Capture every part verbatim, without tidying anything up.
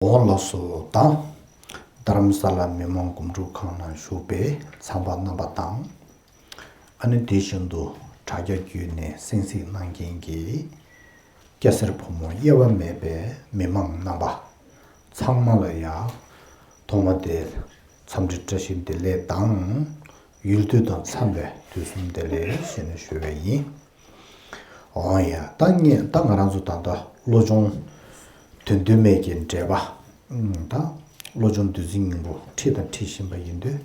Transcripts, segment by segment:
འོང་ལགས་སོ་དང་། རྡ་རམ་ས་ལ་མི་དམངས་སྒོམ་སྒྲུབ་ཁང་ནང་བཞུགས་པའི་ཚང་པ་རྣམ་པ་དང་། ཨ་ནི་དེ་བཞིན་དུ་དྲ་རྒྱ་བརྒྱུད་ནས་གསན་གཟིགས་གནང་མཁན་གྱི་སྐྱ་སེར་ཕོ་མོ་དབྱེ་བ་མེད་པའི་མི་མང་རྣམ་པ་ཚང་མ་ལ་ཡང་ཐོག་མ་དེ་འཚམས་འདྲི་བཀྲ་ཤིས་བདེ་ལེགས་དང་། ཡུལ་དུས་དང་འཚམས་པའི་དུས་གསུམ་བདེ་ལེགས་ཞེས་ནས་ཞུ་བ་ཡིན། འོང་ཡ། ད་ངས་ད་ང་རང་ཚོ་ད་ལྟ་བློ་སྦྱོང་དོན་བསྡུས་མའི་གི་འགྲེལ་པ། ཨུམ། ད་བློ་སྦྱོང་བདུད་རྩི་སྙིང་པོ་ཁྲིད་དང་ཁྲིད་བཞིན་པ་ཡིན་དུས།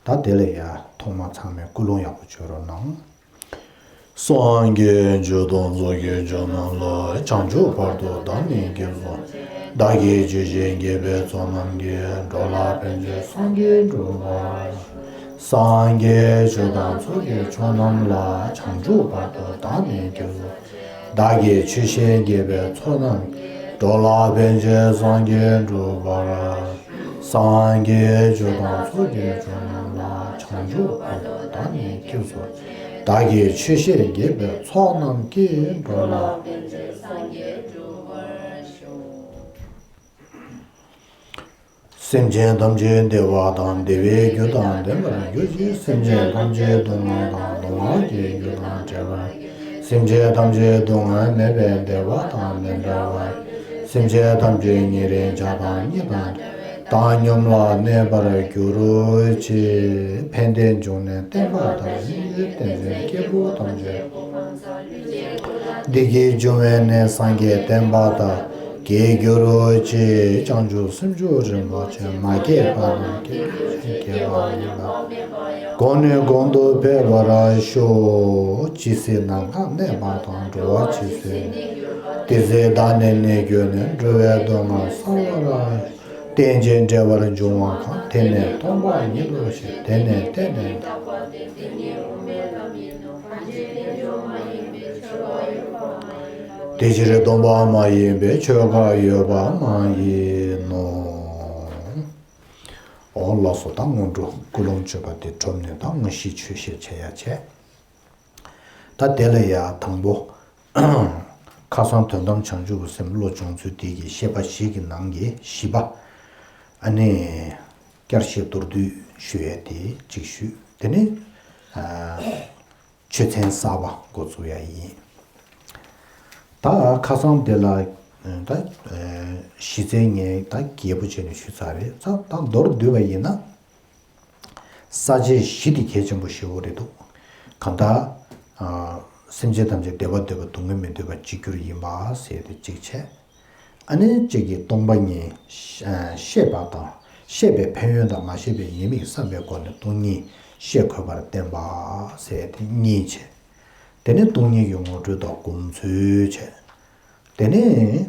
ད་དེ་ལ་ཡ་ཐོག་མ་ཚང་མས་ཀུན་སློང་ཡག་པོ་བྱོས་རོགས་གནང་། སངས་རྒྱས་ཆོས་དང་ཚོགས་ཀྱི་མཆོག་རྣམས་ལ། བྱང་ཆུབ་བར་དུ་བདག་ནི་སྐྱེས་སོ། བདག་གིས་ཆོས་བཤད་མཁས་པའི་ཚོགས་རྣམས་ཀྱིས། འགྲོ་ལ་ཕན་ཕྱིར་སངས་རྒྱས་འགྲུབ་པར་ཤོག། སངས་རྒྱས་ཆོས་དང་ཚོགས་ཀྱི་མཆོག་རྣམས་ལ། བྱང་ཆུབ་བར་དུ་བདག་ནི་སྐྱེས་སོ། བདག་གིས་ཆོས་བཤད་མཁས་པའི་ཚོགས་རྣམས་ཀྱིས། འགྲོ་ལ་ཕན་ཕྱིར་སངས་རྒྱས་འགྲུབ་པར་ཤོག། སངས་རྒྱས་ཆོས་དང་ཚོགས་ཀྱི་མཆོག་རྣམས་ལ། བྱང་ཆུབ་བར་དུ་བདག་ནི་སྐྱེས་སོ། བདག་གིས་ཆོས་བཤད་མཁས་པའི་ཚོགས་རྣམས་ཀྱིས། འགྲོ་ལ། སེམས་ཅན་ཐམས་ཅད་བདེ་བ་དང་བདེ་བའི་རྒྱུ་དང་ལྡན་པར་གྱུར་ཅིག། སེམས་ཅན་ཐམས་ཅད་སྡུག་བསྔལ་དང་སྡུག་བསྔལ་གྱི་རྒྱུ་དང་བྲལ་བར། སེམས་ཅན་ཐམས་ཅད་སྡུག་བསྔལ་མེད་པའི་བདེ་བ་དང་ལྡན་པར། སེམས་ཅན་ཐམས་ཅད་ཉེ་རིང་བྱ་དང་གཉེན་དང་བྲལ་བའི་བཏང་སྙོམས་ལ་གནས་པར་གྱུར་ཅིག། ཕན་བདེའི་འབྱུང་གནས་བརྟན་པ་དང་། སེམས་ཅན་བསྟན་འཛིན་སྐྱེས་བུ་ཐམས་ཅད་བདེ་སྐྱིད་འབྱུང་བའི་གནས་སངས་རྒྱས་བསྟན་པ་དག་གིས་གྱུར་ཅིག། བྱང་ཆུབ་སེམས་མཆོག་རིན་པོ་ཆེ་མ་སྐྱེས་པ་དང་སྐྱེས་བུ་སྐྱེས་པ་ཡིན་པ། གོང་ནས་གོང་དུ་འཕེལ་བར་ཤོག། ཇི་སྲིད་ནམ་མཁའ་གནས་པ་དང་། འགྲོ་བ་ཇི་སྲིད་ནས། དེ་སྲིད་བདག་ནི་གནས་གྱུར་ནས། འགྲོ་བའི་སྡུག་བསྔལ་བསལ་བར། རྟེན་ཅིང་འབྲེལ་བར་འབྱུང་བ་གང་། དེ་ནི་སྟོང་པ་ཉིད་དོ་ཞེས། དེ་ནི་བརྟེན་ནས། དེ་ཕྱིར་སྟོང་པ་མ་ཡིན་པའི། ཆོས་འགའ་ཡོད་པ་མ་ཡིན་ནོ། འོ་ལགས་སོ། ད་སྔོན་འགྲོ་ཀུན་སློང་བཅོས་པ་དེ་གྲུབ་ནས། ད་དངོས་གཞིའི་ཆོས་བཤད་བྱེད་ཡ་བྱས། ད་དེ་ལ་ཡ་དང་པོ། ཁ་སང་དོན་དམ་བྱང་ཆུབ་ཀྱི་སེམས་བློ་སྦྱོང་ཚུལ་དེ་གི་བཤད་པ་བཞི་གི་ནང་གི་བཞི་པ། ཨ་ནི། བསྐྱར་བཤད་མདོར་བསྡུས་ཞུ་ཡ་དེ་གཅིག་ཞུས། དེ་ནས། ཨ། ཆོས་ཚན་གསར་པ་འགོ་བཙུགས་ཡ་ཡིན། ད་ཁ་སང་དེ་ལ། ད། གཞི་རྩའི་ངས་ད་རྒྱས་པོ་བྱས་ནས་ཞུས་ཚར་རེད། ད་ད་མདོར་བསྡུས་པ་ཡིན་ན། ས་བཅད་བཞི་དེ་གལ་ཆེན་པོ་ཞེ་པོ་རེད་འདུག། གང་ལྟར། ཨ། སེམས་ཅན་ཐམས་ཅད་བདེ་བ་འདོད་པ། སྡུག་བསྔལ་མི་འདོད་པ། གཅིག་གྱུར་ཡིན་པ་ཟེར་ཏེ་གཅིག་བྱས། ཨ་ནི་གཅིག་གིས་སྟོང་པ་ཉིད་ཤེས་པ་དང་། ཤེས་པའི་ཕན་ཡོན་དང་མ་ཤེས་པའི་ཉེས་དམིགས་བསམ་པའི་སྒོ་ནས་སྟོང་ཉིད་ཤེས་དགོས་པར་བསྟན་པ་ཟེར་ཏེ་གཉིས་བྱས། དེ་ནས་སྟོང་ཉིད་ཀྱི་ངོ་སྤྲོད་དང་སྒོམ་ཚུལ་བྱས། དེ་ནས་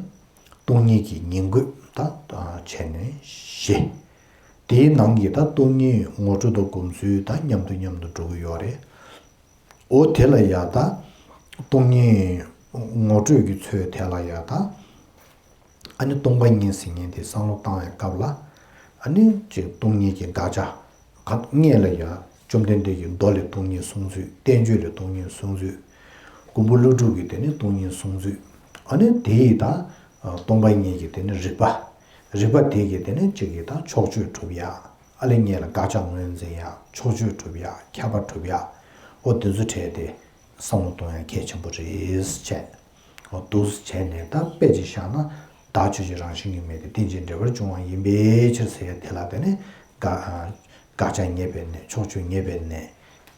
སྟོང་ཉིད་ཀྱི་ཉིང་དགོས་ད་བྱས་ནས་བཞི། དེའི་ནང་གི་ད་སྟོང་ཉིད་ངོ་སྤྲོད་དང་སྒོམ་ཚུལ་ད་མཉམ་དུ་མཉམ་དུ་འགྲོ་གི་ཡོད་རེད། འོ་དེ་ལ་ཡ་ད་སྟོང་ཉིད་ངོ་སྤྲོད་ཀྱི་ཚུལ་དེ་ལ་ཡ་ད། ཨ་ནི་སྟོང་པ་ཉིད་ཟེར་མཁན་དེ་བསམ་བློ་བཏང་བའི་སྐབས་ལ། ཨ་ནི་ཅིག་སྟོང་ཉིད་ཀྱི་དགག་བྱ། ག་སྔོན་ལ་ཡ་བཅོམ་ལྡན་འདས་ཀྱིས་མདོ་ལས་སྟོང་ཉིད་གསུངས་ཚུལ། བསྟན་བཅོས་ལས་སྟོང་ཉིད་གསུངས་ཚུལ། མགོན་པོ་ཀླུ་སྒྲུབ་ཀྱིས་དེ་ནི་སྟོང་ཉིད་གསུངས་ཚུལ། ཨ་ནི་དེ་ཡི་ད་སྟོང་པ་ཉིད་ཀྱི་དེ་ནི་རིགས་པ། རིགས་པ་དེ་གིས་དེ་ནི་གཅིག་གིས་ད་ཕྱོགས་ཆོས་གྲུབ་ཡ། ཨ་ལས་ངེས་ལ་དགག་བྱ་ངོས་འཛིན་ཡ། ཕྱོགས་ཆོས་གྲུབ་ཡ། ཁྱབ་པ་གྲུབ་ཡ། འོ་དེ་ཚོ་བྲལ་ཏེ་བསམ་བློ་གཏོང་ཡ་གལ་ཆེན་པོ་རེད་བྱས། འོ་འདུག་བྱས་ནས་ད་དཔེ་ཅིག་བཞག་ན། བདག་ཆོས་ཅན་རང་བཞིན་གྱིས་མེད་དེ། རྟེན་ཅིང་འབྲེལ་བར་འབྱུང་བ་ཡིན་པའི་ཕྱིར་ཟེར་ཡ་དེ་ལ་དེ་ནི་དགག་དགག་བྱ་ངེས་པའི་གནས། ཕྱོགས་ཆོས་ངེས་པའི་གནས།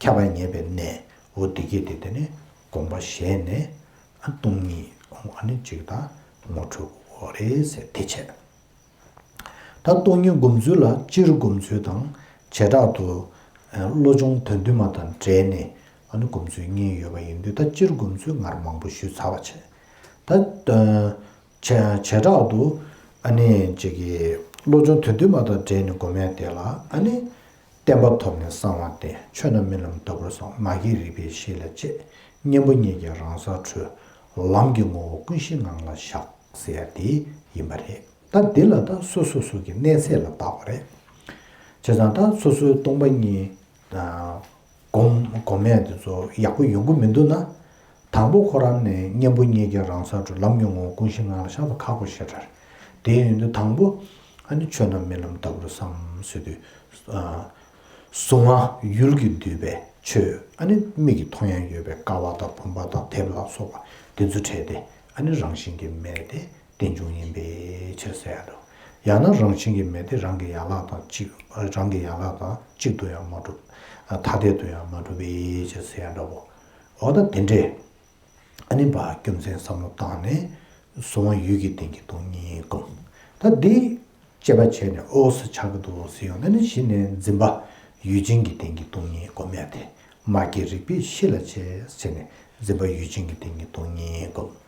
ཁྱབ་པ་ངེས་པའི་གནས། འོ་དེ་གས་དེ་དེ་ནི་དགོངས་པ་བཞེས་ནས། ཨ་སྟོང་ཉིད་ཨ་ནི་གཅིག་དང་ངོ་འཕྲོད་དགོས་རེད་ཟེར་དེ་བྱས། ད་སྟོང་ཉིད་སྒོམ་ཚུལ་ལ་སྤྱིར་སྒོམ་ཚུལ་དང་། བྱེ་བྲག་ཏུ་བློ་སྦྱོང་དོན་བསྡུས་མ་དང་འབྲེལ་ནས་ཨ་ནི་སྒོམ་ཚུལ་གཉིས་ཡོད་པ་ཡིན་དུས། ད་སྤྱིར་སྒོམ་ཚུལ་སྔར་མང་པོ་ཞུས་ཚར་བ་བྱས། ད་བྱེ་བྱེ་བྲག་ཏུ་ཨ་ནི་ཅིག་གི་བློ་སྦྱོང་དོན་བསྡུས་མ་དང་འབྲེལ་ནས་སྒོམ་ཡ་དེ་ལ་ཨ་ནི། བརྟན་པ་ཐོབ་ནས་གསང་བ་བསྟན། ཆོས་རྣམས་རྨི་ལམ་ལྟ་བུར་སོང་། མ་སྐྱེས་རིག་པའི་གཤིས་ལ་དཔྱད། གཉེན་པོ་ཉིད་ཀྱིས་རང་སར་གྲོལ། ལམ་གྱི་ངོ་བོ་ཀུན་གཞིའི་ངང་ལ་བཞག་ཟེར་ཡ་དེ་ཡིན་པ་རེད། ད་འདི་ལ་ད་སོ་སོ་སོ་གི་གནས་ཚད་ལ་བརྟག་པ་རེད། བྱས་ཙང་ད་སོ་སོའི་སྟོང་པ་ཉིད་སྒོམ་སྒོམ་ཡ་དེ་ཚོ་ཡག་པོ་ཡོང་གི་མི་འདུག་ན། དང་པོ་ཁོ་རང་ནས་གཉེན་པོ་ཉིད་ཀྱིས་རང་སར་གྲོལ། ལམ་གྱི་ངོ་བོ་ཀུན་གཞིའི་ངང་ལ་བཞག་པ་ཁག་པོ་ཞེ་དྲག་རེད། དེ་ཡིན་དུས་དང་པོ་ཨ་ནི་ཆོས་རྣམས་རྨི་ལམ་ལྟ་བུར་བསམ་ཟེར་དུས། གཟུང་བ་ཡུལ་གྱིས་བསྡུས་པའི་ཆོས་ཨ་ནི་མིག་གིས་མཐོང་ཡ་ཡོད་པའི་ཀ་བ་དང་བུམ་པ་དང་དེ་ལ་སོགས་པ་དེ་ཚོ་བྲལ་ཏེ་ཨ་ནི་རང་བཞིན་གྱིས་མེད་དེ་རྟེན་འབྱུང་ཡིན་པའི་ཕྱིར་ཟེར་ཡ་འདྲ། ཡང་ན་རང་བཞིན་གྱིས་མེད་དེ་རང་གི་ཡན་ལག་དང་གཅིག་རང་གི་ཡན་ལག་དང་གཅིག་ཏུ་ཡང་མ་གྲུབ། ཐ་དད་དུ་ཡང་མ་གྲུབ་པའི་ཕྱིར་ཟེར་ཡ་འདྲ་བོ། འོ་ད་དེ་འདྲས། ཨ་ནི་བ་རྒྱུ་མཚན་བསམ་བློ་བཏང་ནས་གཟུང་བ་ཡུལ་གྱི་སྟེང་གི་སྟོང་ཉིད་བསྒོམ། ད་འདི་དཔྱད་པ་བྱས་ནས་ཨོ་སི་ཆགས་ཀྱི་འདུག་ཟེར་ཡོང་ན་ནི་གཞི་ནས་འཛིན་པ་ཡུལ་ཅན་གྱི་སྟེང་གི་སྟོང་ཉིད་བསྒོམ་ཡ་དེ་མ་སྐྱེས་རིག་པའི་གཤིས་ལ་བྱས་ཟེར་ནས་འཛིན་པ་ཡུལ་ཅན་གྱི་སྟེང་གི་སྟོང་ཉིད་བསྒོམ།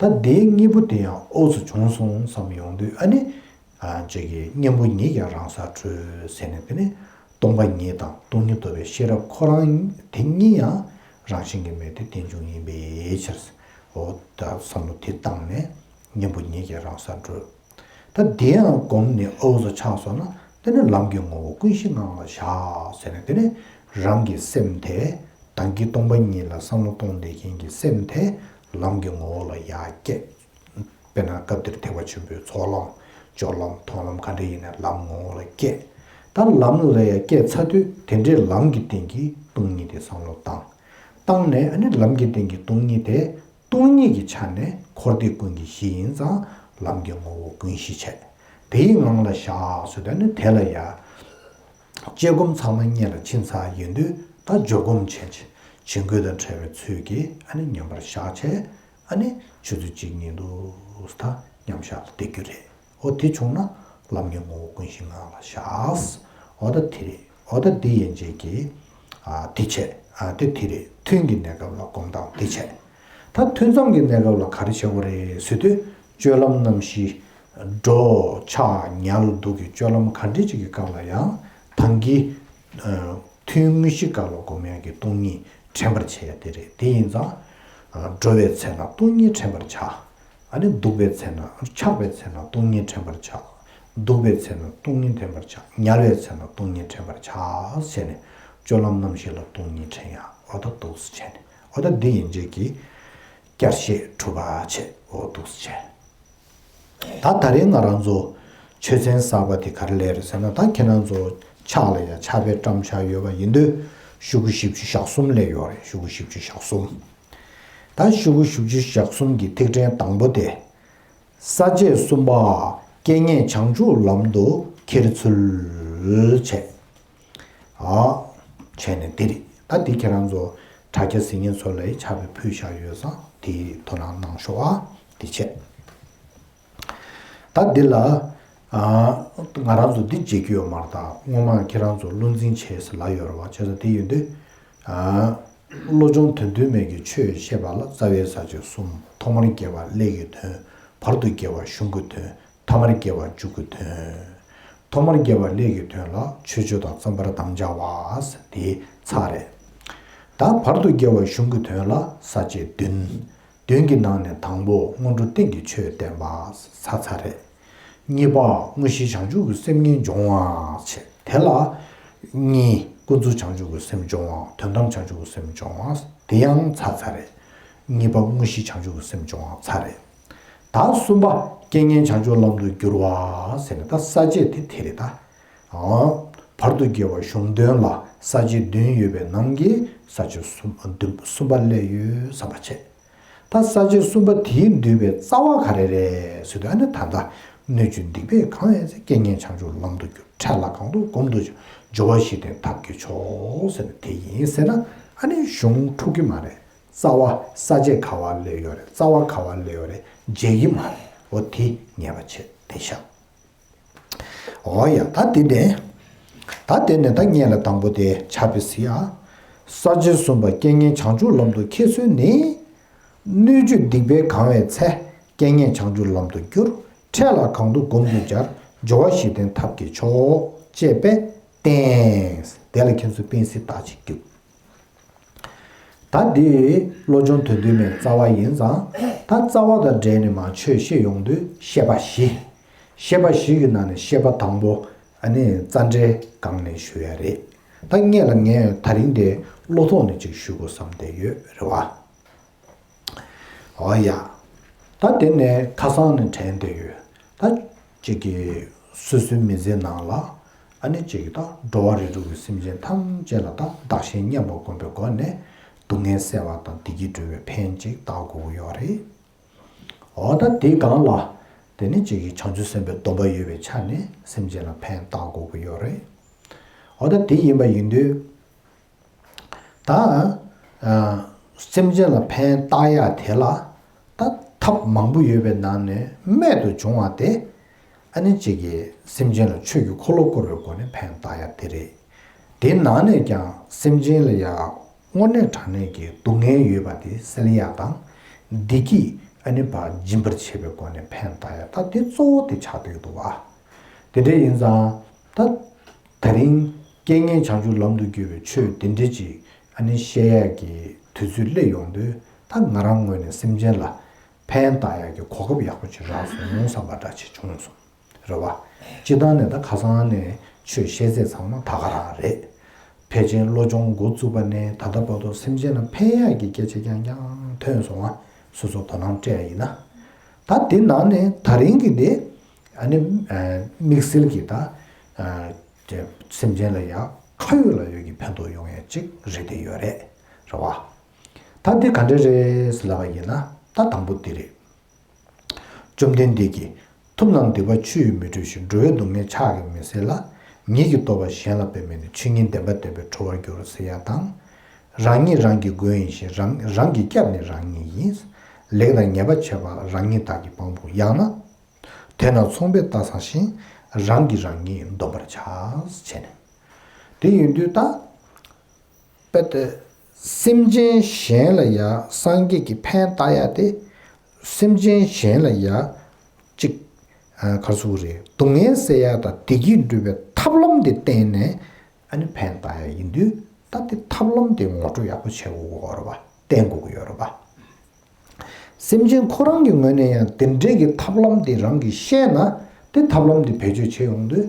ད་དེའི་གཉིས་པོ་དེ་ཡང་ཨོ་སི་བྱུང་སོང་བསམ་ཡོང་དུས་ཨ་ནི། ཅིག་གིས་གཉེན་པོ་ཉིད་ཀྱང་རང་སར་གྲོལ་ཟེར་ནས་དེ་ནི་སྟོང་པ་ཉིད་དང་སྟོང་ཉིད་རྟོགས་པའི་ཤེས་རབ་ཁོ་རང་དེ་གཉིས་ཡང་རང་བཞིན་གྱིས་མེད་དེ་རྟེན་འབྱུང་ཡིན་པའི་ཕྱིར། འོ་ད་བསམ་བློ་དེ་བཏང་ནས་གཉེན་པོ་ཉིད་ཀྱང་རང་སར་གྲོལ། ད་དེ་ཡང་བསྒོམས་ནས་ཨོ་ཟོ་ཆགས་སོང་ན་དེ་ནི་ལམ་གྱི་ངོ་བོ་ཀུན་གཞི་ངང་ལ་བཞག་ཟེར་ནས་དེ་ནི་རང་གི་སེམས་དེ་དང་གི་སྟོང་པ་ཉིད་ལ་བསམ་བློ་གཏོང་བསྡད་མཁན་གྱི་སེམས་དེ་ལམ་གྱི་ངོ་བོ་ལ་ཡར་བསྐྱེད། དཔེར་ན་སྐབས་འདིར་ཐེག་པ་ཆེན་པོའི་ཚོགས་ལམ། སྦྱོར་ལམ། མཐོང་ལམ་ག་འདྲ་ཡིན་ནའི་ལམ་ངོ་བོ་ལ་བསྐྱེད། ད་ལམ་ལ་ཡ་བསྐྱེད་ཚར་དུས་དེ་འདྲའི་ལམ་གྱི་སྟེང་གི་སྟོང་ཉིད་དེ་བསམ་བློ་བཏང་། བཏང་ནས་ཨ་ནི་ལམ་གྱི་སྟེང་གི་སྟོང་ཉིད་དེ་སྟོང་ཉིད་ཀྱི་ཆ་ནས་འཁོར་འདས་ཀུན་གྱི་གཞི་ཡིན་ཙང་ལམ་གྱི་ངོ་བོ་ཀུན་གཞི་བྱས། དེའི་ངང་ལ་བཞག་ཟེར་དུས་ཨ་ནི་དེ་ལ་ཡ། དཔྱད་སྒོམ་ཚང་མ་སྔོན་ལ་ཕྱིན་ཚར་ཡོང་དུས་ད་འཇོག་སྒོམ་བྱས། བྱིང་རྒོད་དང་བྲལ་བའི་ཚུལ་གྱིས་ཨ་ནི་མཉམ་པར་བཞག་བྱས། ཨ་ནི་ཆུ་ཚོད་གཅིག་གཉིས་འདུག་ད་མཉམ་བཞག་ལ་བསྡད་རྒྱུ་རེད། འོ་དེ་བྱུང་ན་ལམ་གྱི་ངོ་བོ་ཀུན་གཞི་ངང་ལ་བཞག་འོ་ད་དེ་རེད། འོ་ད་དེ་ཡན་ཆད་ཀྱི་ཨ་དེ་བྱས། ཨ་དེ་དེ་རེད། ཐུན་གྱི་གནས་སྐབས་ལ་སྒོམ་སྟངས་དེ་བྱས། ད་ཐུན་མཚམས་ཀྱི་གནས་སྐབས་ལ་ག་རེ་བྱེད་དགོས་རེད་ཟེར་དུས་སྤྱོད་ལམ་རྣམ་བཞི། འགྲོ་འཆག་ཉལ་འདུག་གི་སྤྱོད་ལམ་ག་འདྲ་ཅིག་གི་སྐབས་ལ་ཡང་དང་གི་ཐུན་དངོས་གཞི་སྐབས་ལ་སྒོམ་ཡག་གི་སྟོང་ཉིད་དྲན་པར་བྱེད་ཡ་དེ་རེད། དེ་ཡིན་ཙང་། འགྲོ་བའི་ཚེ་ན་སྟོང་ཉིད་དྲན་པར་བྱ། ཨ་ནི་འདུག་པའི་ཚེ་ན་འཆག་པའི་ཚེ་ན་སྟོང་ཉིད་དྲན་པར་བྱ། འདུག་པའི་ཚེ་ན་སྟོང་ཉིད་དྲན་པར་བྱ། ཉལ་བའི་ཚེ་ན་སྟོང་ཉིད་དྲན་པར་བྱ་ཟེར་ནས་སྤྱོད་ལམ་རྣམ་བཞི་ལ་སྟོང་ཉིད་དྲན་ཡ་འོ་ད་འདུག་སེ་བྱས་ནས་འོ་ད་འདི་ཡན་ཆད་ཀྱི་བསྐྱར་བཤད་གྲུབ་པ་བྱས་འོ་འདུག་སེ་བྱས། ད་ད་རེས་ང་རང་ཚོ་ཆོས་ཚན་གསར་པ་དེ་ག་རེ་ལས་རེད་ཟེར་ན། ད་ཁྱེད་རང་ཚོ་ཕྱག་ལ་ཡ་ཕྱག་དཔེ་བཀྲམ་བཞག་ཡོད་པ་ཡིན་དུས་ཤོག་གུ་བཞི་བཅུ་ཞེ་གསུམ་ལས་ཡོད་རེད། ཤོག་གུ་བཞི་བཅུ་ཞེ་གསུམ། ད་ཤོག་གུ་བཞི་བཅུ་ཞེ་གསུམ་གྱི་ཐིག་ཕྲེང་དང་པོ་དེ། ས་བཅད་གསུམ་པ། རྐྱེན་ངན་བྱང་ཆུབ་ལམ་དུ་ཁྱེར་ཚུལ་བྱས། ཨ། བྱས་ནས་འདི་རེད། ད་འདི་ཁྱེད་རང་ཚོ་དྲ་རྒྱ་གཟིགས་མཁན་ཚོ་ལ་ཕྱག་དཔེ་ཕུལ་བཞག་ཡོད་ཙང་དེ་དོ་སྣང་གནང་ཤོག་ཨ། འདི་བྱས། ད་འདི་ལ། ཨ། ང་རང་ཚོ་འདི་བརྗེད་ཀྱི་ཡོད་མ་རེད། ད་སྔོན་མ་ཁྱེད་རང་ཚོ་བློ་འཛིན་བྱས་ཟེར་ལབ་ཡོད་རེད་བ། བྱས་ཙང་དེ་ཡོད་དུས། ཨ། བློ་སྦྱོང་དོན་བསྡུས་མའི་གི་ཆོས་བཤད་པ་ལ་རྩ་བའི་ས་བཅད་གསུམ། ཐོག་མར་དགེ་བ་ཀླད་ཀྱི་དོན། བར་དུ་དགེ་བ་གཞུང་གི་དོན། ཐ་མར་དགེ་བ་མཇུག་གི་དོན། ཐོག་མར་དགེ་བ་ཀླད་ཀྱི་དོན་ལ་ཆོས་སྤྱོད་དང་བརྩམ་པར་དམ་བཅའ་བ་དེ་ཚར་རེད། ད་བར་དུ་དགེ་བ་གཞུང་གི་དོན་ལ་ས་བཅད་བདུན། བདུན་གྱི་ནང་ནས་དང་པོ་སྔོན་འགྲོ་རྟེན་གྱི་ཆོས་བསྟན་པ་ཚར་ཚར་རེད། གཉིས་པ་དངོས་གཞི་བྱང་ཆུབ་ཀྱི་སེམས་ཉིད་སྦྱོང་བ་བྱས། དེ་ལ་གཉིས། ཀུན་རྫོབ་བྱང་ཆུབ་ཀྱི་སེམས་སྦྱོང་བ། དོན་དམ་བྱང་ཆུབ་ཀྱི་སེམས་སྦྱོང་བ། དེ་ཡང་ཚར་ཚར་རེད། གཉིས་པ་དངོས་གཞི་བྱང་ཆུབ་ཀྱི་སེམས་སྦྱོང་བ་ཚར་རེད། ད་གསུམ་པ་རྐྱེན་ངན་བྱང་ཆུབ་ལམ་དུ་བསྒྱུར་བ་ཟེར་ནས་ད་ས་བཅད་དེ་དེ་རེད་ད། ཨ། བར་དུ་དགེ་བ་གཞུང་དོན་ལ་ས་བཅད་བདུན་ཡོད་པའི་ནང་གི་ས་བཅད་གསུམ་བདུན་གསུམ་པ་སླེབས་ཡོད་བསམ་པ་བྱས། ད་ས་བཅད་གསུམ་པ་དེའི་འདུས་པའི་རྩ་བ་ག་རེ་རེད་ཟེར་དུས་ཨ་ནི་ད་ལྟ་སྣོད་བཅུད་སྡིག་པས་གང་བའི་ཚེ། རྐྱེན་ངན་བྱང་ཆུབ་ལམ་དུ་བསྒྱུར། འཕྲལ་ལ་གང་དུ་གོམས་འདུ་བྱ། སྦྱོར་བ་བཞི་ལྡན་ཐབས་ཀྱི་མཆོག་ཟེར་ནས་དེ་ཡིན་ཟེར་ན་ཨ་ནི་གཞུང་འཁྲུག་གི་མ་རེད། རྩ་བ་ས་བཅད་ག་བ་སླེབས་ཡོད་རེད། རྩ་བ་ག་བ་སླེབས་ཡོད་རེད། བརྗེད་ཀྱི་མ་རེད། འོ་དེ་ངེས་པ་བྱས་བསྡད་ཤག་འོ་ཡ། ད་དེ་ནས། ད་དེ་ནས་ད་སྔོན་ལ་དང་པོ་དེ་ཕྱག་དཔེ་གཟིགས་ཨ། ས་བཅད་གསུམ་པ་རྐྱེན་ངན་བྱང་ཆུབ་ལམ་དུ་ཁྱེར་ཚུལ་ནི། སྣོད་བཅུད་སྡིག་པས་གང་བའི་ཚེ། རྐྱེན་ངན་བྱང་ཆུབ་ལམ་དུ་བསྒྱུར། འཕྲལ་ལ་གང་དུ་གོམས་འདུ་བྱ། སྦྱོར་བ་བཞི་ལྡན་ཐབས་ཀྱི་མཆོག་ཅེས་པས་བསྟན། དེ་ལ་ཁྱེད་ཚོས་དཔེ་གཟིགས་བལྟས་ཅིག་རྒྱུགས། ད་འདི་བློ་སྦྱོང་དོན་བསྡུས་མའི་རྩ་བ་ཡིན་ཙང་། ད་རྩ་བ་དང་འབྲེལ་ནས་མར་ཆོས་བཤད་ཡོང་དུས་བཤད་པ་བཞི། བཤད་པ་བཞི་གི་ནང་ནས་བཤད་པ་དང་པོ་ཨ་ནི་རྩ་འགྲེལ་སྒང་ནས་ཞུ་ཡ་རེད། ད་སྔོན་ལ་ངས་ད་རིང་དེ་བློ་ཐོག་ནས་ཅིག་ཞུ་དགོས་བསམ་བསྡད་ཡོད་རེད་བ། འོ་ཡ། ད་དེ་ནས་ཁ་སང་ནས་དྲན་བསྡད་ཡོད། ད་ གཅིག་གིས་སོ་སོའི་མི་ཚེའི་ནང་ལ་ཨ་ནི་གཅིག་གིས་ད་འགྲོ་བ་རིགས་དྲུག་གི་སེམས་ཅན་ཐམས་ཅད་ལ་ད་བདག་གཞན་མཉམ་པར་བསྒོམས་པའི་སྒོ་ནས་སྡུག་བསྔལ་སེལ་བ་དང་བདེ་སྐྱིད་འགྲོ་བའི་ཕན་ཅིག་བཏགས་དགོས་ཀྱི་ཡོད་རེད། འོ་ད་དེའི་སྒང་ལ་དེ་ནི་གཅིག་གིས་བྱང་ཆུབ་སེམས་དཔའི་སྡོམ་པ་ཡོད་པའི་ཆ་ནས་སེམས་ཅན་ལ་ཕན་བཏགས་དགོས་ཀྱི་ཡོད་རེད། འོ་ད་དེ་ཡིན་པ་ཡིན་དུས། ད། ཨ། སེམས་ཅན་ལ་ཕན་བཏགས་ཡ་དེ་ལ། ད་ཐབས་མང་པོ་ཡོད་པའི་ནང་ནས་རྨད་དུ་བྱུང་བ་དེ། ཨ་ནི་གཅིག་གིས་སེམས་ཅན་ལ་ཆོས་ཀྱི་འཁོར་ལོ་བསྐོར་བའི་སྒོ་ནས་ཕན་བཏགས་ཡ་དེ་རེད། དེའི་ནང་ནས་ཀྱང་སེམས་ཅན་ལ་ཡ་དངོས་གནས་དྲང་གནས་ཀྱི་སྡུག་བསྔལ་ཡོད་པ་དེ་སེལ་ཡ་དང་། བདེ་སྐྱིད་ཨ་ནི་ཕར་སྦྱིན་པར་བྱེད་པའི་སྒོ་ནས་ཕན་བཏགས་ཡ། ད་དེ་གཙོ་བོ་དེ་ཆགས་བསྡད་འདུག་བ། དེ་འདྲ་ཡིན་ཙང་། ད། ད་རིང་རྐྱེན་ངན་བྱང་ཆུབ་ལམ་དུ་བསྒྱུར་བའི་ཆོས་དེ་འདྲ་ཅིག་ཨ་ནི་བཤད་ཡག་གི་དུས་ཚོད་སླེབས་ཡོང་དུས། ད་ང་རང་ངོས་ནས་སེམས་ཅན་ལ་ཕན་བཏགས་ཡག་གི་གོ་སྐབས་ཡག་པོ་ཅིག་རག་སོང་བསམ་པ་འདྲ་ཅིག་བྱུང་སོང་། རེད་བ། སྤྱིར་བཏང་ནས་ད་ཁ་སང་ནས་ཆོས་བཤད་ཚད་ཚང་མ་ད་ག་རང་རེད། ཕལ་ཆེར་བློ་སྦྱོང་འགོ་བཙུགས་པ་ནས་ད་ལྟ་བར་དུ་སེམས་ཅན་ལ་ཕན་ཡག་གི་སྐད་ཆ་རྐྱང་རྐྱང་ཐོན་སོང་ང་། སོ་སོ་དོ་སྣང་སྤྲད་ཡ་ཡིན་ན། ད་དེ་ནང་ནས་ད་རིང་གི་དེ། ཨ་ནི། ཨ། དམིགས་བསལ་གྱི་ད། ཨ། དེ་སེམས་ཅན་ལ་ཡ་ཁ་ཡོད་ལག་ཡོད་ཀྱི་ཕན་ཐོགས་ཡོང་ཡ་ཅིག་རེད་དེ་ཡོད་རེད། རེད་བ། ད་དེ་ག་འདྲ་རེད་ཟེར་ལབ་པ་ཡིན་ན། ད་དང་པོ་དེ་རེད། བཅོམ་ལྡན་འདས་ཀྱིས། ཐུབ་རྣམས་སྡིག་པ་ཆུ་ཡིས་མི་འཁྲུ་ཞིང་། འགྲོ་བའི་སྡུག་བསྔལ་ཕྱག་གིས་མི་སེལ་ལ། ཉིད་ཀྱི་རྟོགས་པ་གཞན་ལ་སྤེལ་མིན་ནི། ཆོས་ཉིད་བདེན་པ་བདེན་པར་གྲོལ་བར་འགྱུར་ཟེར་ཡ་དང་། རང་ཉིད་རང་གི་མགོན་ཡིན་ཞིང་། རང་རང་གི་སྐྱབས་ནི་རང་ཉིད་ཡིན། ལེགས་དང་ཉེས་པ་ཕྱེ་བ་རང་ཉིད་བདག་གིས་དཔང་པོ། ཡང་ན། དེས་ན་ཚོང་པས་རྟ་ཟ་ཞིང་། རང་གིས་རང་ཉིད་འདོམས་པར་བྱ། བྱས་ནས། དེ་ཡིན་དུས་ད། དཔེ་དེ། སེམས་ཅན་གཞན་ལ་ཡ་སངས་རྒྱས་ཀྱིས་ཕན་བཏགས་ཡ་དེ། སེམས་ཅན་གཞན་ལ་ཡ། གཅིག་ཨ། ག་རེ་ཟེར་དགོས་རེད། སྡུག་བསྔལ་སེལ་ཡ་དང་བདེ་སྐྱིད་འགྲུབ་པའི་ཐབས་ལམ་དེ་བསྟན་ནས་ཨ་ནི་ཕན་བཏགས་ཡ་ཡིན་དུས། ད་དེ་ཐབས་ལམ་དེ་ངོ་སྤྲོད་ཡག་པོ་བྱེད་དགོས་ཀྱི་ཡོད་རེད་པ། བསྟན་དགོས་ཀྱི་ཡོད་རེད་པ། སེམས་ཅན་ཁོ་རང་གི་ངོས་ནས་ཡང་དེ་འདྲའི་གི་ཐབས་ལམ་དེ་རང་གིས་ཤེས་ན། དེ་ཐབས་ལམ་དེ་བེད་སྤྱོད་བྱེད་ཡོང་དུས།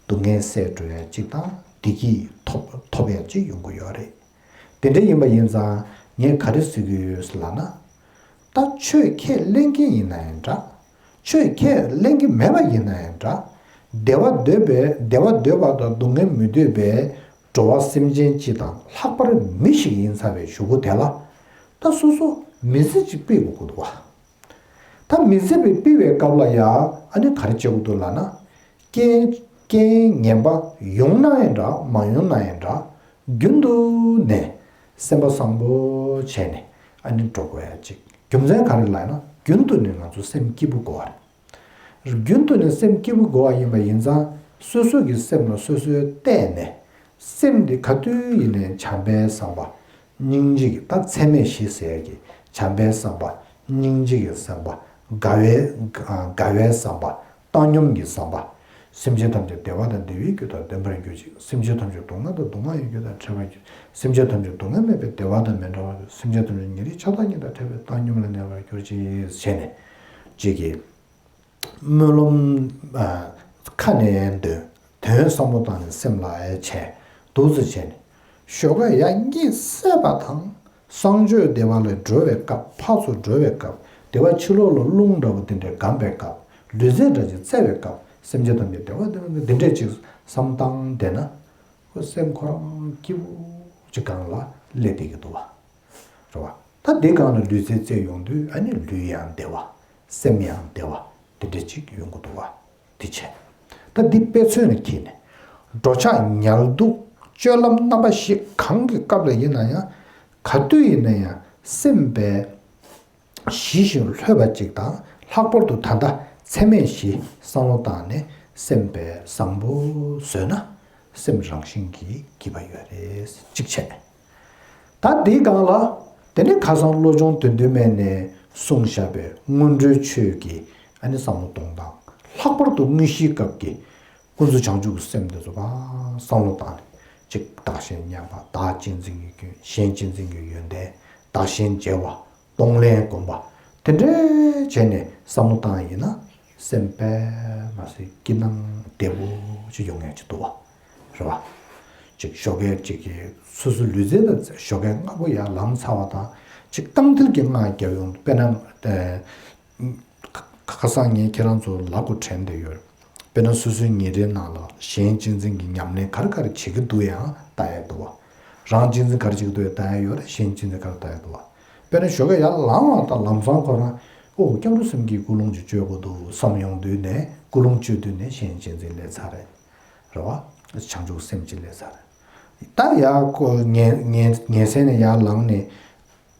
སྡུག་བསྔལ་སེལ་འགྲོ་ཡ་གཅིག་དང་བདེ་སྐྱིད་ཐོབ་ཐོབ་ཡ་གཅིག་ཡོང་གི་ཡོད་རེད། དེ་འདྲ་ཡིན་པ་ཡིན་ཙང་ངས་ག་རེ་ཟེར་གྱི་ཡོད་ལབ་ན། ད་ཆོས་ཁས་ལེན་མཁན་ཡིན་ན་ཡང་འདྲ། ཆོས་ཁས་ལེན་གྱི་མེད་པ་ཡིན་ན་ཡང་འདྲ། བདེ་བ་འདོད་པའི་བདེ་བ་འདོད་པ་དང་སྡུག་བསྔལ་མི་འདོད་པའི་འགྲོ་བ་སེམས་ཅན་སྤྱི་དང་ལྷག་པར་མི་ཞིག་ཡིན་ཚར་བའི་གཞུག་གུ་དེ་ལ། ད་སོ་སོ་མི་ཚེ་གཅིག་སྤེལ་དགོས་ཀྱི་འདུག་བ། ད་མི་ཚེ་སྤེལ་བའི་སྐབས་ལ་ཡ་ཨ་ནི་ག་རེ་བྱེད་དགོས་འདུག་ལབ་ན། རྐྱེན་རྐྱེན་ངན་པ་ཡོང་ན་ཡང་འདྲ། མ་ཡོང་ན་ཡང་འདྲ། རྒྱུན་དུ་ནས་སེམས་པ་བཟང་པོ་བྱས་ནས་ཨ་ནི་འགྲོ་དགོས་ཡ་གཅིག་རྒྱུ་མཚན་ག་རེ་ལབ་ན། རྒྱུན་དུ་ནས་ང་ཚོ་སེམས་སྐྱིད་པོ་དགོས་པ་རེད། རྒྱུན་དུ་ནས་སེམས་སྐྱིད་པོ་དགོས་པ་ཡིན་པ་ཡིན་ཙང་། སོ་སོ་གི་སེམས་ལ་སོ་སོས་བལྟས་ནས། སེམས་འདི་ག་དུས་ཡིན་ནའི་བྱམས་པའི་བསམ་པ། སྙིང་རྗེ་གི་ད་ཚད་མེད་བཞི་ཟེར་ཡ་གི། བྱམས་པའི་བསམ་པ། སྙིང་རྗེ་གི་བསམ་པ། དགའ་བའི་དགའ་བའི་བསམ་པ། བཏང་སྙོམས་ཀྱི་བསམ་པ། སེམས་ཅན་ཐམས་ཅད་བདེ་བ་དང་བདེ་བའི་རྒྱུ་དང་ལྡན་པར་གྱུར་ཅིག་སེམས་ཅན་ཐམས་ཅད་སྡུག་བསྔལ་དང་སྡུག་བསྔལ་ཡོད་རྒྱུ་དང་བྲལ་བར་གྱུར། སེམས་ཅན་ཐམས་ཅད་སྡུག་བསྔལ་མེད་པའི་བདེ་བ་དང་མི་འབྲལ་བར་གྱུར། སེམས་ཅན་ཐམས་ཅད་ཉེ་རིང་ཆགས་སྡང་གཉིས་དང་བྲལ་བའི་བཏང་སྙོམས་ལ་གནས་པར་གྱུར་ཅིག་བྱས་ནས། ཅིག་གིས། སྨོན་ལམ་ཨ་ཁ་ནས་འདོན། དོན་བསམ་བློ་བཏང་ནས་སེམས་ལ་ཨེ་བྱས། འདུག་སེ་བྱས་ནས། ཞོགས་ཀ་ཡར་གཉིད་སད་པ་དང་། གསང་སྤྱོད་བདེ་བ་ལ་འགྲོ་བའི་སྐབས། ཕར་ཚུར་འགྲོ་བའི་སྐབས། བདེ་བ་ཕྱི་ལོགས་ལ་རླུང་འདྲ་བོ་དེ་འདྲས་སྒམ་པའི་སྐབས། ལུས་རྩལ་འདྲ་ཅིག་རྩེ་བའི་སྐབས། སེམས་ཅན་ཐམས་ཅད་བདེ་བ་བདེ་བ་འདི་འདྲས་ཅིག་བསམ་བཏང་བསྡད་ན། ཁོ་སེམས་ཁོ་རང་སྐྱིད་པོ་ཅིག་སྒང་ལ་སླེབས་བསྡད་ཀྱི་འདུག་བ། རེད་བ། ད་འདི་སྒང་ལ་ལུས་རྩལ་རྩེ་ཡོང་དུས་ཨ་ནི་ལུས་ཡང་བདེ་བ། སེམས་ཡང་བདེ་བ། དེ་འདྲ་ཅིག་ཡོང་གི་འདུག་བ། དེ་བྱས། ད་འདི་དཔེ་མཚོན་ལ་འཁྱེར་ནས། འགྲོ་འཆག་ཉལ་འདུག་སྤྱོད་ལམ་རྣམ་པ་བཞི་གང་གི་སྐབས་ལ་ཡིན་ན་ཡང་། ག་དུས་ཡིན་ན་ཡང་སེམས་པའི་ཞི་ཞིང་ལྷོད་པ་ཅིག་དང་། ལྷག་པར་དུ་ད་ལྟ་ཚད་མེད་བཞི་བསམ་བློ་བཏང་ནས་སེམས་པའི་བཟང་པོ་བཟོས་ན། སེམས་རང་བཞིན་གྱིས་སྐྱིད་པ་ཡོད་རེད། གཅིག་བྱས། ད་འདིའི་སྒང་ལ། དེ་ནས་ཁ་སང་བློ་སྦྱོང་དོན་བདུན་མའི་ནས་གསུངས་བཞག་པའི་སྔོན་འགྲོའི་ཆོས་ཀྱི་ཨ་ནི་བསམ་བློ་གཏོང་སྟངས། ལྷག་པར་དུ་དངོས་གཞིའི་སྐབས་ཀྱི་ཀུན་རྫོབ་བྱང་ཆུབ་ཀྱི་སེམས་དེ་ཚོ་ཕར་བསམ་བློ་བཏང་ནས། གཅིག་བདག་གཞན་མཉམ་པ། བདག་གཅེས་འཛིན་གྱི་སྐྱོན། གཞན་གཅེས་འཛིན་གྱི་ཡོན་ཏན། བདག་གཞན་བརྗེ་བ། གཏོང་ལེན་སྒོམ་པ། དེ་འདྲས་བྱས་ནས་བསམ་བློ་བཏང་ཡིན་ན། སེམས་དཔེ་མ་སྲིད་སྐྱིད་སྣང་བདེ་པོ་ཅིག་ཡོང་ཡ་ཅིག་འདུག་བ། རེད་བ། ཅིག་ཞོགས་ཀས་ཅིག་གི་སོ་སོ་ལུས་རྩལ་དང་ཞོགས་ཀས་སྔ་པོ་ཡར་ལངས་ཚར་བ་དང་། ཅིག་རྐང་མཐིལ་གྱི་སྔགས་རྒྱབ་ཡོང་། དཔེར་ན། ཨེ། ཁ་ཁ་སང་ངས་ཁྱེད་རང་ཚོ་ལབ་དགོས་དྲན་བསྡད་ཡོད། དཔེར་ན་སོ་སོའི་ཉིན་རེའི་ནང་ལ་གཞན་གཅེས་འཛིན་གྱི་ཉམས་ལེན་ག་རེ་ག་རེ་བྱེད་ཀྱི་འདུག་ཡང་ལྟ་ཡ་འདུག་བ། རང་གཅེས་འཛིན་ག་རེ་བྱེད་ཀྱི་འདུག་ཡང་ལྟ་ཡ་ཡོད་རེད། གཞན་གཅེས་འཛིན་ག་རེ་ལྟ་ཡ་འདུག་བ། དཔེར་ན་ཞོགས་ཀས་ཡར་ལངས་ལ་ད་ལམ་སང་ཁོ་རང་ཨོ་སྐྱབས་འགྲོ་སེམས་བསྐྱེད་ཀུན་སློང་ཅིག་བཅོས་དགོས་འདུག་བསམ་ཡོང་དུས་ནས་ཀུན་སློང་བཅོས་དུས་ནས་གཞན་གཅེས་འཛིན་སླེབས་ཚར་རེད། རེད་བ། བྱང་ཆུབ་སེམས་ཅིག་སླེབས་ཚར་རེད། ད་ཡར་ཁོ་ངལ་ངལ་ངལ་སེལ་ནས་ཡར་ལངས་ནས།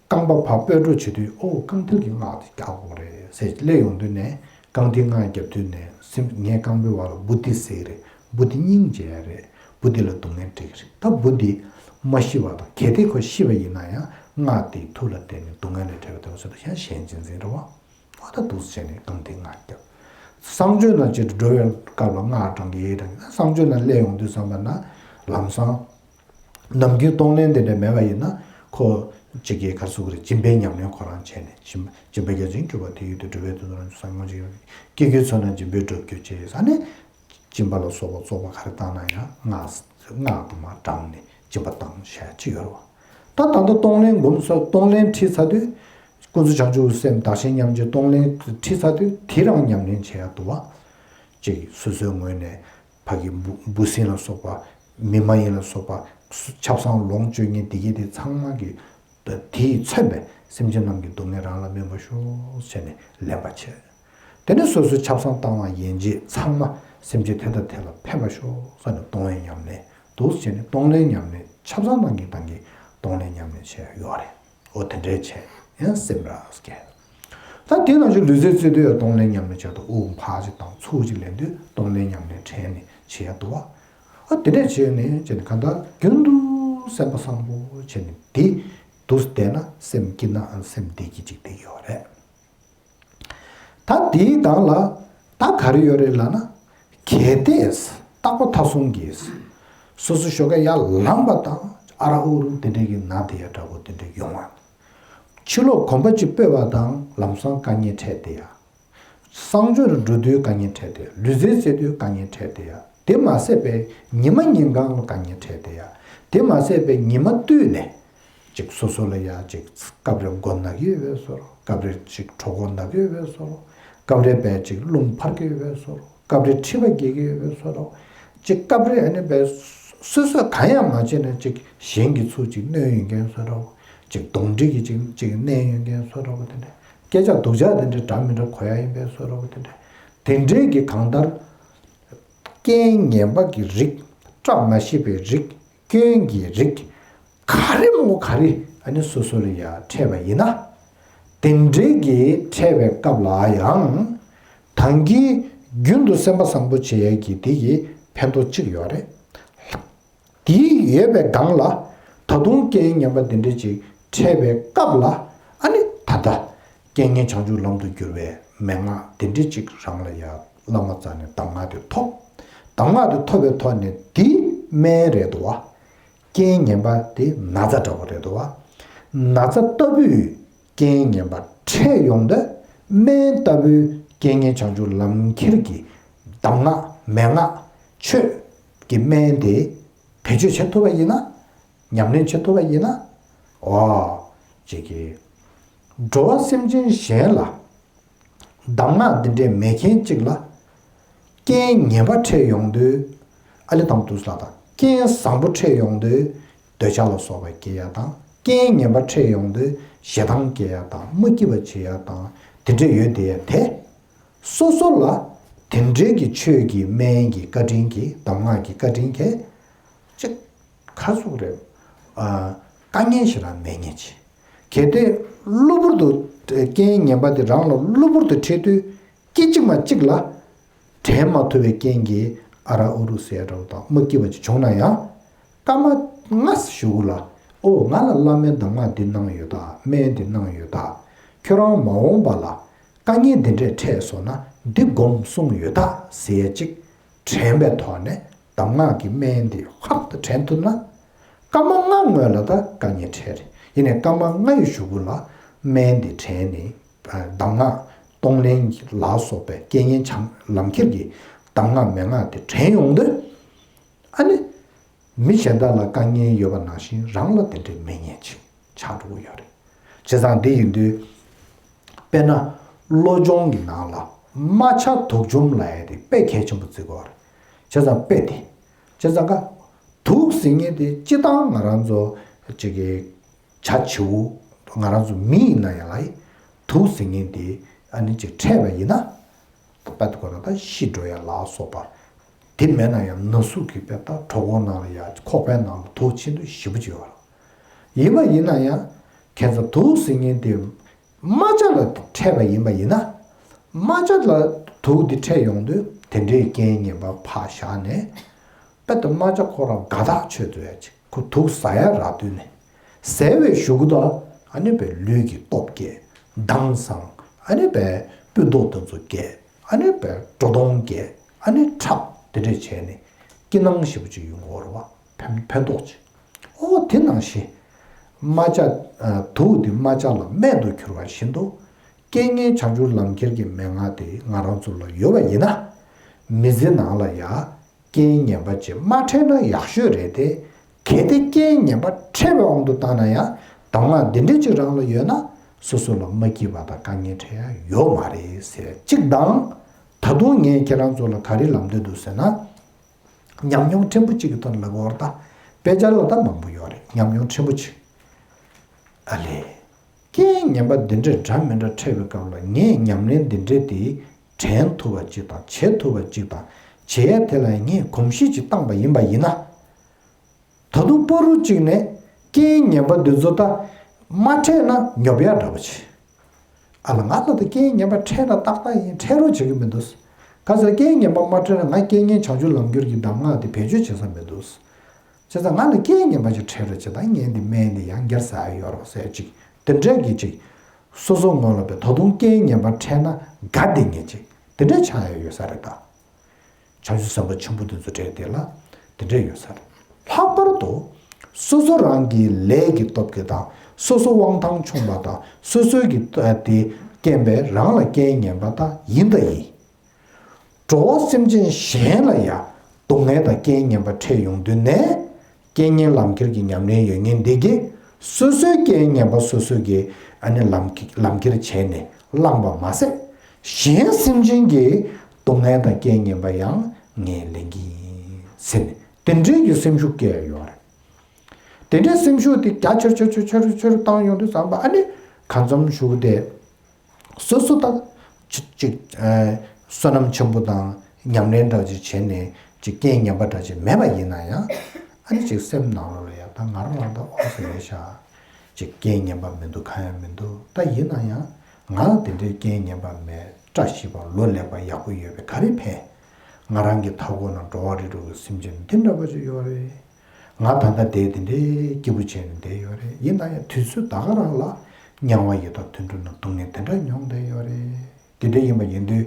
རྐང་པ་ཕར་སྤོས་འགྲོ་བྱེད་དུས་ཨོ་རྐང་མཐིལ་གྱི་སྔགས་དེ་རྒྱག་དགོས་རེད་ཟེར་སླེབས་ཡོང་དུས་ནས་རྐང་མཐིལ་སྔགས་རྒྱབ་དུས་ནས་སེམས་ངའི་རྐང་པའི་བར་ལ་བུ་འདི་ཟེར་གི་རེད། བུ་འདི་སྙིང་རྗེ་ཡ་རེད། བུ་འདི་ལ་སྡུག་བསྔལ་སྤྲད་གི་རེད། ད་བུ་འདི་མ་ཤི་བ་དང་གལ་ཏེ་ཁོ་ཤི་བ་ཡིན་ན་ཡང་སྔགས་དེའི་མཐུ་ལ་བརྟེན་ནས་སྡུག་བསྔལ་ལས་བྲལ་བ་དེ་མ་ཟད་ཡང་གཞན་གཅེས་འཛིན་རེད་བ། ཨ་ད་འདུག་སེ་བྱས་ནས་རྐང་མཐིལ་སྔགས་རྒྱབ། གསང་སྤྱོད་ནང་ཅིག་འགྲོ་བའི་སྐབས་ལ་སྔགས་བགྲང་གི་བགྲང་གི་གསང་སྤྱོད་ནང་སླེབས་ཡོང་དུས་ཙམ་པ་ན་ལམ་སང་ནམ་རྒྱུན་གཏོང་ལེན་དེ་འདྲ་མེད་པ་ཡིན་ན་ཁོ་གཅིག་གིས་ག་རེ་ཟེར་དགོས་རེད། སྦྱིན་པའི་ཉམས་ལེན་ཁོ་རང་བྱས་ནས་སྦྱིན་སྦྱིན་པ་རྒྱ་ཆེན་གྱུར་པ་དེ་ཡོད་དུ་འགྲོ་བའི་དོན་དུ་རང་ཚོ་བསམ་ངོ་ཅིག་ཡོད། སྐྱེ་རྒྱུའི་ཚོགས་རྣམས་སྦྱིན་པས་འགྲུབ་གྱུར་ཅེས་ཨ་ནི་སྦྱིན་པ་ལ་སོགས་པ་བཙོག་པ་ག་རེ་བཏང་ན་ཡང་སྔགས་སྔགས་དུ་མ་བགྲངས་ནས་སྦྱིན་པ་བཏང་བྱ་ཅི་ཡོད་རེད་བ། ད་ད་ལྟ་གཏོང་ལེན་སྒོམ་ས་གཏོང་ལེན་ཁྲིད་ཚར་དུས་ཀུན་རྫོབ་བྱང་ཆུབ་སེམས་བདག་གཞན་མཉམ་བརྗེ་གཏོང་ལེན་ཁྲིད་ཚར་དུས་དེ་རང་ཉམས་ལེན་བྱེད་ཡག་འདུག་བ། གཅིག་སོ་སོའི་ངོས་ནས་ཕ་གི་འབུ་འབུ་སྲིན་ལ་སོགས་པ་མི་མ་ཡིན་ལ་སོགས་པ་ཆབ་གསང་ལོངས་སྤྱོད་མཁན་དེ་གས་དེ་ཚང་མ་གི་དེས་མཚོན་པའི་སེམས་ཅན་རྣམས་ཀྱི་སྡུག་བསྔལ་རང་ལ་སྨིན་པར་ཤོག་ཟེར་ནས་ལེན་པ་བྱས། དེ་ནས་སོ་སོའི་ཆབ་གསང་བཏང་བ་ཡན་ཆད་ཚང་མ་སེམས་ཅན་དེ་དང་དེ་ལ་ཕན་པར་ཤོག་ཟེར་ནས་གཏོང་བའི་ཉམས་ལེན་འདུག་སེ་བྱས་ནས་གཏོང་ལེན་ཉམས་ལེན་ཆབ་གསང་གནང་གི་སྟངས་ཀྱིས་གཏོང་ལེན་ཉམས་ལེན་བྱས་ཡོད་རེད། འོ་དེ་འདྲའི་བྱས་ཡང་སེམས་རག་སྐྱེ། ད་དེ་ནང་བཞིན་ལུས་རྩལ་རྩེད་དུས་ཡང་གཏོང་ལེན་ཉམས་ལེན་བྱས་འདུག་དབུགས་འཕར་ཅིག་དང་ཚུར་ཅིག་ལེན་དུས་གཏོང་ལེན་ཉམས་ལེན་དྲན་ནས་བྱེད་ཡ་འདུག་བ། ཨ་དེ་འདྲས་བྱས་ནས་བྱས་ནས་གང་ལྟར་རྒྱུན་དུ་སེམས་པ་བཟང་པོ་བྱས་ནས་དེ་འདུག་བསྡད་ན་སེམས་སྐྱིད་ན་སེམས་བདེ་སྐྱིད་ཅིག་བསྡད་ཡོད་རེད། ད་དེའི་སྒང་ལ་ད་ག་རེ་ཡོད་རེད་ལབ་ན། གལ་ཏེ་རྟག་པ་མཐའ་གསུམ་གྱིས་སོ་སོ་ཞོགས་ཀས་ཡར་ལངས་པ་དང་ཨ་ར་ཨུ་རུ་དེ་འདྲས་ཀྱི་ནང་དེ་ཡ་འདྲ་པོ་དེ་འདྲས་ཡོང་བ། ཕྱི་ལོགས་གོམ་པ་གཅིག་སྤོས་པ་དང་ལམ་སང་དཀའ་ངལ་འཕྲད་དེ་ཡ། གསང་སྤྱོད་ལ་འགྲོ་དུས་དཀའ་ངལ་འཕྲད་དེ་ཡ། ལུས་རྩལ་རྩེད་དུས་དཀའ་ངལ་འཕྲད་དེ་ཡ། དེ་མ་ཟད་པའི་ཉི་མ་ཉིན་གང་ལ་དཀའ་ངལ་འཕྲད་དེ་ཡ། དེ་མ་ཟད་པའི་ཉི་མ་དུས་ནས་ཅིག་སོ་སོ་ལ་ཡ་ཅིག་སྐབས་རེ་མགོ་ན་གི་ཡོད་པའི་བཟོ་འདྲ། སྐབས་རེ་ཅིག་གྲོད་ཁོག་ན་གི་ཡོད་པའི་བཟོ་འདྲ། སྐབས་རེ་བས་ཅིག་རླུང་འཕར་གི་ཡོད་པའི་བཟོ་འདྲ། སྐབས་རེ་མཁྲིས་པ་རྒྱས་ཀྱི་ཡོད་པའི་བཟོ་འདྲ། ཅིག་སྐབས་རེ་ཨ་ནི་བས་སོ་སོས་གང་ཡང་མ་བྱས་ནས་ཅིག་གཞན་གྱི་ཚུར་ཅིག་གནོད་ཡོང་མཁན་བཟོ་འདྲ། ཅིག་གདོན་འདྲེ་གིས་ཅིག་ཅིག་མནན་ཡོང་མཁན་བཟོ་འདྲ་པོ་དེ་འདྲ། སྐད་ཆ་སྡུག་ཅག་དེ་འདྲ་འདྲ་མི་འདྲ་གོ་ཡ་ཡིན་པའི་བཟོ་འདྲ་པོ་དེ་འདྲ། དེ་འདྲའི་གི་གང་ལྟར་རྐྱེན་ངན་པ་གི་རིགས། བཀྲ་མ་ཤིས་པའི་རིགས། སྐྱོན་གྱི་རིགས། ག་རེ་མོ་ག་རེ་ཨ་ནི་སོ་སོ་ལ་ཡ་འཕྲད་པ་ཡིན་ན། དེ་འདྲའི་གི་འཕྲད་པའི་སྐབས་ལ་ཡང་། ད་གིན་རྒྱུན་དུ་སེམས་པ་བཟང་པོ་བྱེད་ཡས་ཀྱི་དེ་གི་ཕན་ཐོགས་གཅིག་ཡོད་རེད། དེ་ཡོད་པའི་སྒང་ལ་ད་དུང་རྐྱེན་ངན་པ་དེ་འདྲ་ཅིག་འཕྲད་པའི་སྐབས་ལ་ཨ་ནི་ད་ལྟ་རྐྱེན་ངན་བྱང་ཆུབ་ལམ་དུ་བསྒྱུར་བའི་མན་ངག་དེ་འདྲ་ཅིག་རང་ལ་ཡ་བླ་མ་རྩ་ནས་གདམས་ངག་དེ་ཐོབ། གདམས་ངག་དེ་ཐོབ་པའི་ཐོག་ནས་དེ་སྨན་རེད་དོ་བ། རྐྱེན་ངན་པ་དེ་ན་ཚ་འདྲ་པོ་རེད་དོ་བ། ན་ཚ་ལྟ་བུའི་རྐྱེན་ངན་པ་འཕྲད་ཡོང་དུས་སྨན་ལྟ་བུའི་རྐྱེན་ངན་བྱང་ཆུབ་ལམ་ཁྱེར་གྱི་གདམས་ངག་མན་ངག་ཆོས་ཀྱི་སྨན་དེ་བེད་སྤྱོད་བྱེད་ཐུབ་པ་ཡིན་ན། ཉམས་ལེན་བྱེད་ཐུབ་པ་ཡིན་ན། འོ། ཅིག་གིས། འགྲོ་བ་སེམས་ཅན་གཞན་ལ། གདམས་ངག་འདི་འདྲའི་མེད་མཁན་གཅིག་ལ། རྐྱེན་ངན་པ་འཕྲད་ཡོང་དུས། ཨ་ལེ་དང་དུས་ལ་དང་རྐྱེན་བཟང་པོ་འཕྲད་ཡོང་དུས། འདོད་ཆགས་ལ་སོགས་པ་སྐྱེ་ཡ་དང་། རྐྱེན་ངན་པ་འཕྲད་ཡོང་དུས་ཞེ་སྡང་སྐྱེ་ཡ་དང་མ་སྐྱིད་པ་བྱེད་ཡ་དང་དེ་འདྲ་ཡོད་དེ་ཡ་དེ། སོ་སོ་ལ་དེ་འདྲའི་གི་ཆོས་ཀྱི་སྨན་གྱི་བཀའ་དྲིན་གྱིས་གདམས་ངག་གི་བཀའ་དྲིན་གྱིས་ཅིག་ག་ཟུག་རེད། ཨ། དཀའ་ངལ་ཞེ་དྲག་མེད་ངེས་ཅི། གལ་ཏེ་གློ་བུར་དུ་རྐྱེན་ངན་པ་དེ་རང་ལ་གློ་བུར་དུ་འཕྲད་དུས་སྐད་ཅིག་མ་གཅིག་ལ་དྲན་མ་ཐུབ་པའི་རྐྱེན་གྱིས་ཨ་ར་ཨུ་རུ་ཟེར་འདྲ་བོ་དང་མ་སྐྱིད་པ་ཅིག་བྱུང་ན་ཡང་། སྐར་མ་ལྔ་གཞུག་གུ་ལ། ཨོ་ང་ལ་བླ་མའི་གདམས་ངག་འདི་གནང་ཡོད་ད། སྨན་འདི་གནང་ཡོད་ད། ཁྱོད་རང་མ་འོངས་པ་ལ་དཀའ་ངལ་འདི་འདྲས་འཕྲད་སོང་ན་འདི་སྒོམ་གསུངས་ཡོད་ད་ཟེར་ཡ་ཅིག་དྲན་པའི་ཐོག་ནས་གདམས་ངག་གི་སྨན་འདི་ཧག་ཏུ་དྲན་ཐུབ་ན། སྐར་མ་ལྔ་སྔོན་ལ་ད་དཀའ་ངལ་འཕྲད་རེད། ཡིན་ནའི་སྐར་མ་ལྔ་ཡི་གཞུག་གུ་ལ་སྨན་འདི་དྲན་ནས་གདམས་ངག་གཏོང་ལེན་ལ་སོགས་པའི་རྐྱེན་ངན་བྱང་ལམ་ཁྱེར་གྱི་གདམས་ངག་མན་ངག་དེ་དྲན་ཡོང་དུས། ཨ་ནི། མི་གཞན་དག་ལ་དཀའ་ངལ་ཡོད་པ་ནང་བཞིན་རང་ལ་དེ་འདྲའི་མེད་ངེས་ཅིག་ཆགས་འགྲོ་གི་ཡོད་རེད། བྱས་ཙང་འདི་ཡིན་དུས། དཔེར་ན། བློ་སྦྱོང་གི་ནང་ལ་ རྨ་བྱ་དུག་འཇོམས་ལབ་ཡ་དེ་དཔེ་གལ་ཆེན་པོ་བརྩི་དགོས་རེད། བྱས་ཙང་དཔེ་དེ། བྱས་ཙང་ཀ་དུག་ཟེར་མཁན་དེ་སྤྱིར་བཏང་ང་རང་ཚོ་ཅིག་གི་བྱ་བྱིའུ་ང་རང་ཚོ་མི་ཡིན་ན་ཡང་ལ་དུག་ཟེར་མཁན་དེ་ཨ་ནི་ཅིག་འཕྲད་པ་ཡིན་ན། དཔེ་དེ་ཁོ་ན་ད་ཤི་འགྲོ་ཡ་ལ་སོགས་པ། དེ་མེད་ན་ཡང་ན་ཟུག་གི་དཔེ་ད་གྲོད་ཁོག་ནང་ལ་ཡ་ཁོག་པའི་ནང་ལ་དུག་ཕྱིན་དུས་ཞེ་པོ་ཅིག་ཡོད་རེད། ཡིན་པ་ཡིན་ན་ཡང་ཁྱེད་ཚོ་དུག་ཟེར་མཁན་དེ། རྨ་བྱ་ལ་འཕྲད་པ་ཡིན་པ་ཡིན་ན། རྨ་བྱ་ལ་དུག་འདི་འཕྲད་ཡོང་དུས་དེ་འདྲའི་རྐྱེན་ངན་པ་ཕར་བཞག་ནས། དཔེ་དེ་རྨ་བྱ་ཁོ་རང་དགའ་ཐག་ཆོད་འདུག་ཡ་ཅིག་ཁོ་དུག་ཟ་ཡ་རག་དུས་ནས། ཟས་པའི་གཞུག་གུ་དུ་ཨ་ནི་པའི་ལུས་ཀྱི་སྟོབས་རྒྱས། མདངས་བཟང་། ཨ་ནི་པའི་སྤུ་མདོག་དེ་ཚོ་རྒྱས། ཨ་ནི་པའི་སྒྲོ་མདོངས་རྒྱས། ཨ་ནི་འཁྲབ་དེ་འདྲས་བྱས་ནས་སྐྱིད་སྣང་ཞེ་པོ་ཅིག་ཡོང་གི་ཡོད་རེད་བ། ཕན་ཕན་ཐོགས་ཆེ། ཨོ་དེ་ནང་བཞིན། རྨ་བྱ། དུག་དེ་རྨ་བྱ་ལ་སྨན་དུ་གྱུར་པ་བཞིན་དུ། རྐྱེན་ངན་བྱང་ཆུབ་ལམ་ཁྱེར་གྱི་མན་ངག་དེ་ང་རང་ཚོ་ལ་ཡོད་པ་ཡིན་ན། མི་ཚེ་ནང་ལ་ཡ། རྐྱེན་ངན་པ་ཅིག་མ་འཕྲད་ན་ཡག་ཤོས་རེད་དེ། གལ་ཏེ་རྐྱེན་ངན་པ་འཕྲད་པའི་དབང་དུ་བཏང་ན་ཡང་གདམས་ངག་འདི་འདྲས་ཅིག་རང་ལ་ཡོད་ན། སོ་སོ་ལ་མ་སྐྱིད་པ་དང་དཀའ་ངལ་འཕྲད་ཡ་ཡོད་མ་རེད་ཟེར་གཅིག་དང་། ད་དུང་ངས་ཁྱེད་རང་ཚོ་ལ་ག་རེ་ལབ་འདོད་འདུག་ཟེར་ན། ཉམས་མྱོང་ཕྲན་བུ་གཅིག་གི་ཐོག་ནས་ལབ་དགོས་པ་རེད་ད། དཔེ་ཆ་ལ་ད་མང་པོ་ཡོད་རེད། ཉམས་མྱོང་ཕྲན་བུ་གཅིག་ཨ་ལས། རྐྱེན་ངན་པ་འདི་འདྲ་འདྲ་མི་འདྲ་འཕྲད་པའི་སྐབས་ལ་ངས་ཉམས་ལེན་འདི་འདྲ་དེ་དྲན་ཐུབ་པ་གཅིག་དང་བྱེད་ཐུབ་པ་གཅིག་དང་བྱེད་ཡ་དེ་ལ་ངས་གོམས་གཤིས་ཅིག་བཏང་པ་ཡིན་པ་ཡིན་ན། ད་དུང་བར་དུ་གཅིག་ནས་རྐྱེན་ངན་པ་འདི་ཚོ་ད་མ་འཕྲད་ན་ཉོབ་ཡ་འདྲ་པོ་ཆེ། ཨ་ལ་ང་ལ་ད་རྐྱེན་ངན་པ་འཕྲད་ན་ཏག་ཏག་ཡིན། འཕྲད་རོགས་བྱེད་ཀྱི་མི་འདུག་ག་ཚོད་རྐྱེན་ངན་པ་མ་འཕྲད་ན་ང་རྐྱེན་ངན་བྱང་ཆུབ་ལམ་སྒྱུར་གྱི་གདམས་ངག་དེ་བེད་སྤྱོད་བྱེད་ས་མི་འདུག་བྱས་ཙང་ང་ལ་རྐྱེན་ངན་པ་ཅིག་འཕྲད་རོགས་བྱེད་དང་། ངས་འདི་སྨན་འདི་ཡང་བསྐྱར་ཟ་ཡ་ཡོད་རོགས་ཟེར་ཅིག་དེ་འདྲ་གི་ཅིག་སོ་སོ་ངོ་ལ་བས་ད་དུང་རྐྱེན་ངན་པ་འཕྲད་ན་དགའ་བདེ་ངེས་ཅིག་དེ་འདྲ་ཆགས་ཡ་ཡོད་ས་རེད་ད། བྱང་ཆུབ་སེམས་དཔའ་ཆེན་པོ་དེ་ཚོ་གྲས་དེ་ལ་དེ་འདྲ་ཡོད་ས་རེད། ལྷག་པར་དུ་སོ་སོ་རང་གི་ལས་ཀྱི་སྟོབས་ཀྱིས་དང་། སོ་སོ་དབང་ཐང་ཆུང་བ་དང་། སོ་སོའི་གི་ལྟ་དེ་རྐྱེན་པས་རང་ལ་རྐྱེན་ངན་པ་དང་ཡིན་དང་ཡིན། འགྲོ་བ་སེམས་ཅན་གཞན་ལ་ཡང་སྡུག་བསྔལ་དང་རྐྱེན་ངན་པ་འཕྲད་ཡོང་དུས་ནས། རྐྱེན་ངན་ལམ་ཁྱེར་གྱི་ཉམས་ལེན་ཡོད་མཁན་འདི་གིས་སོ་སོའི་རྐྱེན་ངན་པ་སོ་སོ་གིས་ཨ་ནི་ལམ་ལམ་ཁྱེར་བྱས་ནས་བླངས་པ་མ་ཟད། གཞན་སེམས་ཅན་གྱི་སྡུག་བསྔལ་དང་རྐྱེན་ངན་པ་ཡང་ངས་ལེན་གྱི་ཡིན་ཟེར་ནས་དེ་འདྲའི་གི་སེམས་ཤུགས་སྐྱེ་ཡ་ཡོད་རེད། དེ་འདྲའི་སེམས་ཤུགས་དེ་རྒྱ་ཆེར་ཆེར་ཆེར་ཆེར་ཆེར་བཏང་ཡོང་དུས་ཙམ་པ་ཨ་ནི་གང་འཚམ་ཞུ་གི་དེ། སོ་སོ་དང་ཅིག་ཅིག་ཨ་བསོད་ནམས་ཆེན་པོ་དང་ཉམས་ལེན་འདྲ་ཅིག་བྱས་ནས་ཅིག་རྐྱེན་ངན་པ་འདྲ་ཅིག་མེད་པ་ཡིན་ན་ཡང་། ཨ་ནི་ཅིག་སེམས་ནང་ལོགས་ལ་ཡང་ད་ང་རང་ལ་ད་ཨོ་ཟེར་ལས་ཤག་ཅིག་རྐྱེན་ངན་པ་མི་འདུག་གང་ཡང་མི་འདུག་ད་ཡིན་ན་ཡང་ང་ལ་དེ་འདྲའི་རྐྱེན་ངན་པ་མེད། བཀྲ་ཤིས་པ་ལོ་ལེགས་པ་ཡག་པོ་ཡོད་པའི་ག་རེ་ཕན། ང་རང་གི་མཐའ་འཁོར་ན་འགྲོ་བ་རིགས་དྲུག་གི་སེམས་ཅན་འདི་འདྲ་པོ་ཅིག་ཡོད་རེད། ང་ད་ལྟ་བསྡད་དེ་འདྲའི་སྐྱིད་པོ་བྱས་ནས་བསྡད་ཡོད་རེད། ཡིན་ན་ཡང་དུས་ཚོད་ད་ག་རང་ལ་མྱང་བ་ཡོད་དང་དུད་འགྲོ་ན་སྡུག་བསྔལ་དེ་འདྲ་མྱོང་བསྡད་ཡོད་རེད། དེ་འདྲ་ཡིན་པ་ཡིན་དུས་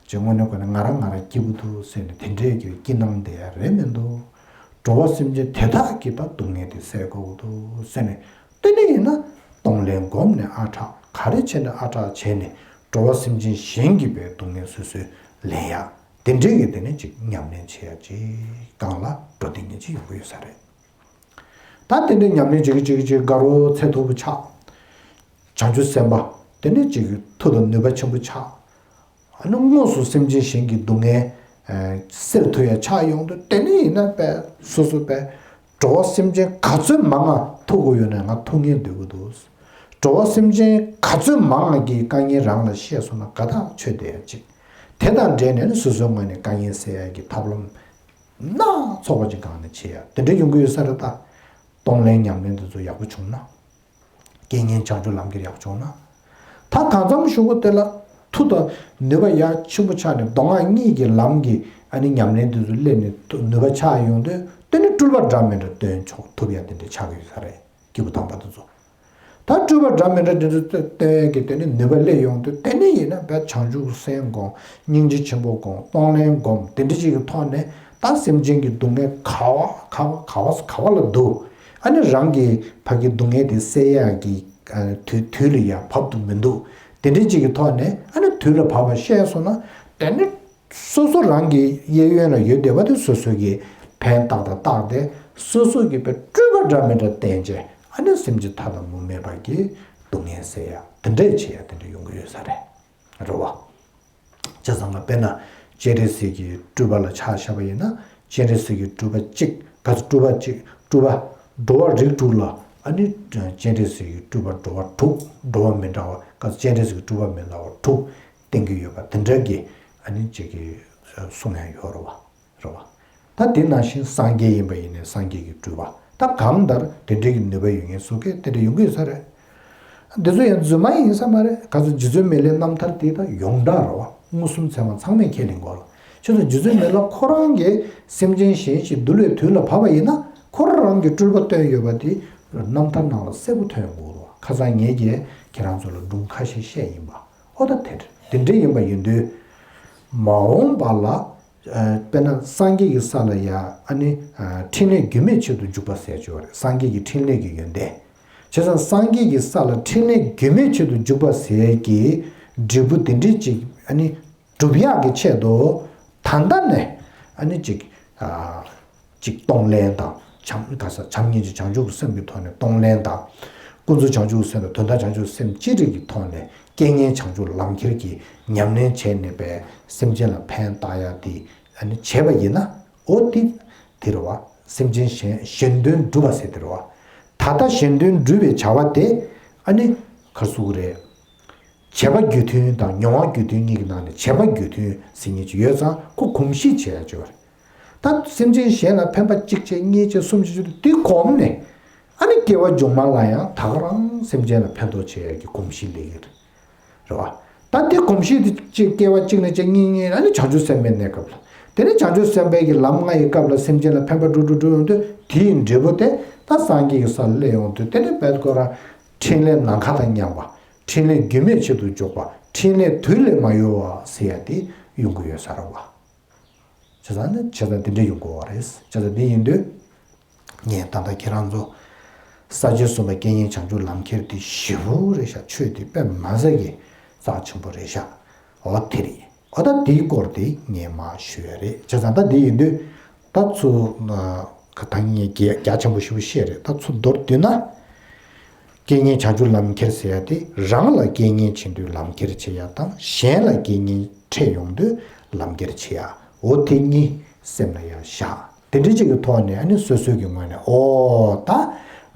ཅིག་དངོས་གནས་ཁོ་ན་ང་རང་ང་རང་སྐྱིད་པོ་འདུག་ཟེར་ནས་དེ་འདྲའི་གི་སྐྱིད་སྣང་བསྡད་ཡ་རེད་མི་འདུག་འགྲོ་བ་སེམས་ཅན་དེ་དག་གི་ད་སྡུག་བསྔལ་དེ་སེལ་དགོས་ཀྱི་འདུག་ཟེར་ནས་དེ་འདྲ་ཡིན་ན་གཏོང་ལེན་སྒོམ་ནས་ཨ་དྲག་ག་རེ་བྱས་ནས་ཨ་དྲག་བྱས་ནས་འགྲོ་བ་སེམས་ཅན་གཞན་གྱི་བའི་སྡུག་བསྔལ་སོ་སོས་ལེན་ཡ། དེ་འདྲའི་གི་དེ་ནས་ཅིག་ཉམས་ལེན་བྱེད་ཡ་ཅིག་གང་ལ་འགྲོ་དེ་ཉིད་ཅིག་ཡོང་གི་ཡོད་ས་རེད། ད་དེ་འདྲའི་ཉམས་ལེན་བྱེད་ཀྱི་བྱེད་ཀྱི་བྱེད་དགའ་རོགས་ཚད་མཐོ་པོ་ཆགས། བྱང་ཆུབ་སེམས་དཔའ་དེ་ནས་ཅིག་མཐུ་དང་ནུས་པ་ཆེན་པོ་ཆགས། ཨ་ནི་དངོས་སུ་སེམས་ཅན་གཞན་གྱི་སྡུག་བསྔལ་སེལ་ཐུབ་ཡ་ཆགས་ཡོང་དུས་དེ་ནས་ཡིན་ན་དཔེ་སོ་སོ་དཔེ། འགྲོ་བ་སེམས་ཅན་ག་ཚོད་མང་ང་ཐུག་གི་ཡོད་ན་ང་ཐུག་ངེས་སྡོད་ཀྱི་འདུག་འགྲོ་བ་སེམས་ཅན་ག་ཚོད་མང་ང་གི་དཀའ་ངལ་རང་ལ་བཤད་སོང་ན་དགའ་ཐག་ཆོད་བསྡད་ཡ་ཅིག་དེ་དང་འབྲེལ་ནས་ནི་སོ་སོའི་ངོས་ནས་དཀའ་ངལ་སེལ་ཡ་གི་ཐབས་ལམ་སྣ་ཚོགས་པ་ཅིག་སྒང་ནས་བྱེད་ཡ་དེ་འདྲ་ཡོང་གི་ཡོད་ས་རེད་ད། གཏོང་ལེན་ཉམས་ལེན་དེ་ཚོ་ཡག་པོ་བྱུང་ན། རྐྱེན་ངན་བྱང་ཆུབ་ལམ་ཁྱེར་ཡག་བྱུང་ན། ད་གང་འཚམ་ཞུ་དགོས་དེ་ལ་མཐུ་དང་ནུས་པ་ཡག་ཆེན་པོ་ཆགས་ནས་མདོ་སྔགས་གཉིས་ཀྱི་ལམ་གྱི་ཨ་ནི་ཉམས་ལེན་དེ་ཚོ་སླེབས་ནས་མཐུ་ནུས་པ་ཆགས་ཡོང་དུས་དེ་ནི་སྤྲུལ་པ་འདྲ་མི་འདྲ་སྟོན་ཆོག་ཐུབ་ཡ་དེ་འདྲ་ཆགས་ཀྱི་ཡོད་ས་རེད། སྐྱེས་བུ་དམ་པ་དེ་ཚོ། ད་སྤྲུལ་པ་འདྲ་མི་འདྲ་དེ་ཚོ་སྟོན་ཡ་གི་དེ་ནི་ནུས་པ་སླེབས་ཡོང་དུས་དེ་ནི་ཡིན་ན་བས་བྱང་ཆུབ་སེམས་སྒོམ། སྙིང་རྗེ་ཆེན་པོ་སྒོམ། གཏོང་ལེན་སྒོམ། དེ་འདྲ་ཅིག་གི་ཐོག་ནས་ད་སེམས་ཅན་གྱི་སྡུག་བསྔལ་ག་བ་ག་བ་ག་བ་ག་བ་ལ་འདུག་ཨ་ནི་རང་གི་ཕ་གི་སྡུག་བསྔལ་དེ་སེལ་ཡག་གི་ཨ་ནི་དུས་དུས་ལ་ཡ་བབ་ཏུ་མི་འདུག་དེ་འདྲ་ཅིག་གི་ཐོག་ནས་ཨ་ནི་དུས་ལ་བབ་པ་ཤེས་སོང་ན་དེ་ནི་སོ་སོ་རང་གི་གཡས་གཡོན་ལ་ཡོད་བསྡད་པ་དེ་སོ་སོ་གི་ཕན་བཏགས་དང་བཏགས་ཏེ་སོ་སོ་གི་དཔེ་སྤྲུལ་པ་འདྲ་མི་འདྲ་བསྟན་བྱས་ཨ་ནི་སེམས་ཅན་མཐའ་དང་མུ་མེད་པ་གི་སྡུག་བསྔལ་སེལ་ཡ་དེ་འདྲས་བྱེད་ཡ་དེ་འདྲ་ཡོང་གི་ཡོད་ས་རེད། རེད་བ། བྱས་ཙང་ང་དཔེར་ན་སྤྱན་རས་གཟིགས་ཀྱི་སྤྲུལ་པ་ལ་ཆ་བཞག་པ་ཡིན་ན། སྤྱན་རས་གཟིགས་ཀྱི་སྤྲུལ་པ་གཅིག་ག་ཚོད་སྤྲུལ་པ་གཅིག་སྤྲུལ་པ་འགྲོ་བ་རིགས་དྲུག་ལ་ཨ་ནི་སྤྱན་རས་གཟིགས་ཀྱི་སྤྲུལ་པ་འགྲོ་བ་དྲུག་འགྲོ་བ་མི་འདྲ་བ་ག་ཚོད་སྤྱན་རས་གཟིགས་ཀྱི་སྤྲུལ་པ་མི་འདྲ་བ་དྲུག་བསྟན་གྱི་ཡོད་པ་དེ་འདྲ་གི་ཨ་ནི་གཅིག་གི་གསུང་ཡང་ཡོད་རེད་བ། རེད་བ། ད་དེ་ནང་བཞིན་སངས་རྒྱས་ཡིན་པ་ཡིན་ནའི་སངས་རྒྱས་ཀྱི་སྤྲུལ་པ་ད་གང་ལྟར་དེ་འདྲའི་གི་ནུས་པ་ཡོད་མཁན་སོ་སྐད་དེ་འདྲ་ཡོང་གི་ཡོད་ས་རེད། འདི་ཚོ་ཡང་རྫུན་མ་ཡིན་ས་མ་རེད། ག་ཚོད་རྗེ་བཙུན་མི་ལའི་རྣམ་ཐར་དེ་ད་ཡོངས་གྲགས་རེད་བ། མངོན་སུམ་ཚད་མ་ཚང་མས་ཁས་ལེན་དགོས་རེད། ཁྱེད་ཚོ་རྗེ་བཙུན་མི་ལ་ཁོ་རང་གི་སེམས་ཅན་གཞན་ཞིག་འདུལ་བའི་དུས་ལ་བབ་པ་ཡིན་ན་ཁོ་རང་གི་སྤྲུལ་པ་སྟོན་ཡོད་པ་དེ་རྣམ་ཐར་ནང་ལ་གསལ་པོ་ཐོན་ཡོང་གི་རེད་བ། ཁ་སང་ངེད་ཀྱིས་ཁྱེད་རང་ཚོ་ལ་སྒྲུང་ཁ་ཤས་བཤད་ཡིན་པ། ཨོ་ད་དེ་དེ་འདྲ་ཡིན་པ་ཡིན་དུས། མ་འོངས་པ་ལ། ཨ་དཔེར་ན་སངས་རྒྱས་ཀྱི་ས་ལ་ཡ་ཨ་ནི་ཨ་ཕྲིན་ལས་རྒྱུན་མེད་ཆེད་དུ་འཇུག་པ་ཟེར་ཅིག་ཡོད་རེད། སངས་རྒྱས་ཀྱི་ཕྲིན་ལས་ཀྱི་ཡོན་ཏན། བྱས་ཙང་སངས་རྒྱས་ཀྱི་ས་ལ་ཕྲིན་ལས་རྒྱུན་མེད་ཆེད་དུ་འཇུག་པ་ཟེར་གྱི་འབྲས་བུ་དེ་འདྲའི་ཅིག་ཨ་ནི་སྒྲུབ་ཡག་གི་ཆེད་དུ་ད་ལྟ་ནས་ཨ་ནི་ཅིག་ཨ། གཅིག་གཏོང་ལེན་དང་། བྱམས་ག་ས་བྱམས་སྙིང་རྗེ་བྱང་ཆུབ་ཀྱི་སེམས་ཀྱི་ཐོག་ནས་གཏོང་ལེན་དང་། ཀུན་རྫོབ་བྱང་ཆུབ་ཀྱི་སེམས་དང་དོན་དམ་བྱང་ཆུབ་ཀྱི་སེམས་གཅིག་སྒྲིལ་གྱི་ཐོག་ནས་རྐྱེན་ངན་བྱང་ཆུབ་ལམ་ཁྱེར་གྱི་ཉམས་ལེན་བྱས་ནས་པའི་སེམས་ཅན་ལ་ཕན་བཏགས་ཡ་དེ་ཨ་ནི་བྱས་པ་ཡིན་ན། ཨོ་དེ་དེ་རེད་བ། སེམས་ཅན་གཞན་གཞན་དོན་སྒྲུབ་པ་ཟེར་དེ་རེད་བ། ད་ལྟ་གཞན་དོན་སྒྲུབ་པའི་བྱ་བ་དེ་ཨ་ནི་ག་རེ་ཟེར་དགོས་རེད། བྱེད་པ་རྒྱུ་མཐུན་དང་མྱོང་བ་རྒྱུ་མཐུན་གཉིས་ཀྱི་ནང་ནས་བྱེད་པ་རྒྱུ་མཐུན་ཟེར་མཁན་ཅིག་ཡོད་ཙང་ཁོ་གོམས་གཤིས་བྱེད་ཡ་ཅིག་ཡོད་རེད། ད་སེམས་ཅན་གཞན་ལ་ཕན་པ་གཅིག་བྱས་གཉིས་བྱས་གསུམ་བྱས་བཅུ་དེ་གོམས་ནས་ཨ་ནི་སྐྱེ་བ་མཇུག་མ་ལ་ཡང་ད་ག་རང་སེམས་ཅན་ལ་ཕན་ཐོགས་བྱེད་ཡ་གི་གོམས་གཤིས་སླེབས་ཀྱི་རེད། རེད་བ། ད་དེ་གོམས་གཤིས་དེ་གཅིག་སྐྱེ་བ་གཅིག་ནས་བྱས་གཉིས་གཉིས་ཨ་ནི་བྱང་ཆུབ་སེམས་དཔའི་གནས་སྐབས་ལ། དེ་ནས་བྱང་ཆུབ་སེམས་དཔའི་གི་ལམ་ལྔ་ཡི་སྐབས་ལ་སེམས་ཅན་ལ་ཕན་པ་སྒྲུབ་སྒྲུབ་སྒྲུབ་ཡོང་དུས་དེའི་འབྲས་བུ་དེ་ད་སངས་རྒྱས་ཀྱི་ས་ལ་སླེབས་ཡོང་དུས་དེ་ནས་བས་ཁོ་རང་ཕྲིན་ལས་ནམ་མཁའ་དང་མཉམ་པ། ཕྲིན་ལས་རྒྱུན་མེད་ཆེད་དུ་འཇུག་པ། ཕྲིན་ལས་དུས་ལས་མ་ཡོལ་བ་ཟེར་ཡ་དེ་ཡོང་གི་ཡོད་ས་རེད་བ། བྱས་ཙང་ནི་བྱས་ཙང་དེ་འདྲ་ཡོང་དགོས་བ་རེད། བྱས་ཙང་དེ་ཡིན་དུས། ངས་ད་ལྟ་ཁྱེད་རང་ཚོ་ས་བཅད་གསུམ་པ་རྐྱེན་ངན་བྱང་ཆུབ་ལམ་ཁྱེར་དེ་ཞེ་པོ་རེད་ཤག་ཆོས་དེ་དཔེ་མ་ཟད་ཀྱི་རྩ་ཆེན་པོ་རེད་ཤག་འོ་དེ་རེད། འོ་ད་དེའི་སྐོར་དེ་ངས་མར་ཞུ་ཡ་རེད། བྱས་ཙང་ད་དེ་ཡིན་དུས་ད་ཚུར་ཨ་ད་ངས་རྒྱ་རྒྱ་ཆེན་པོ་ཞེ་པོ་བཤད་རེད། ད་ཚུར་མདོར་བསྡུས་ན། རྐྱེན་ངན་བྱང་ཆུབ་ལམ་ཁྱེར་ཟེར་ཡ་དེ་རང་ལ་རྐྱེན་ངན་བྱེད་དུས་ལམ་ཁྱེར་བྱེད་ཡ་དང་གཞན་ལ་རྐྱེན་ངན་འཕྲད་ཡོང་དུས་ལམ་ཁྱེར་བྱེད་ཡ། འོ་དེ་གཉིས་སེམས་ལ་ཡ་བཞག་དེ་འདྲ་ཅིག་གི་ཐོག་ནས་ཨ་ནི་སོ་སོའི་གི་ངོས་ནས་ཨོ་ད་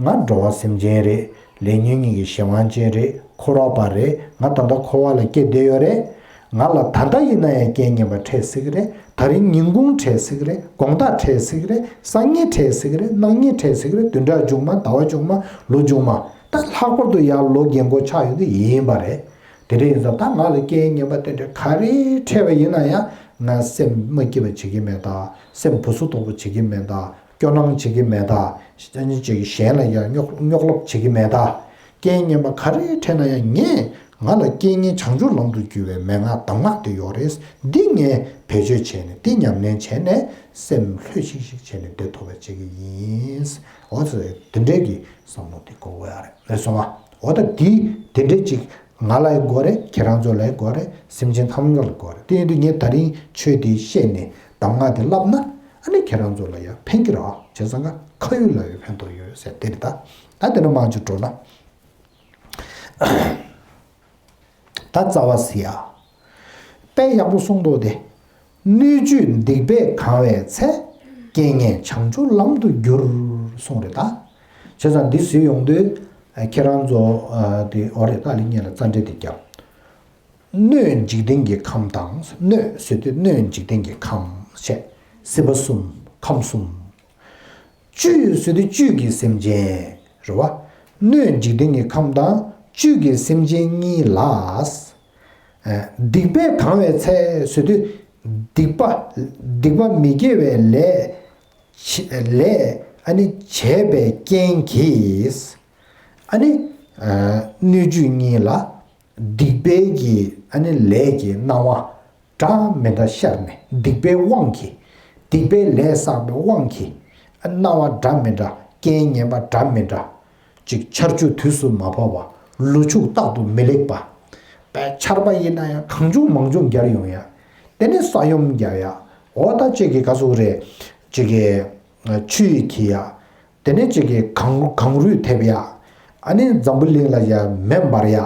ང་འགྲོ་བ་སེམས་ཅན་རེད། ལས་ཉོན་གཉིས་ཀྱི་གཞན་དབང་ཅན་རེད། འཁོར་བ་པ་རེད། ང་ད་ལྟ་འཁོར་བ་ལ་སྐྱེས་བསྡད་ཡོད་རེད། ང་ལ་ད་ལྟ་ཡིན་ན་ཡང་རྐྱེན་ངན་པ་འཕྲད་སྲིད་ཀྱི་རེད། ད་རིང་ཉིན་གུང་འཕྲད་སྲིད་ཀྱི་རེད། དགོང་དག་འཕྲད་སྲིད་ཀྱི་རེད། སང་ཉིན་འཕྲད་སྲིད་ཀྱི་རེད། གནངས་ཉིན་འཕྲད་སྲིད་ཀྱི་རེད། བདུན་ཕྲག་མཇུག་མ། ཟླ་བ་མཇུག་མ། ལོ་མཇུག་མ། ད་ལྷག་པར་དུ་ཡར་ལོ་རྒན་འཁོགས་ཆགས་ཡོང་དུས་ཡིན་པ་རེད། དེ་འདྲ་ཡིན་ཙང་ད་ང་ལ་རྐྱེན་ངན་པ་དེ་འདྲ་ག་རེ་འཕྲད་པ་ཡིན་ན་ཡང་ང་སེམས་མ་སྐྱིད་པ་བྱེད་ཀྱི་མེད་ད། སེམས་སྦུ་སུབ་དོག་པོ་བྱེད་ཀྱི་མེད་ད། སྐྱོ་སྣང་བྱེད་ཀྱི་མེད་ད། ཨ་ནི་ཅིག་གཞན་ལ་ཡང་རྙོག་རྙོག་སློབ་བྱེད་ཀྱི་མེད་ད། རྐྱེན་ངན་པ་ག་རེ་འཕྲད་ན་ཡང་ངས་ང་ལ་རྐྱེན་ངན་བྱང་ཆུབ་ལམ་དུ་བསྒྱུར་བའི་མན་ངག་གདམས་ངག་དེ་ཡོད་རེད། འདི་ངས་བེད་སྤྱོད་བྱས་ནས་འདི་ཉམས་ལེན་བྱས་ནས་སེམས་ལྷོད་ཤིག་ཤིག་བྱས་ནས་བསྡད་ཐུབ་པ་བྱེད་ཀྱི་ཡིན། འོ་ཙི་དེ་འདྲའི་གི་བསམ་བློ་དེ་དགོས་ཀྱི་ཡོད་རེད། རེད་སོང་ང་། འོ་ད་འདི་དེ་འདྲའི་ཅིག་ང་ལ་ཡང་དགོས་རེད། ཁྱེད་རང་ཚོ་ལ་ཡང་དགོས་རེད། སེམས་ཅན་ཐམས་ཅད་ལ་དགོས་རེད། དེ་ཡིན་དུས་ངས་ད་རིང་ཆོས་འདི་བཤད་ནས་གདམས་ངག་འདི་བསླབ་ན་ཨ་ནི་ཁྱེད་རང་ཚོ་ལ་ཡང་ཕན་གྱི་རེད། བྱས་ཙང་ང་ཁ་ཡོད་ལག་ཡོད་ཕན་ཐོགས་ཡོད་ཟེར་དེ་རེད་ད། ད་དེ་ནས་མར་ཅིག་འགྲོ་ན། ད་རྩ་བ་ཟེར་ཡ། དཔེ་ཡག་པོ་གསུངས་འདུག་སྟེ། སྣོད་བཅུད་སྡིག་པས་གང་བའི་ཚེ། རྐྱེན་ངན་བྱང་ཆུབ་ལམ་དུ་བསྒྱུར། གསུངས་རེད་ད། བྱས་ཙང་འདི་ཟེར་ཡོང་དུས། ཁྱེད་རང་ཚོ་དེ་འོ་རེད་ད། ལི་ཉན་ལ་རྩ་འགྲེལ་དེ་རྒྱབ། སྣོད་འཇིག་རྟེན་གྱི་ཁམས་དང་། སྣོད་ཟེར་དུས་སྣོད་འཇིག་རྟེན་གྱི་ཁམས་བཤད། སྲིད་པ་གསུམ། ཁམས་གསུམ། བཅུད་ཟེར་དུས་བཅུད་ཀྱི་སེམས་ཅན་རེད་བ། སྣོད་འཇིག་རྟེན་གྱི་ཁམས་དང་བཅུད་ཀྱི་སེམས་ཅན་གཉིས་ལ། སྡིག་པས་གང་བའི་ཚེ་ཟེར་དུས་སྡིག་པ། སྡིག་པ་མི་དགེ་བའི་ལས་བྱེད། ལས་ཨ་ནི་བྱས་པའི་རྐྱེན་གྱིས་ཨ་ནི་སྣོད་བཅུད་གཉིས་ལ་སྡིག་པའི་གི་ཨ་ནི་ལས་ཀྱི་སྣང་བ་འདྲ་མི་འདྲ་ཤར་ནས། སྡིག་པའི་དབང་གིས། སྡིག་པའི་ལས་བསགས་པའི་དབང་གིས་སྣང་བ་འདྲ་མི་འདྲ། རྐྱེན་ངན་པ་འདྲ་མི་འདྲ། ཅིག་ཆར་ཆུ་དུས་སུ་མ་བབས་པ། ལུ་ཕྱུགས་རྟག་ཏུ་མི་ལེགས་པ། པའི་ཆར་པ་ཡིན་ན་ཡང་གང་བྱུང་མང་བྱུང་རྒྱག་ཡོང་ཡ། དེ་ནས་ས་ཡོམ་རྒྱག་ཡ། འོ་ད་ཅིག་གི་ག་ཟེར་རེད། ཅིག་གི་ཆུ་ཡིས་འཁྱེར་ཡ། དེ་ནས་ཅིག་གི་གངས་གངས་རུད་ཐེབས་ཡ། ཨ་ནི་འཛམ་བུ་གླིང་ལ་ཡ་མེ་འབར་ཡ།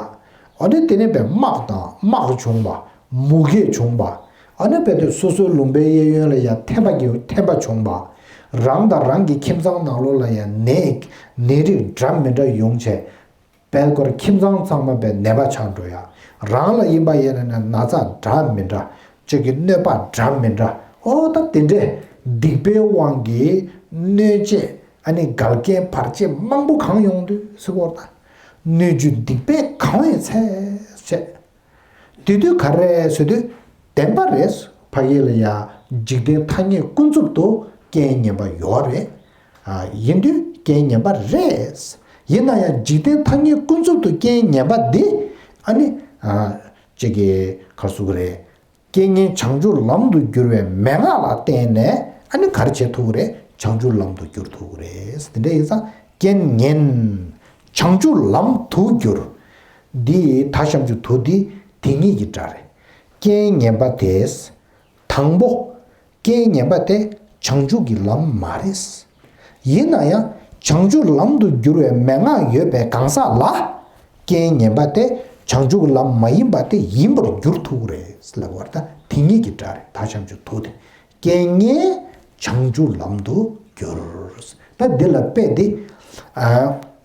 ཨ་ནི་དེ་ནས་པའི་དམག་དང་དམག་བྱུང་བ། མུ་གེ་བྱུང་བ། ཨ་ནི་དཔེ་དེ་སོ་སོའི་ལུང་པའི་གཡས་གཡོན་ལ་ཡང་ཐན་པ་གི་ཐན་པ་བྱུང་བ། རང་དང་རང་གི་ཁྱིམ་ཚང་ནང་ལོགས་ལ་ཡང་ནད་ནད་རིགས་འདྲ་མི་འདྲ་ཡོང་བྱས། དཔལ་སྐོར་ཁྱིམ་ཚང་ཚང་མ་པའི་ནད་པ་ཆགས་འགྲོ་ཡ། རང་ལ་ཡིན་པ་ཡིན་ན་ན་ན་ཚ་འདྲ་མི་འདྲ། གཅིག་གི་གནོད་པ་འདྲ་མི་འདྲ། ཨོ་ད་དེ་འདྲས་སྡིག་པའི་དབང་གིས་གནོད་བྱེད་ཨ་ནི་འགལ་རྐྱེན་བར་ཆད་མང་པོ་གང་ཡོང་དུས་ཟེར་བ་ད། སྣོད་བཅུད་སྡིག་པས་གང་བའི་ཚེ་བྱས། དེ་དུས་ག་རེ་ཟེར་དུས། བདེན་པ་རེད། ཕ་གི་ལ་ཡ་འཇིག་རྟེན་ཐ་སྙད་ཀུན་རྫོབ་ཏུ་རྐྱེན་ངན་པ་ཡོད་རེད། ཨ་ཡིན་དུས་རྐྱེན་ངན་པ་རེད། ཡིན་ན་ཡང་འཇིག་རྟེན་ཐ་སྙད་ཀུན་རྫོབ་ཏུ་རྐྱེན་ངན་པ་འདི་ཨ་ནི་ཨ་ཅིག་གི་ག་རེ་ཟེར་དགོས་རེད། རྐྱེན་ངན་བྱང་ཆུབ་ལམ་དུ་བསྒྱུར་བའི་མན་ངག་ལ་བརྟེན་ནས་ཨ་ནི་ག་རེ་བྱེད་ཐུབ་ཀྱི་རེད། བྱང་ཆུབ་ལམ་དུ་བསྒྱུར་ཐུབ་ཀྱི་རེད། དེ་འདྲ་ཡིན་ཙང་རྐྱེན་ངན་བྱང་ཆུབ་ལམ་དུ་བསྒྱུར། འདི་ད་ཞབས་ཀྱུ་དུ་འདི་དེ་ཉིད་ཀྱི་སྒྲ་རེད། རྐྱེན་ངན་པ་དེས། དང་པོ། རྐྱེན་ངན་པ་དེ་བྱང་ཆུབ་ཀྱི་ལམ་མ་རེད། ཡིན་ན་ཡང་བྱང་ཆུབ་ལམ་དུ་བསྒྱུར་བའི་མན་ངག་ཡོད་པའི་གང་ཟག་ལ། རྐྱེན་ངན་པ་དེ་བྱང་ཆུབ་ཀྱི་ལམ་མ་ཡིན་པ་དེ་ཡིན་པར་འགྱུར་ཐུབ་ཀྱི་རེད་ལབ་པ་ད་དེ་ཉིད་ཀྱི་སྒྲ་རེད། ད་ཞབས་ཀྱུ་དུ་དེ། རྐྱེན་ངན་བྱང་ཆུབ་ལམ་དུ་བསྒྱུར། ད་འདི་ལ་དཔེ་འདི། ཨ་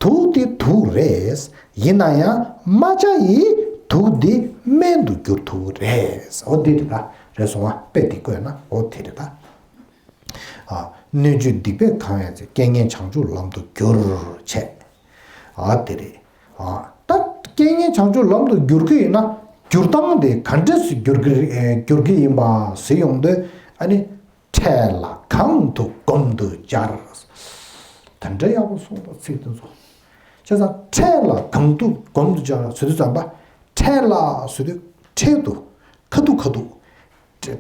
དུག་འདི་དུག་རེད། ཡིན་ན་ཡང་རྨ་བྱ་ཡི་དུག་འདི་སྨན་དུ་འགྱུར་ཐུབ་རེད། འོ་འདི་རེད་ད། རེད་སོང་བ། དཔེ་འདི་བཀོད་ན་འོ་དེ་རེད་ད། ཨ་སྣོད་བཅུད་སྡིག་པས་གང་བའི་ཚེ། རྐྱེན་ངན་བྱང་ཆུབ་ལམ་དུ་བསྒྱུར་བྱས། ཨ་དེ་རེད། ཨ་ད་རྐྱེན་ངན་བྱང་ཆུབ་ལམ་དུ་བསྒྱུར་གི་ཡིན་ན་བསྒྱུར་སྟངས་དེ་ག་འདྲས་སུ་བསྒྱུར་གི་རེད། བསྒྱུར་གི་ཡིན་པ་ཟེར་ཡོང་དུས་ཨ་ནི། འཕྲལ་ལ་གང་ཐུག་སྒོམ་དུ་སྦྱར། དེ་འདྲ་ཡག་པོ་གསུངས་པ་ཚིག་དེ་ཚོ། བྱས་ཙང་འཕྲལ་ལ་གང་ཐུག་སྒོམ་དུ་སྦྱར་ཟེར་དུས་ཙམ་པ། འཕྲལ་ལ་ཟེར་དུས་འཕྲལ་དུ། ཁ་ཐུག་ཁ་ཐུག་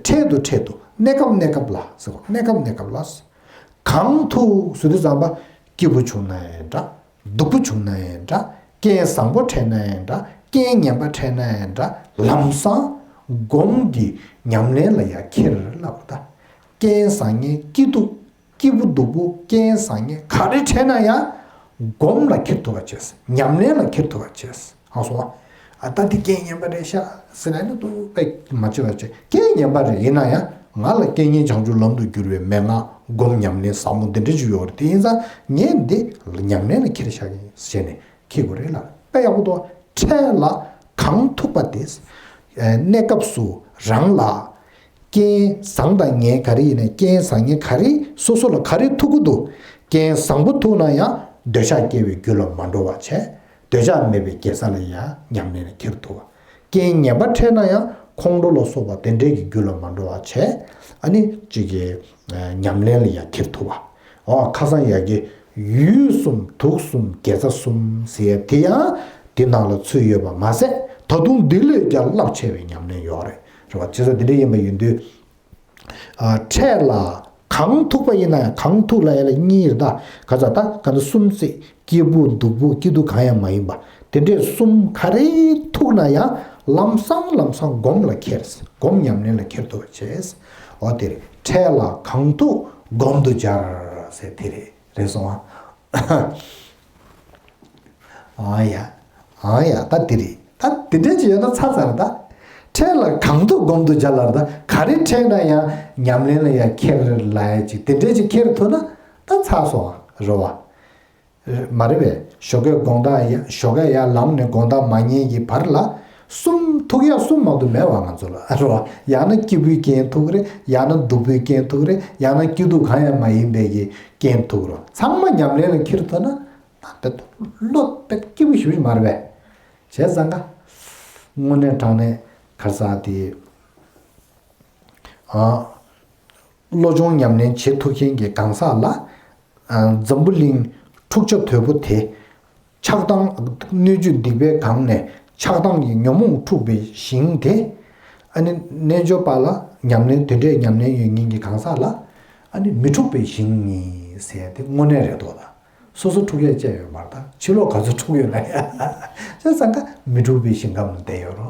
འཕྲལ་དུ་འཕྲལ་དུ། གནས་སྐབས་གནས་སྐབས་ལ་ཟེར་གོ། གནས་སྐབས་གནས་སྐབས་ལ། གང་ཐུག་ཟེར་དུས་ཙམ་པ། སྐྱིད་པོ་བྱུང་ན་ཡང་འདྲ། སྡུག་པོ་བྱུང་ན་ཡང་འདྲ། རྐྱེན་བཟང་པོ་འཕྲད་ན་ཡང་འདྲ། རྐྱེན་ངན་པ་འཕྲད་ན་ཡང་འདྲ། ལམ་སང་སྒོམ་གྱི་ཉམས་ལེན་ལ་ཡ་འཁྱེར་ལབ་པ་ད། རྐྱེན་བཟང་ངན་སྐྱིད་སྡུག་སྐྱིད་པོ་སྡུག་པོ་རྐྱེན་བཟང་ངན་ག་རེ་འཕྲད་ན་ཡང་སྒོམ་ལ་འཁྱེར་ཐུབ་པ་བྱས། ཉམས་ལེན་ལ་འཁྱེར་ཐུབ་པ་བྱས། ཧང་སོང་བ། ཨ་ད་འདི་རྐྱེན་ངན་པ་རེད་ཤག་ཟེར་ན་ནི་ཏུ་དཔེ་མ་བྱེད་པ་བྱེད། རྐྱེན་ངན་པ་རེད། ཡིན་ན་ཡང་ང་ལ་རྐྱེན་ངན་བྱང་ཆུབ་ལམ་དུ་བསྒྱུར་བའི་མན་ངག་སྒོམ་ཉམས་ལེན་ཟབ་མོ་འདི་འདྲ་ཅིག་ཡོད་རེད། དེ་ཡིན་ཙང་ངས་འདི་ཉམས་ལེན་ལ་འཁྱེར་བཞག་གི་ཟེར་ནས་འཁྱེར་དགོས་རེད་ལ། དཔེ་ཡག་པོ་འདུག་འཕྲལ་ལ་གང་ཐུག་པ་དེ། གནས་སྐབས་སུ་རང་ལ་རྐྱེན་བཟང་དང་ངན་ག་རེ་ཡིན་ན། རྐྱེན་བཟང་ངན་ག་རེ་སོ་སོ་ལ་ག་རེ་ཐུག་གི་འདུག་རྐྱེན་བཟང་པོ་ཐུག་ན་ཡང་འདོད་ཆགས་སྐྱེ་བའི་རྒྱུ་ལ་མ་འགྲོ་བ་བྱས། འདོད་ཆགས་མེད་པའི་དགེ་རྩ་ལ་ཡང་ཉམས་ལེན་ལ་འཁྱེར་ཐུབ་པ། རྐྱེན་ངན་པ་འཕྲད་ན་ཡང་ཁོང་ཁྲོ་ལ་སོགས་པ་དེ་འདྲའི་གི་རྒྱུ་ལ་མ་འགྲོ་བ་བྱས། ཨ་ནི་གཅིག་གི་ཉམས་ལེན་ལ་ཡང་འཁྱེར་ཐུབ་པ། ཨོ་ཁ་སང་ཡ་གི་ཡུལ་གསུམ་དུག་གསུམ་དགེ་རྩ་གསུམ་ཟེར་ཡ་དེ་ཡང་དེ་ནང་ལ་ཚུད་ཡོད་པ་མ་ཟད། ད་དུང་འདི་ལས་ཀྱང་རླབས་ཆེ་བའི་ཉམས་ལེན་ཡོད་རེད། རེད་བ། བྱས་ཙང་འདི་འདྲ་ཡིན་པ་ཡིན་དུས། ཨ་འཕྲལ་ལ་གང་ཐུག་པ་ཡིན་ན་ཡང་། གང་ཐུག་ལ་ཡ་ལ་གཉིས་རེད་ད། ག་ཚ་ད་ག་ཚ་གསུམ་བརྩིས། སྐྱིད་པོ་སྡུག་པོ་སྐྱིད་སྡུག་གང་ཡང་མ་ཡིན་པ། དེ་འདྲས་གསུམ་ག་རེ་ཐུག་ན་ཡང་ལམ་སང་ལམ་སང་སྒོམ་ལ་འཁྱེར། སྒོམ་ཉམས་ལེན་ལ་འཁྱེར་ཐུབ་པ་བྱས། འོ་དེ་རེད། འཕྲལ་ལ་གང་ཐུག་སྒོམ་དུ་སྦྱར་ཟེར་དེ་རེད། རེད་སོང་ཨ། ཨ་ཡ། ཨ་ཡ། ད་དེ་རེད། ད་དེ་འདྲས་ཅིག་ཡོད་ན་ཚར་ཚར་རེད་ད། འཕྲལ་ལ་གང་ཐུག་སྒོམ་དུ་སྦྱར་ལབ་རེད་ད། ག་རེ་འཕྲད་ན་ཡང་ཉམས་ལེན་ལ་ཡང་འཁྱེར་ལབ་ཡ་ཅིག་དེ་འདྲས་ཅིག་འཁྱེར་ཐུབ་ན་ད་ཚར་སོང་ཨ། རེད་བ། མ་རེད་པས། ཞོགས་ཀས་དགོང་དག་ཡ། ཞོགས་ཀས་ཡར་ལངས་ནས་དགོང་དག་མ་ཉལ་གྱི་བར་ལ་གསུམ་ཐུག་ཡ་གསུམ་མ་གཏོགས་མེད་པ་ང་ཚོ་ལ། རོ། ཡང་ན་སྐྱིད་པོའི་རྐྱེན་ཐུག་རེད། ཡང་ན་སྡུག་པོའི་རྐྱེན་ཐུག་རེད། ཡང་ན་སྐྱིད་སྡུག་གང་ཡང་མ་ཡིན་པའི་གི་རྐྱེན་ཐུག་རོ། ཚང་མ་ཉམས་ལེན་ལ་འཁྱེར་ཐུབ་ན་ད་ལྟ་བློ་དཔེ་སྐྱིད་པོ་ཞེ་པོ་ཞིག་མ་རེད་པས། བྱས་ཙང་ཀ་དངོས་གནས་དྲང་གནས་ག་རེ་ཟེར་དེ། ཨ། བློ་སྦྱོང་ཉམས་ལེན་བྱེད་ཐུབ་མཁན་གྱི་གང་ཟག་ལ། ཨ། འཛམ་བུ་གླིང་འཁྲུག་ཆ་དོད་པོ་དེ། ཆགས་སྡང་སྣོད་བཅུད་སྡིག་པའི་སྒང་ནས་ཆགས་སྡང་གི་ཉོན་མོངས་འཁྲུགས་པའི་ཞིང་དེ། ཨ་ནི་རྣལ་འབྱོར་པ་ལ་ཉམས་ལེན་དེ་འདྲའི་ཉམས་ལེན་ཡོད་མཁན་གྱི་གང་ཟག་ལ། ཨ་ནི་མི་འཁྲུགས་པའི་ཞིང་ཡིན་ཟེར་ཡ་དེ་དངོས་གནས་རེད་འདུག་ད། སོ་སོ་འཁྲུག་ཡས་བཅས་ཡོད་མ་རེད་ད། ཕྱི་ལོགས་ག་ཚོད་འཁྲུག་ཡོད་ན་ཡང་། བྱས་ཙང་ཀ་མི་འཁྲུགས་པའི་ཞིང་ཁམས་ལ་བསྡད་ཡོད་རོ།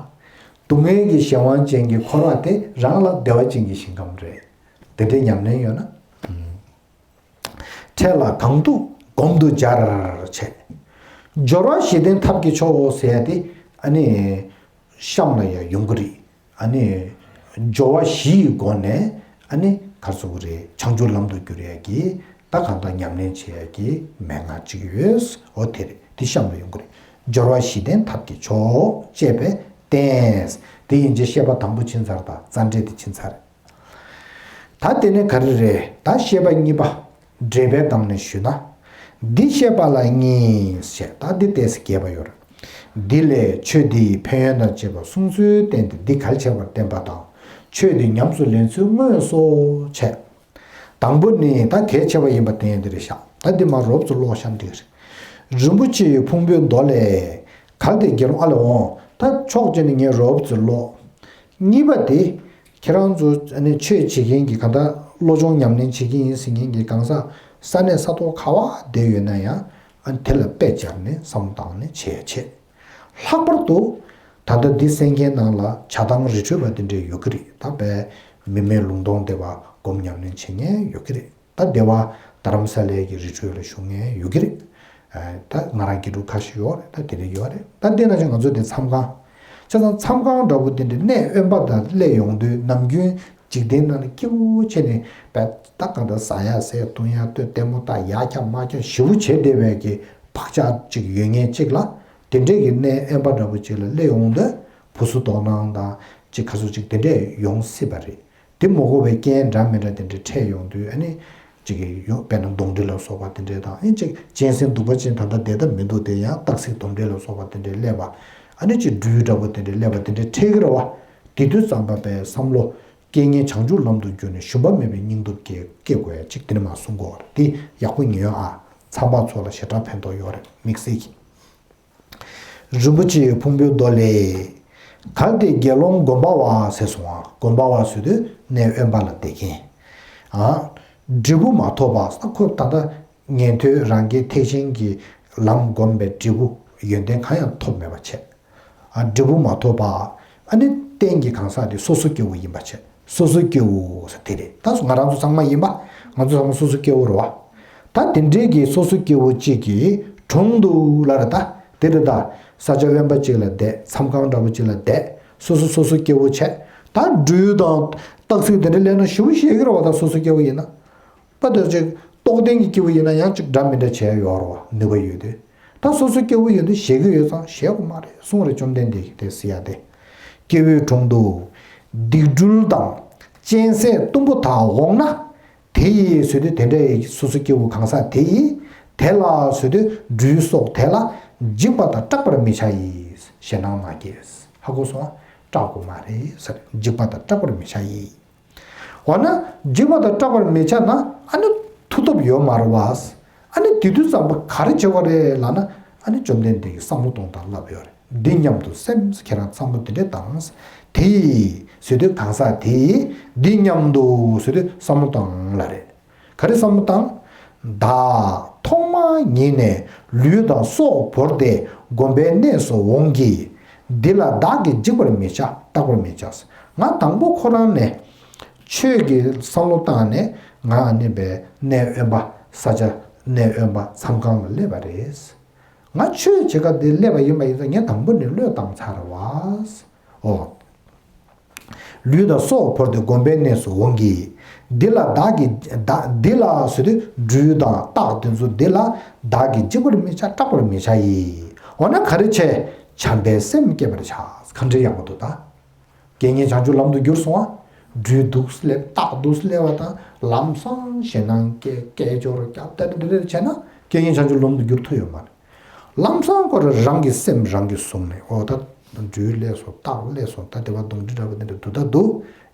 སྡུག་བསྔལ་གྱི་གཞན་དབང་ཅན་གྱི་འཁོར་བ་དེ་རང་ལ་བདེ་བ་ཅན་གྱི་ཞིང་ཁམས་རེད། དེ་འདྲའི་ཉམས་ལེན་ཡོད་ན། འཕྲལ་ལ་གང་ཐུག་སྒོམ་དུ་སྦྱར་བྱས། སྦྱོར་བ་བཞི་ལྡན་ཐབས་ཀྱི་མཆོག་ཟེར་ཡ་དེ་ཨ་ནི་གཤམ་ལ་ཡང་ཡོང་གི་རེད། ཨ་ནི་སྦྱོར་བ་བཞི་ཡི་སྒོ་ནས་ཨ་ནི་ག་རེ་ཟེར་དགོས་རེད། བྱང་ཆུབ་ལམ་དུ་བསྒྱུར་ཡས་ཀྱི་ད་གང་ལྟར་ཉམས་ལེན་བྱེད་ཡས་ཀྱི་མན་ངག་ཅིག་ཡོད། འོ་དེ་རེད། དེ་གཤམ་ལ་ཡོང་གི་རེད། སྦྱོར་བ་བཞི་ལྡན་ཐབས་ཀྱི་མཆོག་ཅེས་པས་བསྟན། དེ་ཡིན་ཕྱིར་བཤད་པ་དང་པོ་ཕྱིན་ཚར་དང་རྩ་འགྲེལ་དེ་ཕྱིན་ཚར་རེད། ད་དེ་ནས་ག་རེ་རེད། ད་བཤད་པ་གཉིས་པ། འགྲེལ་པའི་སྒང་ནས་ཞུས་ན། འདི་བཤད་པ་ལ་གཉིས་ཞེས་ད་འདི་ཏོག་ཙམ་རྒྱས་པ་ཡོད་རེད། འདི་ལས་ཆོས་འདིའི་ཕན་ཡོན་དང་བཅས་པ་གསུངས་ཚུལ་བསྟན་ཏེ། འདི་གལ་ཆེ་བར་བསྟན་པ་དང་། ཆོས་འདི་ཉམས་སུ་ལེན་ཚུལ་དངོས་སོ་བྱས། དང་པོ་ནི་ད་གལ་ཆེ་བ་ཡིན་པ་བསྟན་ཡོད་འདི་རེད་ཤག་ད་འདི་མར་རོབ་ཙམ་ཀློག་བཞག་ན་འགྲིག་གི་རེད། རིན་པོ་ཆེའི་ཕུང་པོའི་མདོ་ལས། གལ་ཏེ་དགེ་སློང་། ཨ་ལས་འོང་། ད་ཕྱོགས་གཅིག་ནས་ངས་རོབ་ཙམ་ཀློག་གཉིས་པ་དེ། ཁྱེད་རང་ཚོ་ཨ་ནི་ཆོས་བྱེད་མཁན་གྱི་གང་ལྟར་བློ་སྦྱོང་ཉམས་ལེན་བྱེད་ཀྱི་ཡིན་ཟེར་མཁན་གྱི་གང་ཟག་ས་གནས་ས་ཐོག་ག་བ་བསྡད་ཡོད་ན་ཡང་། ཨ་ནི་དེ་ལ་དཔེ་སྦྱར་ནས་བསམ་བློ་བཏང་ནས་བྱས་བྱས། ལྷག་པར་དུ་ད་ལྟ་འདི་གསན་མཁན་ནང་ལ་བྱ་བཏང་རི་ཁྲོད་པ་དེ་འདྲས་ཡོད་ཀྱི་རེད། ད་དཔེ་མི་མེད་ལུང་སྟོང་སྡེ་པ་སྒོམ་ཉམས་ལེན་བྱེད་མཁན་ཡོད་ཀྱི་རེད། ད་སྡེ་པ་རྡ་རམ་ས་ལའི་གི་རི་ཁྲོད་ལ་བཞུགས་མཁན་ཡོད་ཀྱི་རེད། ཨ། ད་ང་རང་དགེ་ཕྲུག་ཁ་ཤས་ཡོད་རེད། ད་དེ་འདྲ་ཡོད་རེད། ད་དེ་ནང་བཞིན་ང་ཚོ་དེ་མཚམས་ཁང་། བྱས་ཙང་མཚམས་ཁང་འདྲ་པོ་དེ་འདྲའི་གནས་དབེན་པ་དང་སླེབས་ཡོང་དུས། ནམ་རྒྱུན་འཇིག་རྟེན་ནང་ལ་སྐྱིད་པོ་བྱས་ནས་བས་ད་གང་ལྟར་ཟ་ཡ་ཟས་འཐུང་ཡ་སྟོད་ལྟད་མོ་ལྟ་ཡ་ཁྱ་མ་ཁྱ་ཞེ་པོ་བྱས་བསྡད་པའི་གི་བག་ཆགས་ཅིག་ཡོད་མཁན་ཅིག་ལ། དེ་འདྲའི་གི་གནས་དབེན་པ་འདྲ་པོ་ཅིག་ལ་སླེབས་ཡོང་དུས། བུ་གསོ་དོགས་སྣང་དང་ཅིག་ག་ཚོད་ཅིག་དེ་འདྲས་ཡོང་སྲིད་པ་རེད། དེ་མ་གོ་བའི་རྐྱེན་འདྲ་མི་འདྲ་དེ་འདྲ་འཕྲད་ཡོང་དུས། ཨ་ནི་ཅིག་ཡོད། དཔེར་ན་གདོན་འདྲེ་ལ་སོགས་པ་དེ་འདྲས་དང་། ཨ་ནི་ཅིག་གཅན་གཟན་གདུག་པ་ཅན་ད་ལྟ་བསྡད་ཐབས་མི་འདུག་དེ་ཡང་སྟག་གཟིག་གདོན་འདྲེ་ལ་སོགས་པ་དེ་འདྲས་སླེབས་པ། ཨ་ནི་ཅིག་སྦྲུལ་འདྲ་པོ་དེ་འདྲས་སླེབས་པ་དེ་འདྲས་འཕྲད་ཀྱི་རེད་བ། དེ་དུས་ཙམ་པ་པའི་བསམ་བློ། རྐྱེན་ངན་བྱང་ཆུབ་ལམ་དུ་བསྒྱུར་ནས་ཞུམ་པ་མེད་པའི་སྙིང་སྟོབས་སྐྱེ་སྐྱེ་དགོས་ཡ་ཅིག་དེ་ནས་མར་གསུང་གི་ཡོད་རེད། དེ་ཡག་པོ་ཉན་ཨ། མཚམས་པ་ཚོ་ལ་ཞེ་དྲག་ཕན་ཐོགས་ཡོད་རེད། དམིགས་བསལ་གྱི། རིན་པོ་ཆེའི་ཕུང་པོའི་མདོ་ལས། གལ་ཏེ་དགེ་སློང་སྒོམ་པ་བ་ཟེར་སོང་ང་། སྒོམ་པ་བ་ཟེར་དུས་གནས་དབེན་པ་ལ་བསྡད་མཁན། ཨ། འབྲས་བུ་མ་ཐོབ་པ་ཟེར་ན། ཁོ་ད་ལྟ་ཉན་ཐོས་རང་རྒྱལ་ཐེག་ཆེན་གྱི་ལམ་བསྒོམས་པའི་འབྲས་བུ་ཡོན་ཏན་གང་ཡང་ཐོབ་མེད་པ་བྱས། ཨ། འབྲས་བུ་མ་ཐོབ་པ། ཨ་ནི་རྟེན་གྱི་གང་ཟག་དེ་སོ་སོ་སྐྱེ་བོ་ཡིན་པ་བྱས། སོ་སོ་སྐྱེ་བོ་ཟེར་དེ་རེད། ད་ང་རང་ཚོ་ཚང་མ་ཡིན་པ། ང་ཚོ་ཚང་མ་སོ་སོ་སྐྱེ་བོ་རེད་བ། ད་དེ་འདྲའི་གི་སོ་སོ་སྐྱེ་བོ་གཅིག་གི་དྲུང་དུ་ལབ་རེད། ད་དེ་རེད། ད་ས་ཆ་དབེན་པ་གཅིག་ལ་བསྡད། མཚམས་ཁང་འདྲ་པོ་གཅིག་ལ་བསྡད། སོ་སོ་སོ་སོ་སྐྱེ་བོ་བྱས། ད་སྦྲུལ་དང་སྟག་གཟིག་དེ་འདྲ་སླེབས་ན་ཞེ་པོ་ཞེད་ཀྱི་རེད་བ། ད་སོ་སོ་སྐྱེ་བོ་ཡིན་ན། པ་དེ་ཅིག་རྟོགས་ལྡན་གྱི་སྐྱེ་བོ་ཡིན་ན་ཡང་ཅིག་འདྲ་མི་འདྲ་བྱས་ཡོད་རེད་བ། ནུས་པ་ཡོད་དེ། ད་སོ་སོ་སྐྱེ་བོ་ཡོད་དུས་ཞེད་ཀྱི་ཡོད་ཙང་ཞེད་དགོས་མ་རེད་གསུངས་རེད། བཅོམ་ལྡན་འདས་ཀྱིས་དེ་ཟེར་ཡ་དེ། སྐྱེ་བོའི་དྲུང་དུ་སྡིག་སྦྲུལ་དང་གཅན་གཟན་གཏུམ་པོ་དག་འོངས་ན། དེ་ཡིས་ཟེར་དུས་དེ་འདྲའི་སོ་སོ་སྐྱེ་བོ་གང་ཟག་དེ་ཡིས། དེ་ལ་ཟེར་དུས་སྦྲུལ་སོགས་དེ་ལ་འཇིགས་པ་དང་སྐྲག་པར་མི་བྱ་ཡིས། ཞེད་སྣང་མ་སྐྱེས། ཧ་གོ་སོང་ང་། སྐྲག་དགོས་མ་རེད་ཟེར། འཇིགས་པ་དང་སྐྲག་པར་མི་བྱ་ཡིས། འོ་ན་འཇིགས་པ་དང་སྐྲག་པར་མི་བྱ་ན། ཨ་ནི་མཐུ་སྟོབས་ཡོད་མ་རེད་བ། ཨ་ནི་དེ་དུས་ཙམ་པ་ག་རེ་བྱེད་དགོས་རེད་ལབ་ན། ཨ་ནི་བཅོམ་ལྡན་འདས་ཀྱིས་བསམ་བློ་གཏོང་སྟངས་ལབ་ཡོད་རེད། འདི་སྙམ་དུ་སེམས། ཁྱེད་རང་བསམ་བློ་དེ་འདྲས་བཏང་། དེ་ཡིས་ཟེར་དུས་གང་ཟག་དེ་ཡིས་འདི་སྙམ་དུ་ཟེར་དུས་བསམ་བློ་བཏང་ལབ་རེད། ག་རེ་བསམ་བློ་བཏང་། བདག་ཐོག་མར་ཉིད་ནས་ལུས་དང་སྲོག་བོར་ཏེ་སྒོམ་པའི་གནས་སུ་འོང་གི། འདི་ལ་བདག་གིས་འཇིགས་པར་མི་བྱ། སྐྲག་པར་མི་བྱ། ང་དང་པོ་ཁོ་རང་ནས་ཆོས་ཀྱི་བསམ་བློ་བཏང་ནས་ང་ནི་བའི་གནས་དབེན་པ། ས་ཆ་གནས་དབེན་པ་མཚམས་ཁང་ལ་སླེབས་པ་རེད། ང་ཆོས་བྱེད་ག་འདི་སླེབས་པ་ཡིན་པ་ཡིན་ཙང་། ངས་དང་པོ་ནས་བློས་བཏང་ཚར་བ། ཨོ། ལུས་དང་སྲོག་བོར་ཏེ་སྒོམ་པའི་གནས་སུ་འོང་གི། འདི་ལ་བདག་གིས་བདག་འདི་ལ་ཟེར་དུས་སྦྲུལ་དང་སྟག་དེ་ཚོ་འདི་ལ་བདག་གིས་འཇིགས་པར་མི་བྱ། སྐྲག་པར་མི་བྱ་ཡིས། འོ་ན་ག་རེ་བྱས། བྱམས་པའི་སེམས་བསྐྱེད་པར་བྱ། གང་འདྲ་ཡག་པོ་འདུག་ད། རྐྱེན་ངན་བྱང་ཆུབ་ལམ་དུ་བསྒྱུར་སོང་ང་། སྦྲུལ་འདུག་སེ་སླེབས། སྟག་འདུག་སེ་སླེབས་པ་དང་། ལམ་སང་ཞེད་སྣང་སྐྱེ། སྐད་ཅོར་རྒྱབ། ད་འདི་འདྲ་བྱས་ན་རྐྱེན་ངན་བྱང་ཆུབ་ལམ་དུ་བསྒྱུར་ཐུབ་ཡོད་མ་རེད། ལམ་སང་ཁོ་རང་རང་གི་སེམས་རང་གིས་བཟུང་ནས། ཨོ་ད་སྦྲུལ་སླེབས་སོང་། སྟག་སླེབས་སོང་། ད་དེ་བ་གདོན་འདྲེ་འདྲ་པོ་དེ་འདྲ་འདུག་ད་འདུག་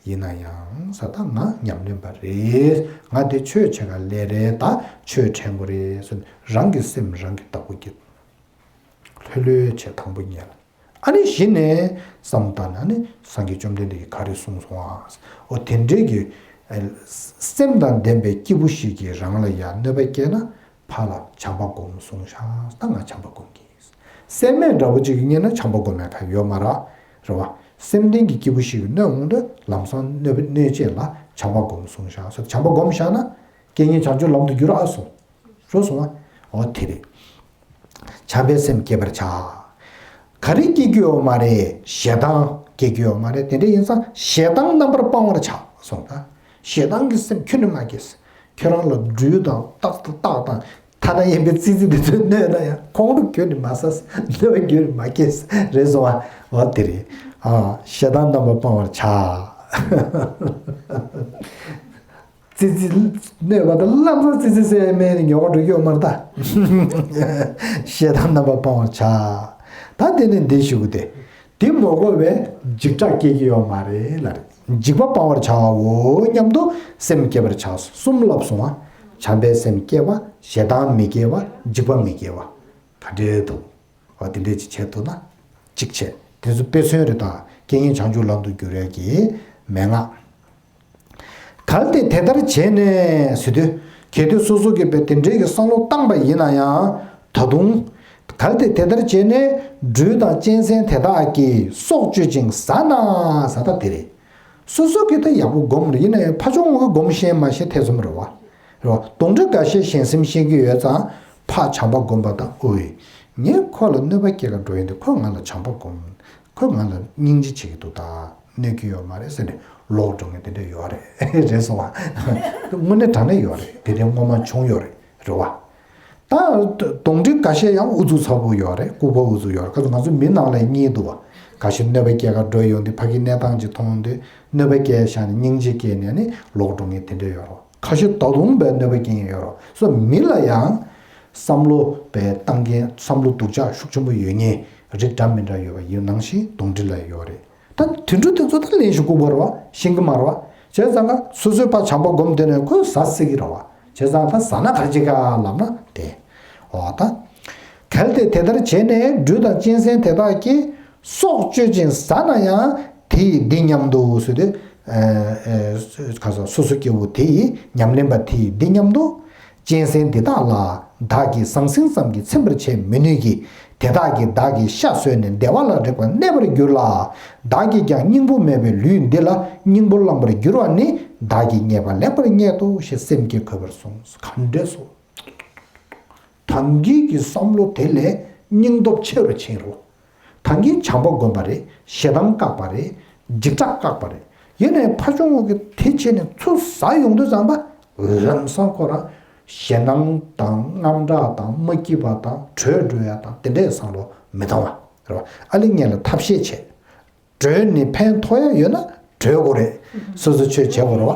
ཡིན་ན་ཡང་ས་ད་ང་ཉམས་ལེན་པ་རེད། ང་དེ་ཆོས་བྱེད་ག་སླེབས་རེད། ད་ཆོས་དྲན་དགོས་རེད་ཟེར་ནས་རང་གི་སེམས་རང་གིས་བདག་པོ་བརྒྱབ། ལྷོད་ལྷོད་བྱས་དང་པོ་ཉལ། ཨ་ནི་གཞི་ནས་བསམ་བཏང་ནས། ཨ་ནི་སངས་རྒྱས་བཅོམ་ལྡན་འདས་ཀྱིས་ག་རེ་གསུངས་སོང་ཨ། ཨོ་དེ་འདྲའི་གི་ཨ་སེམས་དང་ལྡན་པའི་སྐྱེས་བུ་ཞིག་གིས་རང་ལ་ཡང་གནོད་པ་སྐྱེལ་ན། ཕར་ལ་བྱམས་པ་སྒོམ་གསུངས་ཤག་ད་ང་བྱམས་པ་སྒོམ་གྱི་ཡིན། སེམས་མེད་འདྲ་པོ་ཅིག་གིས་གཉེར་ན་བྱམས་པ་སྒོམ་ཡ་ག་ཡོད་མ་རེད། རེད་བ། སེམས་ལྡན་གྱི་སྐྱེས་བུ་ཞིག་གིས་གནོད་འོང་དུས་ལམ་སང་གནོད་པ་གནོད་བྱེད་ལ་བྱམས་པ་སྒོམ་གསུངས་ཤག་ཟེར། བྱམས་པ་སྒོམ་བཞག་ན་རྐྱེན་ངན་བྱང་ཆུབ་ལམ་དུ་བསྒྱུར་ཨ་སོང་། རོ་སོང་ཨ། འོ་དེ་རེད། བྱམས་པའི་སེམས་བསྐྱེད་པར་བྱ། ག་རེ་སྐྱེ་རྒྱུ་ཡོད་མ་རེད། ཞེ་སྡང་ སྐྱེ་རྒྱུ་ཡོད་མ་རེད། དེ་འདྲ་ཡིན་ཙང་ཞེ་སྡང་རྣམ་པར་སྤང་བར་བྱ་གསུངས་ད། ཞེ་སྡང་གི་སེམས་ཁྱོན་ནས་མ་སྐྱེས། ཁྱོད་རང་ལ་སྦྲུལ་དང་སྟག་སྟག་དང་ཐ་ན་ཡན་པའི་ཙི་ཙི་དེ་ཚོས་གནོད་ན་ཡང་ཁོང་ཁྲོ་ཁྱོན་ནས་མ་ཟ། གནོད་པ་ཁྱོན་ནས་མ་སྐྱེས། རེད་སོང་ཨ། འོ་དེ་རེད། ཨ། ཞེ་སྡང་རྣམ་པར་སྤང་བར་བྱ། ཙི་ཙི་གནོད་པ་དང་། ལམ་སང་ཙི་ཙི་ཟེར་མེད་ནས་ཉོ་ག་འགྲོ་རྒྱུ་ཡོད་མ་རེད་ད། ཞེ་སྡང་རྣམ་པར་སྤང་བར་བྱ། ད་དེ་ནས་འདི་ཞུ་གི་དེ། དེ་མ་གོ་བས་འཇིགས་སྐྲག་སྐྱེ་གི་ཡོད་མ་རེད་ལ། འཇིགས་པ་སྤང་བར་བྱའོ་སྙམ་དུ་སེམས་བསྐྱེད་པར་བྱ། གསུམ་ལབ་སོང་ང་། བྱམས་པའི་སེམས་བསྐྱེད་པ། ཞེ་སྡང་མི་སྐྱེ་བ། འཇིགས་པ་མི་སྐྱེ་བ། ག་འདྲའི་འདུག་འོ་དེ་འདྲས་ཅིག་བྱས་འདུག་ན། གཅིག་བྱས། དེ་ཚོ་དཔེ་མཚོན་རེད་ད། རྐྱེན་ངན་བྱང་ཆུབ་ལམ་དུ་བསྒྱུར་ཡས་ཀྱི་མན་ངག་གལ་ཏེ་དེ་ལྟར་བྱས་ནས་ཟེར་དུས། གལ་ཏེ་སོ་སོ་གིས་དཔེ་དེ་འདྲའི་གི་བསམ་བློ་བཏང་པ་ཡིན་ན་ཡང་། ད་དུང་། གལ་ཏེ་དེ་ལྟར་བྱས་ནས་སྦྲུལ་དང་གཅན་གཟན་དེ་དག་གིས་སྲོག་གཅོད་ཅིང་ཟ་ན། ཟ་ད་དེ་རེད། སོ་སོ་གིས་ད་ཡག་པོ་སྒོམ་རེད། ཡིན་ན་ཡང་ཕར་ཕྱོགས་ངོས་ཀྱི་སྒོམ་ཤེས་མ་ཤེས་ཐེ་ཚོམ་རེད་བ། རེད་བ། གདོན་འདྲེ་འགའ་ཤས་ཞན་སེམས་ཤེས་ཀྱི་ཡོད་ཙང་། ཕར་བྱམས་པ་སྒོམ་པ་དང་། ཨོའི། ངས་ཁོ་ལ་གནོད་པ་སྐྱེལ་ག་འགྲོ་ཡིན་དུས་ཁོས་ང་ལ་བྱམས་པ་སྒོམ། ཁོས་ང་ལ་སྙིང་རྗེ་བྱེད་ཀྱི་འདུག་ད། གནོད་ཀྱི་ཡོད་མ་རེད་ཟེར་ནས་ལོག་འགྲོ་མཁན་དེ་འདྲ་ཡོད་རེད། རེད་སོང་བ། དངོས་གནས་དྲང་གནས་ཡོད་རེད། དེ་འདྲའི་སྔོན་མ་བྱུང་ཡོད་རེད། རེད་བ། ད་གདོན་འདྲེ་འགའ་ཤས་ཡང་ཨུ་ཚུགས་ཚ་པོ་ཡོད་རེད། ལྐུགས་པ་ཨུ་ཚུགས་ཡོད་རེད། ཁ་སང་ང་ཚོ་མི་ནང་ལ་གཉིས་འདུག་བ། འགའ་ཤས་གནོད་པ་སྐྱེལ་ག་འགྲོ་ཡོང་དུས། ཕ་གི་གནས་སྟངས་ཅིག་མཐོང་དུས་གནོད་པ་སྐྱེལ་བཞག་ནས་སྙིང་རྗེ་སྐྱེས་ནས་ནི་ལོག་འགྲོ་མཁན་དེ་འདྲ་ཡོད་རེད། ཁ་ཤས་ད་དུང་བས་གནོད་པ་སྐྱེལ་མཁན་ཡོད་རེད། སོ་མི་ལ་ཡང་བསམ་བློ་བས་བཏང་མཁན། བསམ་བློ་སྡུག་ཅག་ཤུགས་ཆེན་པོ་ཡོད་མཁན་རིགས་འདྲ་མི་འདྲ་ཡོད་པ་ཡིན་ནང་བཞིན་གདོན་འདྲེ་ལ་ཡོད་རེད། ད་དུད་འགྲོ་དེ་ཚོ་ད་ལན་ཞིག་ལྐུགས་པ་རེད་བ། ཤེས་ཀྱི་མ་རེད་བ། བྱས་ཙང་ཀ་སོ་སོའི་ཕར་བྱམས་པ་སྒོམ་བསྡད་ནས་ཁོས་ཟ་སྲིད་ཀྱི་རེད་བ། བྱས་ཙང་ད་ཟ་ན་ག་རེ་བྱེད་ག་ལབ་ན་དེ། འོ་ད། གལ་ཏེ་དེ་ལྟར་བྱས་ནས་སྦྲུལ་དང་གཅན་གཟན་དེ་དག་གིས་སྲོག་གཅོད་ཅིང་ཟ་ན་ཡང་། དེ་ཡིས་འདི་སྙམ་དུ་ཟེར་དུས། ཨ་ཨ་ཁ་སང་སོ་སོ་སྐྱེ་བོ་དེ་ཡིས་ཉམས་ལེན་པ་དེ་ཡིས་འདི་སྙམ་དུ། གཅན་གཟན་འདི་དག་ལ་བདག་གིས་ཟང་ཟིང་ཙམ་གྱིས་ཚིམ་པར་བྱེད་མི་ནུས་ཀྱི། དེ་དག་གིས་བདག་གི་ཤ་ཟོས་ནས་བདེ་བ་ལ་རེག་པར་གནས་པར་འགྱུར་ལ། བདག་གིས་ཀྱང་སྙིང་པོ་མེད་པའི་ལུས་འདི་ལ་སྙིང་པོ་བླང་བར་འགྱུར་བ་ནི། བདག་གིས་རྙེད་པ་ལེགས་པར་རྙེད་དོ་ཞེས་སེམས་བསྐྱེད་དགོས་པར་གསུངས། ག་འདྲས་སོ། ད་གིན་གྱི་བསམ་བློ་དེ་ལས་སྙིང་སྟོབས་ཆེ་རུ་ཕྱིན་རོ། ད་གིན་བྱམས་པ་སྒོམ་པ་རེད། ཞེ་སྡང་བཀག་པ་རེད། འཇིགས་སྐྲག་བཀག་པ་རེད། ཡིན་ནའི་ཕར་ཕྱོགས་ངོས་ཀྱི་དེ་བྱས་ནས་ཚུར་ཟ་ཡོང་དུས་ཙམ་པ། ལམ་སང་ཁོ་རང་ཞེད་སྣང་དང་དངངས་སྐྲག་དང་མ་སྐྱིད་པ་དང་བྲོས་འགྲོ་ཡ་དང་དེ་འདྲའི་བསམ་བློ་མི་བཏང་བ་རེད་བ། ཨ་ལེ་ངས་ལ་ཐབས་ཤེས་བྱས། བྲོས་ནས་ཕན་ཐོགས་ཡ་ཡོད་ན་བྲོས་དགོས་རེད། སོ་སོ་ཆོས་བྱེད་དགོས་རེད་བ།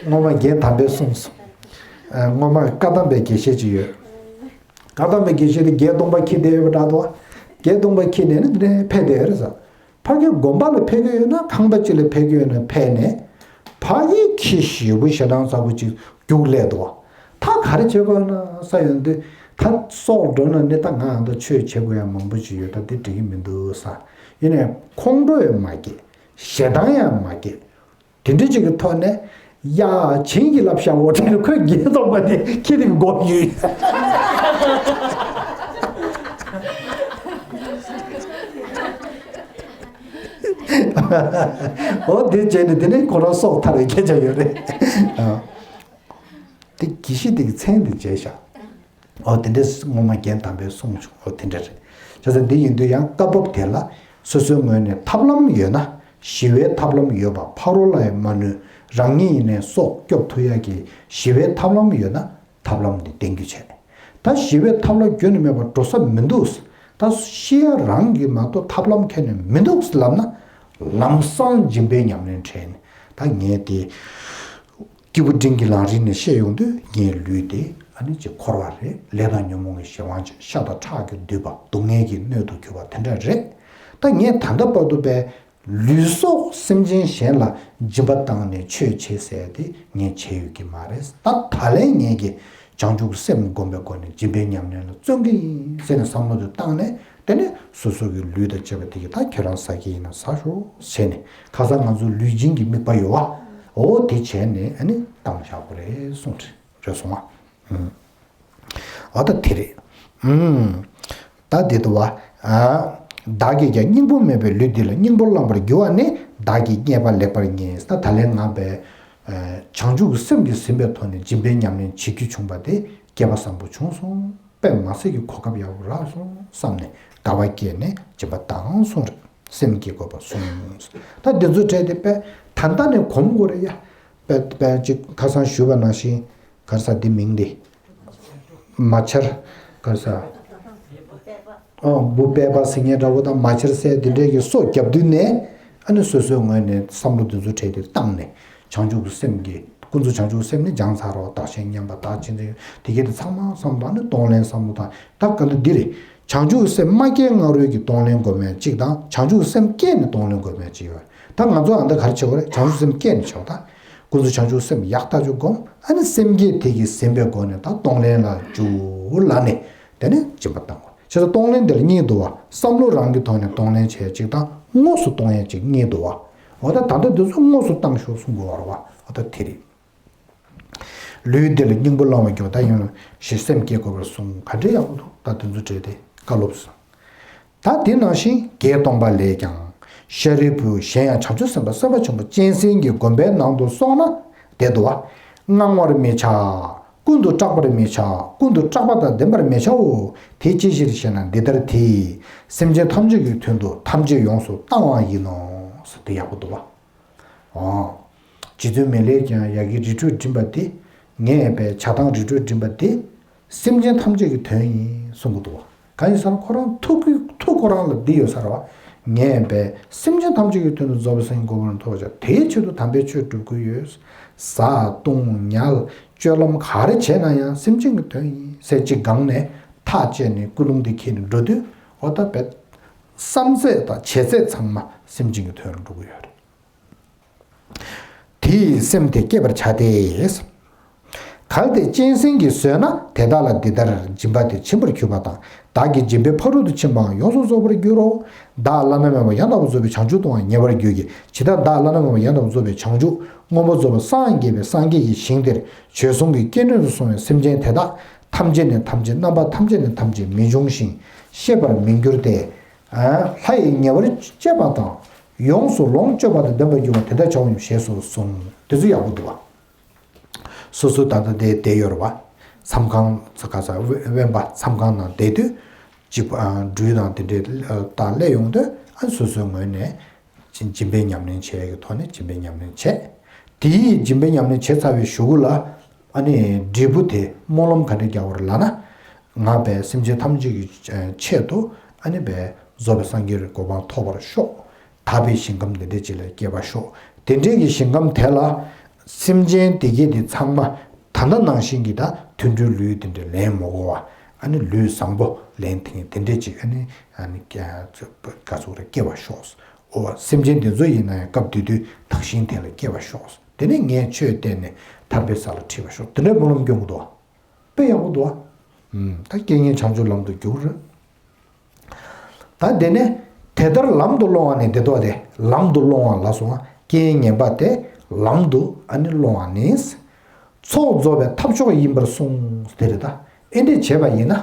སྔོན་མ་རྒན་དམ་པས་གསུངས་སོང་། ཨ། སྔོན་མ་བཀའ་གདམས་པའི་དགེ་བཤེས་ཅིག་ཡོད། བཀའ་གདམས་པའི་དགེ་བཤེས་དེ་བརྒྱད་སྟོང་པ་འཁྱེར་བསྡད་ཡོད་པ་འདྲ་འདུག་བ། བརྒྱད་སྟོང་པ་འཁྱེར་ནས་ནི་འདི་ནས་ཕེབས་བསྡད་ཡོད་རེད་ཟེར། ཕ་གི་དགོན་པ་ལ་ཕེབས་ཀྱི་ཡོད་ན་ཁང་པ་ཅིག་ལ་ཕེབས་ཀྱི་ཡོད་ན་ཕེབས་ནས། ཕ་གི་ཁྱི་ཞེ་པོ་ཞེ་སྡང་ཚ་པོ་ཅིག་རྒྱུགས་སླེབས་འདུག་བ། ད་ག་རེ་བྱེད་དགོས་ན་ས་ཡོང་དུས། ད་སྲོག་འགྲོ་ན་ནི་ད་ང་ཨ་མདོ་ཆོས་བྱེད་དགོས་ཡ་མང་པོ་ཅིག་ཡོད། ད་དེ་འགྲིག་གི་མི་འདུག་ས། ཡིན་ནའི་ཁོང་ཁྲོ་ཡང་མ་སྐྱེ། ཞེ་སྡང་ཡང་མ་སྐྱེ། དེ་འདྲ་ཅིག་གི་ཐོག་ནས། ཡ། བྱིན་གྱིས་བརླབས་ཤག་འོ་དེ་ཁོས་བརྒྱད་སྟོང་པ་དེ་ཁྱེད་ཀྱི་སྒོ་ཡོད། འོ་དེ་བྱས་ནས་དེ་ནས་ཁོ་རང་སྲོག་ཐར་བའི་སྐད་ཆ་ཡོད་རེད། ཨ། དེ་དགེ་བཤེས་དེ་གི་མཚན་དེ་བརྗེས་ཤག་འོ་དེ་འདྲས་སྔོན་མ་རྒན་དམ་པས་གསུངས་བྱུང་། འོ་དེ་འདྲ་རེད། བྱས་ཙང་འདི་ཡིན་དུས་ཡང་སྐབས་བབ་དེ་ལ་སོ་སོའི་ངོས་ནས་ཐབས་ལམ་ཡོད་ན། ཞི་བའི་ཐབས་ལམ་ཡོད་པ་ཕ་རོལ་ལ་ཡང་མ་གནོད། རང་ཉིད་ཡིན་ནའི་སྲོག་སྐྱོབ་ཐུབ་ཡག་གི་ཞི་བའི་ཐབས་ལམ་ཡོད་ན་ཐབས་ལམ་འདི་བསྟེན་རྒྱུ་བྱས། ད་ཞི་བའི་ཐབས་ལ་རྒྱུན་ནས་མེད་པར་འགྲོ་ས་མི་འདུག་ད་ཤི་ཡ་རང་གིས་མ་གཏོགས་ཐབས་ལམ་ཁྱོན་ནས་མི་འདུག་ལབ་ན། ལམ་སང་སྦྱིན་པའི་ཉམས་ལེན་དྲན། ད་ངས་དེ། སྐྱེས་བུ་འབྲིང་གི་ལམ་རིམ་ནས་བཤད་ཡོང་དུས་ངའི་ལུས་དེ་ཨ་ནི་ཅིག་འཁོར་བ་རེད། ལས་དང་ཉོན་མོངས་ཀྱི་གཞན་དབང་ཅན། ཤ་དང་ཁྲག་གིས་བསྡུས་པ། སྡུག་བསྔལ་གྱི་སྣོད་དུ་གྱུར་པ་དེ་འདྲ་རེད། ད་ངས་ད་ལྟ་བར་དུ་བས་ལུས་སྲོག་སེམས་ཅན་གཞན་ལ་སྦྱིན་པ་བཏང་ནས་ཆོས་བྱེད་ཟེར་དེ་ངས་བྱས་ཡོད་ཀྱི་མ་རེད། ད་ད་ལན་ངས་ཀྱི་བྱང་ཆུབ་སེམས་བསྒོམ་པའི་སྒོ་ནས་སྦྱིན་པའི་ཉམས་ལེན་ལ་བརྩོན་གྱི་ཡིན་ཟེར་ནས་བསམ་བློ་དེ་བཏང་ནས། དེ་ནས་སོ་སོ་གི་ལུས་དང་བཅས་པ་དེ་གི་ད་ཁྱེད་རང་ཟ་གི་ཡིན་ན་ཟ་ཤོག་ཟེར་ནས། ཁ་སང་ང་ཚོ་ལུས་སྦྱིན་གྱི་དམིགས་པ་ཡོད་བ། འོ་དེ་བྱས་ནས་ཨ་ནི་བཏང་བཞག་དགོས་རེད་གསུངས། རེད་སོང་ང་། ཨ། ཨ་ད་དེ་རེད། ཨུམ། ད་དེ་འདུག་བ། ཨ། བདག་གིས་ཀྱང་སྙིང་པོ་མེད་པའི་ལུས་འདི་ལ་སྙིང་པོ་བླང་བར་འགྱུར་བ་ནི། བདག་གིས་རྙེད་པ་ལེགས་པར་རྙེད། ད་ད་ལན་ང་བས། ཨ། བྱང་ཆུབ་ཀྱི་སེམས་ཀྱིས་ཟིན་པའི་ཐོག་ནས་སྦྱིན་པའི་ཉམས་ལེན་བྱེད་རྒྱུ་བྱུང་བ་དེ་སྐལ་པ་བཟང་པོ་བྱུང་སོང་། དཔེ་མ་སྲིད་ཀྱི་གོ་སྐབས་ཡག་པོ་རག་སོང་བསམ་ནས་དགའ་བ་སྐྱེས་ནས་སྦྱིན་པ་བཏང་སོང་རེད། སེམས་བསྐྱེད་དགོས་པར་གསུངས། ད་འདི་ཚོ་གྲས་དེ་དཔེ་ད་ལྟ་ནས་གོམས་དགོས་རེད་ཡ། དཔེ་དཔེ་ཅིག་ཁ་སང་ཞུས་པ་ནང་བཞིན་ག་རེ་ཟེར་འདི་མིང་འདི། མ་ཆར་ག་རེ་ཟེར། ཨོ་འབུ་པད་པ་ཟེར་མཁན་འདྲ་བོ་དང་མ་ཆར་ཟེར་འདི་འདྲས་ཀྱི་སོ་བརྒྱབ་དུས་ནས་ཨ་ནི་སོ་སོའི་ངོས་ནས་བསམ་བློ་འདི་ཚོ་གྲས་དེ་བཏང་ནས་བྱང་ཆུབ་ཀྱི་སེམས་ཀྱི་ཀུན་རྫོབ་བྱང་ཆུབ་སེམས་ནི་སྦྱངས་ཚར་རོ། བདག་གཞན་མཉམ་པ་དག་ཅི་འདྲ་དེ་གས་དེ་ཚང་མ་བསམ་བློ་ཨ་ནི་གཏོང་ལེན་བསམ་བློ་དང་ད་ག་ལ་འདི་རེད། བྱང་ཆུབ་སེམས་མ་སྐྱེས་སྔ་རོལ་གྱི་གཏོང་ལེན་སྒོམ་ཡས་གཅིག་དང་བྱང་ཆུབ་སེམས་སྐྱེས་ནས་གཏོང་ལེན་སྒོམ་ཡས་གཅིག་ཡོད། ད་ང་ཚོ་ཨ་འདི་ག་རེ་བྱེད་དགོས་རེད། བྱང་ཆུབ་སེམས་སྐྱེས་ནས་བྱེད་དགོས། ད་ཀུན་རྫོབ་བྱང་ཆུབ་སེམས་ཡག་ཐག་ཆོད་སྒོམ། ཨ་ནི་སེམས་བསྐྱེད་དེ་གི་ཟིན་པའི་སྒོ་ནས་ད་གཏོང་ལེན་ལ་འཇུག་ལ་ནི་དེ་ནི་སྦྱིན་པ་བཏང་དགོས། བྱས་ཙང་གཏོང་ལེན་དེ་ལ་གཉིས་འདུག་བ། བསམ་བློ་རང་གི་ཐོག་ནས་གཏོང་ལེན་བྱེད་ཡས་གཅིག་དང་དངོས་སུ་གཏོང་ཡས་གཅིག་གཉིས་འདུག་བ། འོ་ད་ད་ལྟ་འདི་ཚོ་དངོས་སུ་བཏང་ཤོག་གསུང་དགོས་བ་རེད་བ། འོ་ད་དེ་རེད། ལུས་འདི་ལ་སྙིང་པོ་བླང་བར་འགྱུར། ད་ཡང་ཞེས་སེམས་བསྐྱེད་དགོས་པར་གསུངས། ག་འདྲའི་ཡག་པོ་འདུག་ད་དེ་ཚོ་བྲིས་ཏེ་བཀའ་སློབ་སོང་། ད་དེ་ནང་བཞིན་བརྒྱད་སྟོང་པ་ལས་ཀྱང་། ཤཱ་རིའི་བུ་གཞན་ཡང་བྱང་ཆུབ་སེམས་དཔའ་སེམས་དཔའ་ཆེན་པོ་གཅན་གཟན་གྱི་གོམ་པའི་ནང་དུ་སོང་ན་བདེ་འདུག་བ། དངང་བར་མི་བྱ། ཀུན་ཏུ་སྐྲག་པར་མི་བྱ། ཀུན་ཏུ་སྐྲག་པ་དང་ལྡན་པར་མི་བྱའོ། དེ་ཅི་ཕྱིར་ཞེ་ན། འདི་ལྟར་དེས་སེམས་ཅན་ཐམས་ཅད་ཀྱི་དོན་དུ་ཐམས་ཅད་ཡོངས་སུ་བཏང་བ་ཡིན་ནོ། ཟེར་དེ་ཡག་པོ་འདུག་བ། ཨོ། རྗེ་བཙུན་མི་ལས་ཀྱང་ཡ་གི་རི་ཁྲོད་འགྲིམ་པ་དེ། ངས་པའི་བྱ་བཏང་རི་ཁྲོད་འགྲིམ་པ་དེ། སེམས་ཅན་ཐམས་ཅད་ཀྱི་དོན་ཡིན་གསུང་གི་འདུག་བ། གང་ཡིན་ཟེར་ན་ཁོ་རང་ཐུགས་ཀྱི་ཐུགས་ཁོ་རང་ལ་འདི་ཡོད་ས་རེད་བ། ངས་པའི་སེམས་ཅན་ཐམས་ཅད་ཀྱི་དོན་དུ་རྫོགས་པའི་སངས་རྒྱས་གོ་འཕང་ཐོབ་པར་བྱ། དེའི་ཆེད་དུ་དམ་པའི་ཆོས་སྒྲུབ་ཀྱི་ཡོད། བཟའ་བཏུང་ཉལ་སྤྱོད་ལམ་ག་རེ་བྱས་ན་ཡང་སེམས་ཅན་གྱི་དོན་ཡིན་ཟེར་གཅིག་སྒང་ནས་ཐག་བཅད་ནས་ཀུན་སློང་འདི་འཁྱེར་ནས་འགྲོ་དུས་འོ་ད་བས་བསམ་ཚད་དང་བྱེད་ཚད་ཚང་མ་སེམས་ཅན་གྱི་དོན་ལ་འགྲོ་གི་ཡོད་རེད། དེ་ཡིས་སེམས་དེ་བསྐྱེད་པར་བྱ་སྟེ། གལ་ཏེ་གཅན་གཟན་གྱིས་ཟོས་ན་དེ་དག་ལ་འདི་ལྟར་སྦྱིན་པ་དེ་བྱིན་པར་གྱུར་པ་དང་བདག་གི་སྦྱིན་པའི་ཕ་རོལ་ཏུ་ཕྱིན་པའང་ཡོངས་སུ་རྫོགས་པར་འགྱུར་རོ། བདག་བླ་ན་མེད་པ་ཡང་དག་པར་རྫོགས་པའི་བྱང་ཆུབ་ཏུའང་ཉེ་བར་འགྱུར་གྱི། ཇི་ལྟར་བདག་བླ་ན་མེད་པ་ཡང་དག་པར་རྫོགས་པའི་བྱང་ཆུབ་མངོན་པར་རྫོགས་པར་སངས་རྒྱས་པའི་སངས་རྒྱས་ཀྱི་ཞིང་དེར་བྱོལ་སོང་གི་སྐྱེ་གནས་སུ་སོང་བའི་སེམས་ཅན་དེ་དག་ཐམས་ཅད་ནས་ཐམས་ཅད་རྣམ་པ་ཐམས་ཅད་ནས་ཐམས་ཅད་མི་འབྱུང་ཞིང་ཤེས་པར་མི་འགྱུར་ཏེ། ལྷ་ཡི་ཉེ་བར་སྤྱད་པ་དང་། ཡོངས་སུ་ལོངས་སྤྱོད་པ་དང་ལྡན་པར་འགྱུར་བ་དེ་ལྟར་བྱའོ་སྙམ་ཞེས་སུ་གསུངས། དེ་ཚོ་ཡག་པོ་འདུག་བ། སོ་སོ་ད་ལྟ་དེ་བསྡད་ཡོད་རེད་བ། མཚམས་ཁང་ཚ་ག་ས་དབེན་པ་མཚམས་ཁང་ནང་བསྡད་དུས་ཅིག་སྦྲུལ་དང་དེ་འདྲའི་ད་སླེབས་ཡོང་དུས་ཨ་སོ་སོའི་ངོས་ནས་སྦྱིན་པའི་ཉམས་ལེན་བྱེད་ཡ་གི་ཐོག་ནས་སྦྱིན་པའི་ཉམས་ལེན་བྱས། དེའི་སྦྱིན་པའི་ཉམས་ལེན་བྱས་ཚར་བའི་གཞུག་གུ་ལ་ཨ་ནི་འབྲས་བུ་དེ་སྨོན་ལམ་ག་འདྲ་རྒྱག་དགོས་རེད་ལབ་ན། ང་བས་སེམས་ཅན་ཐམས་ཅད་ཀྱི་ཆེད་དུ་ཨ་ནི་བས་རྫོགས་པའི་སངས་རྒྱས་ཀྱི་གོ་འཕང་ཐོབ་པར་ཤོག་དག་པའི་ཞིང་ཁམས་འདི་འདྲ་ཅིག་ལ་སྐྱེ་བར་ཤོག་དེ་འདྲའི་གི་ཞིང་ཁམས་དེ་ལ་སེམས་ཅན་དེ་གས་དེ་ཚང་མ་ད་ལྟ་ནང་བཞིན་གྱི་ད་དུད་འགྲོའི་ལུས་དེ་འདྲ་ལེན་མ་དགོས་པ། ཨ་ནི་ལུས་བཟང་པོ་ལེན་ཐུབ་མཁན་དེ་འདྲ་ཅིག་ཨ་ནི་ཨ་ནི་ག་ཚོད་རེ་སྐྱེ་བར་ཤོག་ཨོ་སེམས་ཅན་དེ་ཚོ་ཡིན་ན་ཡང་སྐབས་དེ་དུས་དག་ཞིང་དེ་ལ་སྐྱེ་བར་ཤོག་དེ་ནས་ངས་ཆོས་བསྟན་ནས་ཐར་པའི་ས་ལ་ཁྲིད་པར་ཤོག་དེ་འདྲའི་སྨོན་ལམ་སྐྱོན་གྱི་འདུག་བ། དཔེ་ཡག་པོ་འདུག་བ། ད་རྐྱེན་ངན་བྱང་ཆུབ་ལམ་དུ་བསྒྱུར། ད་དེ་ནས་དེ་ལྟར་ལམ་དུ་སློང་བ་ནི་བདེ་འདོད་དེ། ལམ་དུ་སློང་བ་ལ་སོགས་རྐྱེན་ངན་པ་དེ་ལམ་དུ་ཨ་ནི་སློང་བ་ནི། ཚོགས་རྫོགས་པའི་ཐབས་མཆོག་ཡིན་པར་གསུངས། དེ་རེད་ད། ཨེ་འདྲས་བྱས་པ་ཡིན་ན།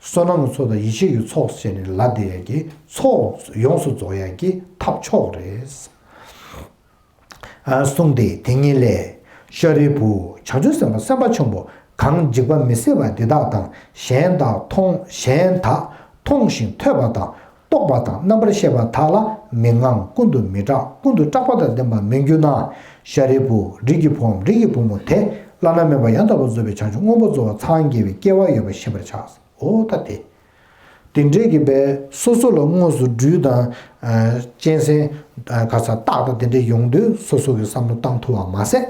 བསོད་ནམས་ཀྱི་ཚོགས་དང་ཡེ་ཤེས་ཀྱི་ཚོགས་བྱས་ནས་ལ་དེ་ཡ་གི་ཚོགས་ཡོངས་སུ་རྫོགས་ཡ་གི་ཐབས་མཆོག་རེད། གསུངས་ཏེ་དེ་ཉིད་ལས། ཤཱ་རིའི་བུ་བྱང་ཆུབ་སེམས་དཔའ་སེམས་དཔའ་ཆེན་པོ་གང་འཇིགས་པ་མི་སྲིད་པ་འདི་དག་དང་གཞན་དག་མཐོང་གཞན་དག་མཐོང་ཞིང་ཐོས་པ་དང་རྟོགས་པ་དང་རྣམ་པར་ཤེས་པ་དག་ལ་མི་དངང་ཀུན་ཏུ་མི་སྐྲག་ཀུན་ཏུ་སྐྲག་པ་དང་ལྡན་པར་མི་འགྱུར་ན། ཤཱ་རིའི་བུ་རིགས་ཀྱི་བུའམ་རིགས་ཀྱི་བུ་མོ་དེ་བླ་ན་མེད་པ་ཡང་དག་པར་རྫོགས་པའི་བྱང་ཆུབ་མངོན་པར་རྫོགས་པར་སངས་རྒྱས་པའི་སྐལ་བ་ཡོད་པ་ཤེས་པར་བྱ། འོ་ད་དེ། དེ་འདྲས་ཀྱི་བས་སོ་སོ་ལ་དངོས་སུ་སྦྲུལ་དང་གཅན་གཟན་ག་ས་སྟག་དང་དེ་འདྲས་ཡོང་དུས་སོ་སོ་གི་བསམ་བློ་བཏང་ཐུབ་པ་མ་ཟད།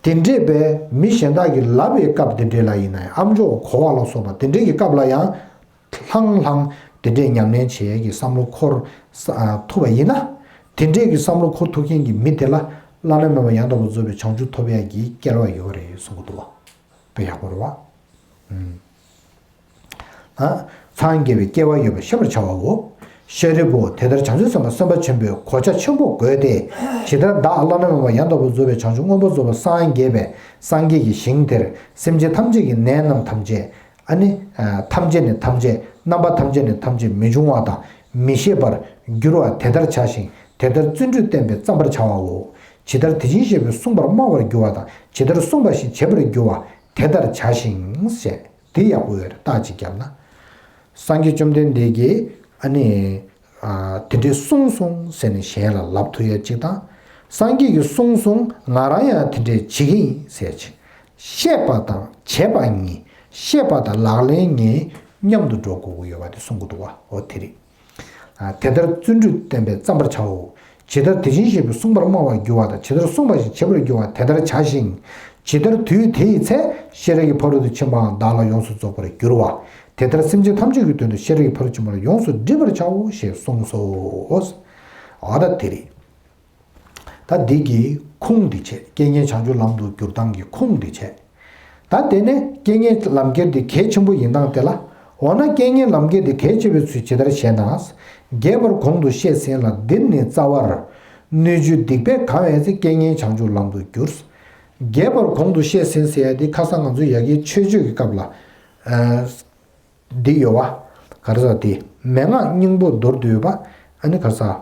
དེ་འདྲས་བས་མི་གཞན་དག་གིས་ལབ་པའི་སྐབས་དེ་འདྲས་ལ་ཡིན་ན་ཡང་ཨ་མཆོག་གོ་བ་ལ་སོགས་པ་དེ་འདྲས་ཀྱི་སྐབས་ལ་ཡང་ལྷང་ལྷང་དེ་འདྲས་ཉམས་ལེན་བྱེད་ཡས་ཀྱི་བསམ་བློ་འཁོར་ཐུབ་པ་ཡིན་ན། དེ་འདྲས་ཀྱི་བསམ་བློ་འཁོར་ཐུབ་མཁན་གྱི་མི་དེ་ལ་བླ་ན་མེད་པ་ཡང་དག་པར་རྫོགས་པའི་བྱང་ཆུབ་ཐོབ་ཡས་ཀྱི་སྐལ་བ་ཡོད་རེད་གསུང་གི་འདུག་བ། དཔེ་ཡག་པོ་རེད་བ། སངས་རྒྱས་པའི་སྐལ་བ་ཡོད་པ་ཤེས་པར་བྱ་བའོ། ཤཱ་རིའི་བུ་དེ་ལྟར་བྱང་ཆུབ་སེམས་དཔའ་སེམས་དཔའ་ཆེན་པོས་གོ་ཆ་ཆེན་པོ་བགོས་ཏེ། ཇི་ལྟར་བདག་བླ་ན་མེད་པ་ཡང་དག་པར་རྫོགས་པའི་བྱང་ཆུབ་མངོན་པར་རྫོགས་པར་སངས་རྒྱས་པའི་སངས་རྒྱས་ཀྱི་ཞིང་དེར་སེམས་ཅན་ཐམས་ཅད་ཀྱི་ནད་རྣམས་ཐམས་ཅད་ཨ་ནི། ཐམས་ཅད་ནས་ཐམས་ཅད་རྣམ་པ་ཐམས་ཅད་ནས་ཐམས་ཅད་མི་འབྱུང་བ་དང་མི་ཤེས་པར་འགྱུར་བ་དེ་ལྟར་བྱ་ཞིང་དེ་ལྟར་བརྩོན་འགྲུས་བསྟེན་པས་བརྩམ་པར་བྱ་བའོ། ཇི་ལྟར་དེ་བཞིན་གཤེགས་པས་གསུངས་པར་སྨྲ་བར་འགྱུར་བ་དང་ཇི་ལྟར་གསུངས་པ་བཞིན་བྱེད་པར་འགྱུར་བ་དེ་ལྟར་བྱ་ཞིང་ཞེས། དེ་ཡག་པོ་ཡོད་རེད། རྟགས་ཅིག་བརྒྱབ་ན། སངས་རྒྱས་བཅོམ་ལྡན་འདས་ཀྱིས་ཨ་ནི། དེ་འདྲའི་གསུངས་སོང་ཟེར་ནས་གཞན་ལ་ལབ་ཐུབ་ཡ་གཅིག་དང་། སངས་རྒྱས་ཀྱིས་གསུངས་སོང་ང་རང་ཡང་དེ་འདྲའི་བྱེད་ཀྱི་ཡིན་ཟེར་ཅིག་བཤད་པ་དང་བྱེད་པ་གཉིས། བཤད་པ་དང་ལག་ལེན་གཉིས་མཉམ་དུ་འགྲོ་དགོས་ཀྱི་ཡོད་པ་དེ་གསུང་གི་འདུག་བ། འོ་དེ་རེད། དེ་ལྟར་བརྩོན་འགྲུས་བསྟེན་པས་བརྩམ་པར་བྱའོ། ཇི་ལྟར་དེ་བཞིན་གཤེགས་པས་གསུངས་པར་སྨྲ་བར་འགྱུར་བ་དང་། ཇི་ལྟར་གསུངས་པ་བཞིན་བྱེད་པར་འགྱུར་བ་དེ་ལྟར་བྱ་ཞིང་། ཇི་ལྟར་དུས་དེ་ཡི་ཚེ་ཤེས་རབ་ཀྱི་ཕ་རོལ་ཏུ་ཕྱིན་པའང་བདག་ལ་ཡོངས་སུ་རྫོགས་པར་འགྱུར་བ། དེ་ལྟར་སེམས་ཅན་ཐམས་ཅད་ཀྱི་དོན་དུ་ཤེས་རབ་ཀྱི་ཕ་རོལ་ཏུ་ཕྱིན་པ་ལ་ཡོངས་སུ་འདྲིས་པར་བྱའོ་ཞེས་གསུངས་སོ། འོ་ད་དེ་རེད། ད་འདི་གི་ཁུངས་འདི་བྱས། རྐྱེན་ངན་བྱང་ཆུབ་ལམ་དུ་བསྒྱུར་སྟངས་ཀྱི་ཁུངས་འདི་བྱས། ད་དེ་ནས་རྐྱེན་ངན་ལམ་ཁྱེར་འདི་གལ་ཆེན་པོ་ཡིན་སྟངས་དེ་ལ། འོ་ན་རྐྱེན་ངན་ལམ་ཁྱེར་འདི་གལ་ཆེ་བའི་ཚུལ་ཇི་ལྟར་ཞེ་ན། རྒྱས་པར་གོང་དུ་བཤད་ཟིན་ལ། འདིར་ནི་རྩ་བར། སྣོད་བཅུད་སྡིག་པས་གང་བའི་ཚེ། རྐྱེན་ངན་བྱང་ཆུབ་ལམ་དུ་བསྒྱུར། རྒྱས་པར་གོང་དུ་བཤད་ཟིན་ཟེར་ཡ་འདི་ཁ་སང་ང་ཚོ་ཡ་གིའི་མཆོད་བརྗོད་ཀྱི་སྐབས་ལ། འདི་ཡོད་བ། ག་རེ་ཟེར་དེ། མན་ངག་སྙིང་པོ་མདོར་བསྡུས་པ། ཨ་ནི་ག་རེ་ཟེར།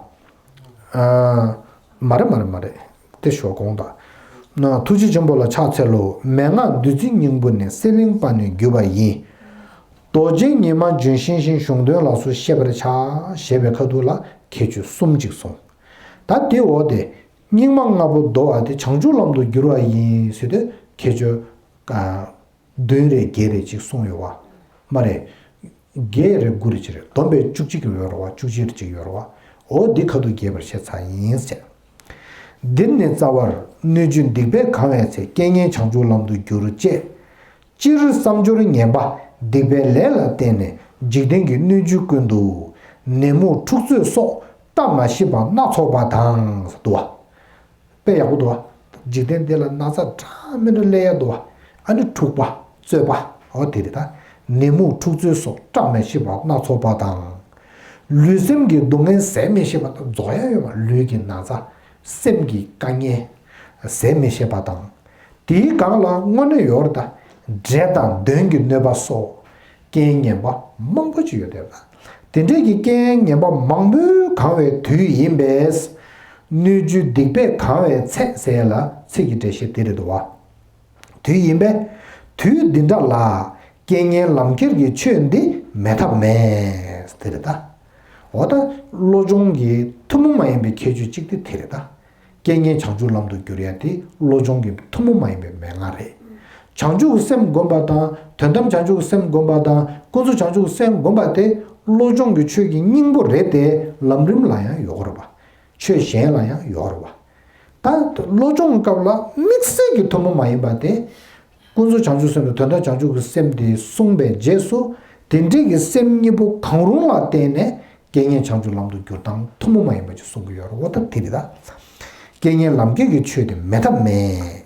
མ་རེད་མ་རེད་མ་རེད། དེ་ཞོག་གོང་དང་། ཐུགས་རྗེ་ཆེན་པོ་ལ་ཕྱག་འཚལ་ལོ། མན་ངག་བདུད་རྩིའི་སྙིང་པོ་ནི། གསེར་གླིང་པ་ནི་བརྒྱུད་པ་ཡིན། རྡོ་རྗེ་ཉི་མ་ལྗོན་ཤིང་བཞིན། གཞུང་དོན་ལ་སོགས་ཤེས་པར་བྱ། ཞེས་པའི་ཁ་ཐུག་ལ་ཁྱད་ཆོས་གསུམ་ཅིག་གསུངས། ད་དེ་འོག་དེ། སྙིགས་མ་ལྔ་པོ་བཟློག་པ་དེ་བྱང་ཆུབ་ལམ་དུ་བསྒྱུར་བ་ཡིན་ཟེར་དུས་ཁྱད་ཆོས། བདུན་རེ་བརྒྱད་རེ་ཅིག་གསུངས་ཡོད་བ། མ་རེད། བརྒྱད་རེ་དགུ་རེ་ཅིག་རེད། བསྡོམས་པས་བཅུ་གཅིག་ཡོད་རེད་བ། བཅུ་གཅིག་རེ་ཅིག་ཡོད་རེད་བ། འོ་འདི་ཁ་ཐུག་རྒྱས་པར་བཤད་ཚར་ཡིན་ཟེར། འདིར་ནི་རྩ་བར། སྣོད་བཅུད་སྡིག་པས་གང་བའི་ཚེ། རྐྱེན་ངན་བྱང་ཆུབ་ལམ་དུ་བསྒྱུར་བཅས། སྤྱིར་བསམ་སྦྱོར་ངན་པ་སྡིག་པའི་ལས་ལ་བརྟེན་ནས་འཇིག་རྟེན་གྱི་སྣོད་བཅུད་ཀུན་ཏུ་ནད་མུག་འཁྲུག་རྩོད་སོགས་བཀྲ་མ་ཤིས་པ་སྣ་ཚོགས་པ་དང་། འདུག་བ། དཔེ་ཡག་པོ་འདུག་བ། འཇིག་རྟེན་འདི་ལ་ན་ཚ་འདྲ་མི་འདྲ་སླེབས་ཡ་འདུག་བ། ཨ་ནི་འཁྲུག་པ་རྩོད་པ། འོ་དེ་རེད་ད། ནད་མུག་འཁྲུག་རྩོད་སོགས་བཀྲ་མ་ཤིས་པ་སྣ་ཚོགས་པ་དང་། ལུས་སེམས་ཀྱི་སྡུག་བསྔལ་ཟད་མི་ཤེས་པ་དང་། རྫོགས་ཡ་ཡོད་མ། ལུས་ཀྱི་ན་ཚ། སེམས་ཀྱི་དཀའ་ངལ་ཟད་མི་ཤེས་པ་དང་། དེའི་སྒང་ལ་དངོས་གནས་ཡོད་རེད་ད། འདྲེ་དང་གདོན་གྱི་གནོད་པ་སོགས་རྐྱེན་ངན་པ་མང་པོ་ཅིག་ཡོད་དེ། དེ་འདྲས་ཀྱི་རྐྱེན་ངན་པ་མང་པོས་གང་བའི་དུས་ཡིན་པས། སྣོད་བཅུད་སྡིག་པས་གང་བའི་ཚེ་ཟེར་ཡ་ལ་ཚིག་གི་འགྲེལ་བཤད་དེ་རེད་འདུག་བ། དུས་ཡིན་པས། དུས་འདི་འདྲ་ལ་རྐྱེན་ངན་ལམ་ཁྱེར་གྱི་ཆོས་འདི་མེད་ཐབས་མེད། དེ་རེད་ད། འོ་ད་བློ་སྦྱོང་གི་ཐུན་མོང་མ་ཡིན་པའི་ཁྱད་ཆོས་གཅིག་དེ་དེ་རེད་ད། རྐྱེན་ངན་བྱང་ཆུབ་ལམ་དུ་བསྒྱུར་ཡ་དེ་བློ་སྦྱོང་གི་ཐུན་མོང་མ་ཡིན་པའི་མན་ངག་རེད། བྱང་ཆུབ་ཀྱི་སེམས་བསྒོམ་པ་དང་། དོན་དམ་བྱང་ཆུབ་ཀྱི་སེམས་བསྒོམ་པ་དང་། ཀུན་རྫོབ་བྱང་ཆུབ་ཀྱི་སེམས་བསྒོམ་པ་དེ་བློ་སྦྱོང་གི་ཆོས་ཀྱི་སྙིང་པོ་རེད་དེ། ལམ་རིམ་ལ་ཡང་ཡོད་རེད་པ། ཆོས་གཞན་ལ་ཡང་ཡོད་རེད་པ། ད་བློ་སྦྱོང་གི་སྐབས་ལ་དམིགས་བསལ་གྱི་ཐུན་མོང་མ་ཡིན་པ་དེ། ཀུན་རྫོབ་བྱང་ཆུབ་སེམས་དང་དོན་དམ་བྱང་ཆུབ་ཀྱི་སེམས་དེ་གསུངས་པའི་རྗེས་སུ། དེ་འདྲའི་གི་སེམས་གཉིས་པོ་གང་རུང་ལ་བརྟེན་ནས། རྐྱེན་ངན་བྱང་ཆུབ་ལམ་དུ་བསྒྱུར་སྟངས་ཐུན་མོང་མ་ཡིན་པ་ཅིག་གསུང་གི་ཡོད་རེད། འོ་ད་དེ་རེད་ད། རྐྱེན་ངན་ལམ་ཁྱེར་གྱི་ཆོས་དེ་མེད་ཐབས་མེད།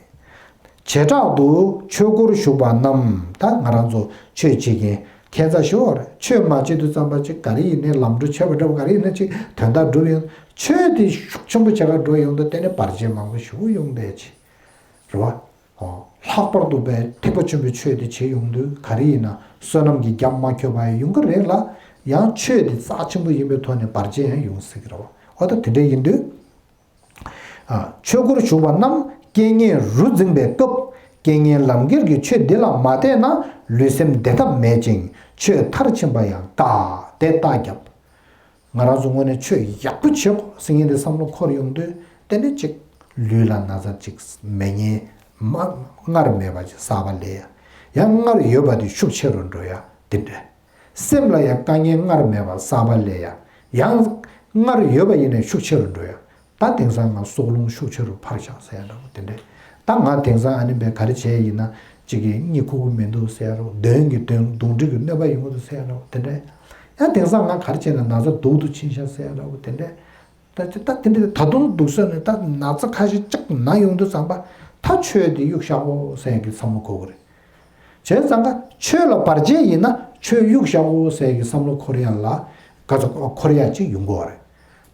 བྱེ་བྲག་ཏུ་ཆོས་སྒོར་ཞུགས་པ་རྣམས། ད་ང་རང་ཚོ་ཆོས་བྱེད་མཁན་ཁྱད་མཚར་ཞིག་ཡོད་རེད། ཆོས་མ་བྱེད་དུས་ཙམ་པ་ཅིག་ག་རེ་ཡིན་ནའི་ལམ་འགྲོ་བྱས་པ་འདྲ་བོ། ག་རེ་ཡིན་ན་ཅིག་དོན་དག་འགྲུབ་ཡོང་། ཆོས་དེ་ཤུགས་ཆེན་པོ་བྱེད་ག་འགྲོ་ཡོང་དུས་དེ་ནས་བར་ཆད་མང་པོ་ཞིག་ཡོང་བསྡད་ཅིག་རེད་བ། ལྷག་པར་དུ་བའི་ཐེག་པ་ཆེན་པོའི་ཆོས་དེ་བྱེད་ཡོང་དུས་ག་རེ་ཡིན་ན་བསོད་ནམས་ཀྱི་རྒྱ་མ་ཁྱོད་པ་ཡོང་གི་རེད་ལ། ཡང་ཆོས་དེ་རྩ་ཆེན་པོ་ཡིན་པའི་ཐོག་ནས་བར་ཆད་ཡང་ཡོང་སྲིད་ཀྱི་རེད་བ། འོ་ད་དེ་འདྲ་ཡིན་དུས། ཆོས་སྒོར་ཞུགས་པ་རྣམས་རྐྱེན་ངན་རུ་འཛིངས་པའི་སྐབས། རྐྱེན་ངན་ལམ་ཁྱེར་གྱི་ཆོས་འདི་ལ་མ་བལྟས་ན། ལུས་སེམས་བདེ་ཐབས་མེད་ཅིང་། ཆོས་མཐར་ཕྱིན་པ་ཡང་དཀའ། དེ་རྟགས་བརྒྱབ། ང་རང་ཚོ་དངོས་གནས་ཆོས་ཡག་པོ་བྱེད་དགོས་ཟེར་མཁན་དེ་བསམ་བློ་འཁོར་ཡོང་དུས། དེ་ནས་ཅིག་ལུས་ལ་ན་ཚ་ཅིག་མེད་མཁན་མ། སྔར་མེད་པ་ཅིག་གསར་པ་སླེབས་ཡ། ཡང་སྔར་ཡོད་པ་དེ་ཤུགས་ཆེ་རུ་འགྲོ་ཡ་དེ་འདྲ། སེམས་ལ་ཡང་དཀའ་ངལ་སྔར་མེད་པ་གསར་པ་སླེབས་ཡ། ཡང་སྔར་ཡོད་པ་ཡིན་ནའི་ཤུགས་ཆེ་རུ་འགྲོ་ཡ། ད་དེང་སང་ང་སྲོག་རླུང་ཤུགས་ཆེ་རུ་འཕར་བཞག་ཟེར་ཡ་འདྲ་བོ་དེ་འདྲ། ད་ང་དེང་སང་ཨ་ནི་བས་ག་རེ་བྱས་ཡིན་ན་ཅིག་གིས་གཉིད་ཁུག་གི་མི་འདུག་ཟེར་ཡ་འདྲ་བོ། གདོན་གྱི་གདོན་གདོན་འདྲེ་གི་གནོད་པ་ཡོང་གི་འདུག་ཟེར་ཡ་འདྲ་བོ་དེ་འདྲ། ཡང་དེང་སང་ང་ག་རེ་བྱས་ན་ན་ཚ་སྡུག་ཏུ་ཕྱིན་ཤག་ཟེར་ཡ་འདྲ་བོ་དེ་འདྲ། ད་ད་དེ་འདྲ་ད་དུང་སྡུག་ས་ནས་ད་ན་ཚ་ཁ་ཤས་ཅིག་ན་ཡོང་དུས་ཙམ་པ། ད་ཆོས་དེ་གཡུག་བཞག་གོ་ཟེར་ཡ་གི་བསམ་བློ་འཁོར་གི་རེད། བྱས་ཙང་ཀ་ཆོས་ལ་བར་ཆད་ཡིན་ན་ཆོས་གཡུག་བཞག་གོ་ཟེར་གི་བསམ་བློ་འཁོར་ཡ་ལ་ག་ཚོད་འཁོར་ཡ་ཅིག་ཡོང་གི་རེད།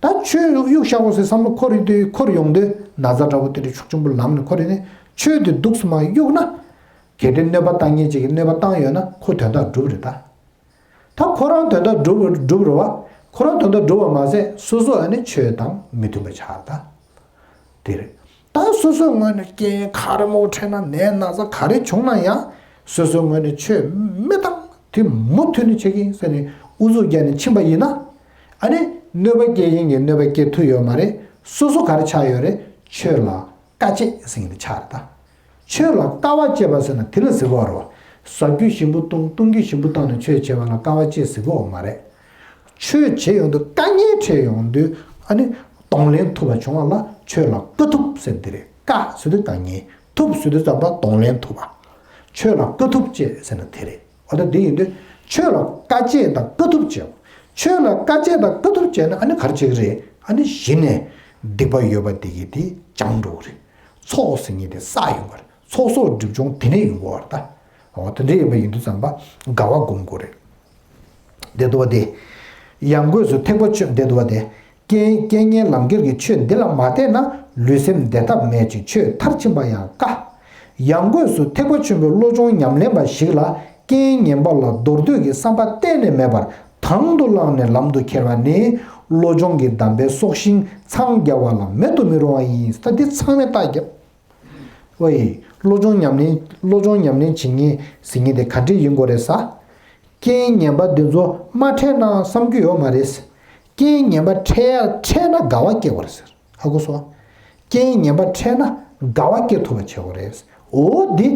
ད་ཆོས་གཡུག་བཞག་གོ་ཟེར་བསམ་བློ་འཁོར་ཡོང་དུས་འཁོར་ཡོང་དུས་ན་ཚ་འདྲ་བོ་དེ་འདྲ་ཤུགས་ཆེན་པོ་ལམ་ནས་འཁོར་ཡོང་ནས་ཆོས་དེ་འདུག་སེ་མ་གཡུག་ན། གལ་ཏེ་གནོད་པ་བཏང་མཁན་ཅིག་གིས་གནོད་པ་བཏང་ཡོད་ན་ཁོ་དོན་དག་འགྲུབ་རེད་ད། ད་ཁོ་རང་དོན་དག་འགྲུབ་འགྲུབ་རེད་བ། ཁོ་རང་དོན་དག་འགྲུབ་པ་མ་ཟད་སོ་སོ་ཨ་ནི་ཆོས་དང་མི་མཐུན་པ་ཆགས་ད། དེ་རེད། ད་སོ་སོའི་ངོས་ནས་རྐྱེན་ག་རེ་མོ་འཕྲད་ན་ནད་ན་ཚ་ག་རེ་བྱུང་ན་ཡང་། སོ་སོའི་ངོས་ནས་ཆོས་མི་བཏང་། དེ་མུ་མཐུད་ནས་བྱེད་ཀྱི་ཡིན་ཟེར་ནས་ཨུ་ཚུགས་རྒྱག་ནས་ཕྱིན་པ་ཡིན་ན། ཨ་ནི་ གནོད་པ་སྐྱེལ་མཁན་གྱིས་གནོད་པ་སྐྱེལ་ཐུབ་ཡོད་མ་རེད། སོ་སོ་ག་རེ་ཆགས་ཡོད་རེད། ཆོས་ལ་དཀའ་སྤྱད་ཟེར་མཁན་དེ་ཆགས་རེད་ད། ཆོས་ལ་དཀའ་བ་སྤྱད་པ་ཟེར་ན་དེ་ལ་ཟེར་གྱི་ཡོད་རེད་བ། ཟ་རྒྱུ་ཞིམ་པོ་བཏུང་། བཏུང་རྒྱུ་ཞིམ་པོ་བཏང་ནས་ཆོས་བྱས་པ་ལ་དཀའ་བ་སྤྱད་ཟེར་གྱི་ཡོད་མ་རེད། ཆོས་བྱེད་ཡོང་དུས་དཀའ་ངལ་འཕྲད་ཡོང་དུས་ཨ་ནི་གདོང་ལེན་ཐུབ་པ་བྱུང་བ་ལ་ཆོས་ལ་དཀའ་ཐུབ་ཟེར་འདི་རེད། དཀའ་ཟེར་དུས་དཀའ་ངལ། ཐུབ་ཟེར་དུས་ཙམ་པ་གདོང་ལེན་ཐུབ་པ། ཆོས་ལ་དཀའ་ཐུབ་སྤྱད་ཟེར་ན་དེ་རེད། འོ་ད་འདི་ཡིན་དུས་ཆོས་ལ་དཀའ་སྤྱད་དང་དཀའ་ཐུབ་སྤྱད། ཆོས་ལ་དཀའ་སྤྱད་དང་དཀའ་ཐུབ་སྤྱད་ན་ཨ་ནི་ག་རེ་བྱེད་ཀྱི་རེད། ཨ་ནི་གཞི་ནས་སྡིག་པ་ཡོད་པ་དེ་གི་དེ་སྦྱང་འགྲོ་གི་རེད། ཚོགས་ཟེར་མཁན་དེ་བསགས་ཡོང་གི་རེད། ཚོགས་གསོག་སྒྲིབ་སྦྱོང་དེ་ནས་ཡོང་གི་ཡོད་རེད་ད། འོ་དེ་འདྲ་ཡིན་པ་ཡིན་དུས་ཙམ་པ་དགའ་བ་སྒོམ་དགོས་རེད། དེ་འདུག་བ་དེ། ཡང་སྒོས་སུ་ཐེག་པ་ཆོས་དེ་འདུག་བ་དེ། རྐྱེན་རྐྱེན་ངན་ལམ་ཁྱེར་གྱི་ཆོས་འདི་ལ་མ་བརྟེན་ན་ལུས་སེམས་བདེ་ཐབས་མེད་ཅིང་ཆོས་མཐར་ཕྱིན་པ་ཡང་དཀའ། ཡང་སྒོས་སུ་ཐེག་པ་ཆེན་པོའི་བློ་སྦྱོང་ཉམས་ལེན་པ་ཞིག་ལ་རྐྱེན་ངན་པ་ལ་འདོར་འདོད་ཀྱི་བསམ་པ་གཏན་ནས་མེད་པར་དང་དུ་བླངས་ནས་ལམ་དུ་ཁྱེར་བ་ནི་བློ་སྦྱོང་གི་གདམས་པའི་སྲོག་ཤིང་འཚང་རྒྱ་བ་ལ་མེད་དུ་མི་རུང་བ་ཡིན། ད་འདི་ཚང་མས་རྟགས་བརྒྱབ། ཝེ། བློ་སྦྱོང་ཉམས་ལེན། བློ་སྦྱོང་ཉམས་ལེན་བྱེད་མཁན་ཟེར་མཁན་དེ་ག་འདྲས་ཡིན་དགོས་རེད་ཟེར། རྐྱེན་ངན་པ་འདི་ཚོ་མ་འཕྲད་ན་བསམ་རྒྱུ་ཡོད་མ་རེད། རྐྱེན་ངན་པ་འཕྲད་ཡ་འཕྲད་ན་དགའ་བ་སྐྱེ་དགོས་རེད་ཟེར། ཧ་གོ་སོང་། རྐྱེན་ངན་པ་འཕྲད་ན་དགའ་བ་སྐྱེ་ཐུབ་པ་བྱེད་དགོས་རེད། འོ་འདི་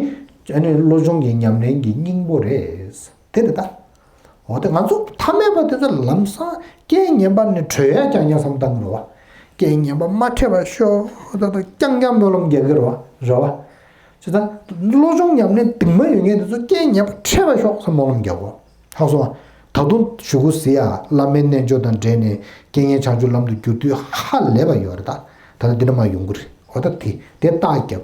ཨ་ནི་བློ་སྦྱོང་གི་ཉམས་ལེན་གྱི་སྙིང་པོ་རེད། དེ་རེད་ད། འོ་དེ་ང་ཚོ་ཐ་མལ་པ་དེ་ཚོ་ལམ་སང་རྐྱེན་ངན་པ་ནི་གྲོལ་ཡ་རྐྱང་རྐྱང་བསམ་བཏང་གི་རེད་བ། རྐྱེན་ངན་པ་མ་འཕྲད་པར་ཤོག་ད་ད་རྐྱང་རྐྱང་སྨོན་ལམ་རྒྱག་གི་རེད་བ། རེད་བ། བྱས་ཙང་བློ་སྦྱོང་ཉམས་ལེན་གདིང་མ་ཡོད་མཁན་དེ་ཚོ་རྐྱེན་ངན་པ་འཕྲད་པར་ཤོག་བསམ་སྨོན་ལམ་རྒྱག་གོ། ཧ་གོ་སོང་ང་། ད་དུང་གཞུག་གུ་ཟེར་ཡ་བླ་མའི་རྣལ་འབྱོར་དང་འབྲེལ་ནས་རྐྱེན་ངན་བྱང་ཆུབ་ལམ་དུ་བསྒྱུར་དུས་ཧ་ལས་པ་ཡོད་རེད་ད། ད་ལྟ་འདི་འདྲ་མ་ཡོང་གི་རེད། འོ་ད་དེ་དེ་རྟགས་རྒྱབ།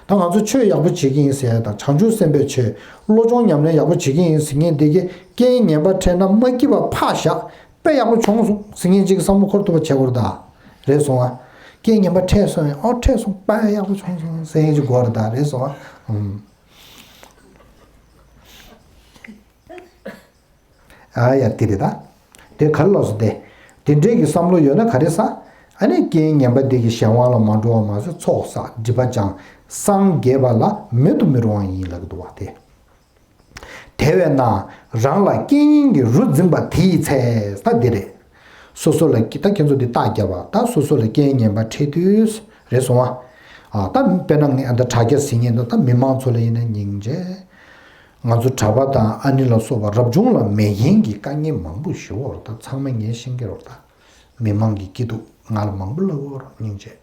ད་ང་ཚོ་ཆོས་ཡག་པོ་བྱེད་ཀྱི་ཡིན་ཟེར་ཡ་དང་བྱང་ཆུབ་སེམས་དཔའི་ཆོས་བློ་སྦྱོང་ཉམས་ལེན་ཡག་པོ་བྱེད་ཀྱི་ཡིན་ཟེར་མཁན་དེ་གས་རྐྱེན་ངན་པ་འཕྲད་ན་མ་སྐྱིད་པ་ཕར་བཞག་དཔེ་ཡག་པོ་བྱུང་སོང་ཟེར་མཁན་ཅིག་བསམ་བློ་འཁོར་ཐུབ་པ་བྱེད་དགོས་རེད་ད། རེད་སོང་ཨ། རྐྱེན་ངན་པ་འཕྲད་སོང་ཨ། འཕྲད་སོང་དཔེ་ཡག་པོ་བྱུང་སོང་ཟེར་མཁན་ཅིག་དགོས་རེད་ད། རེད་སོང་ཨ། ཨུམ། ཨ་ཡ་དེ་རེད་ད། དེ་ག་རེ་ལབ་སོང་སྟེ། དེ་འདྲའི་གི་བསམ་བློ་ཡོད་ན་ག་རེ་ཟ། ཨ་ནི་རྐྱེན་ངན་པ་འདི་གི་གཞན་དབང་ལ་མ་འགྲོ་བ་མ་ཟད་ཚོགས་བསགས་སྒྲིབ་པ་སྦྱང་སངས་རྒྱས་པ་ལ་མེད་དུ་མི་རུང་བ་ཡིན་ལབ་ཀྱི་འདུག་བ་དེ། དེ་བས་ན་རང་ལ་རྐྱེན་ངན་གྱི་རུ་འཛིན་པ་དེ་ཡི་ཚེ། ད་འདི་རེད། སོ་སོ་ལ་ད་ཁྱེད་ཚོ་འདི་རྟགས་བརྒྱབ་པ་ད་སོ་སོ་ལ་རྐྱེན་ངན་པ་འཕྲད་དུས་རེད་སོང་ཨ། ཨ་ད་དཔེར་ན་ངས་ཨ་ད་དྲ་རྒྱ་ཟིན་ངེས་འདུག་ད་མི་མང་ཚོ་ལ་ཡིན་ན་སྙིང་རྗེ། ང་ཚོ་གྲྭ་པ་དང་ཨ་ནི་ལ་སོགས་པ་རབ་བྱུང་ལ་མེད་མཁན་གྱི་དཀའ་ངལ་མང་པོ་ཞིག་ཡོད་རེད་ད། ཚང་མ་ངས་ཤེས་ཀྱི་རེད་ད། མི་མང་གི་སྐྱིད་སྡུག་ང་ལ་མང་པོ་ལབ་ཡོད་རེད་སྙིང་རྗེ།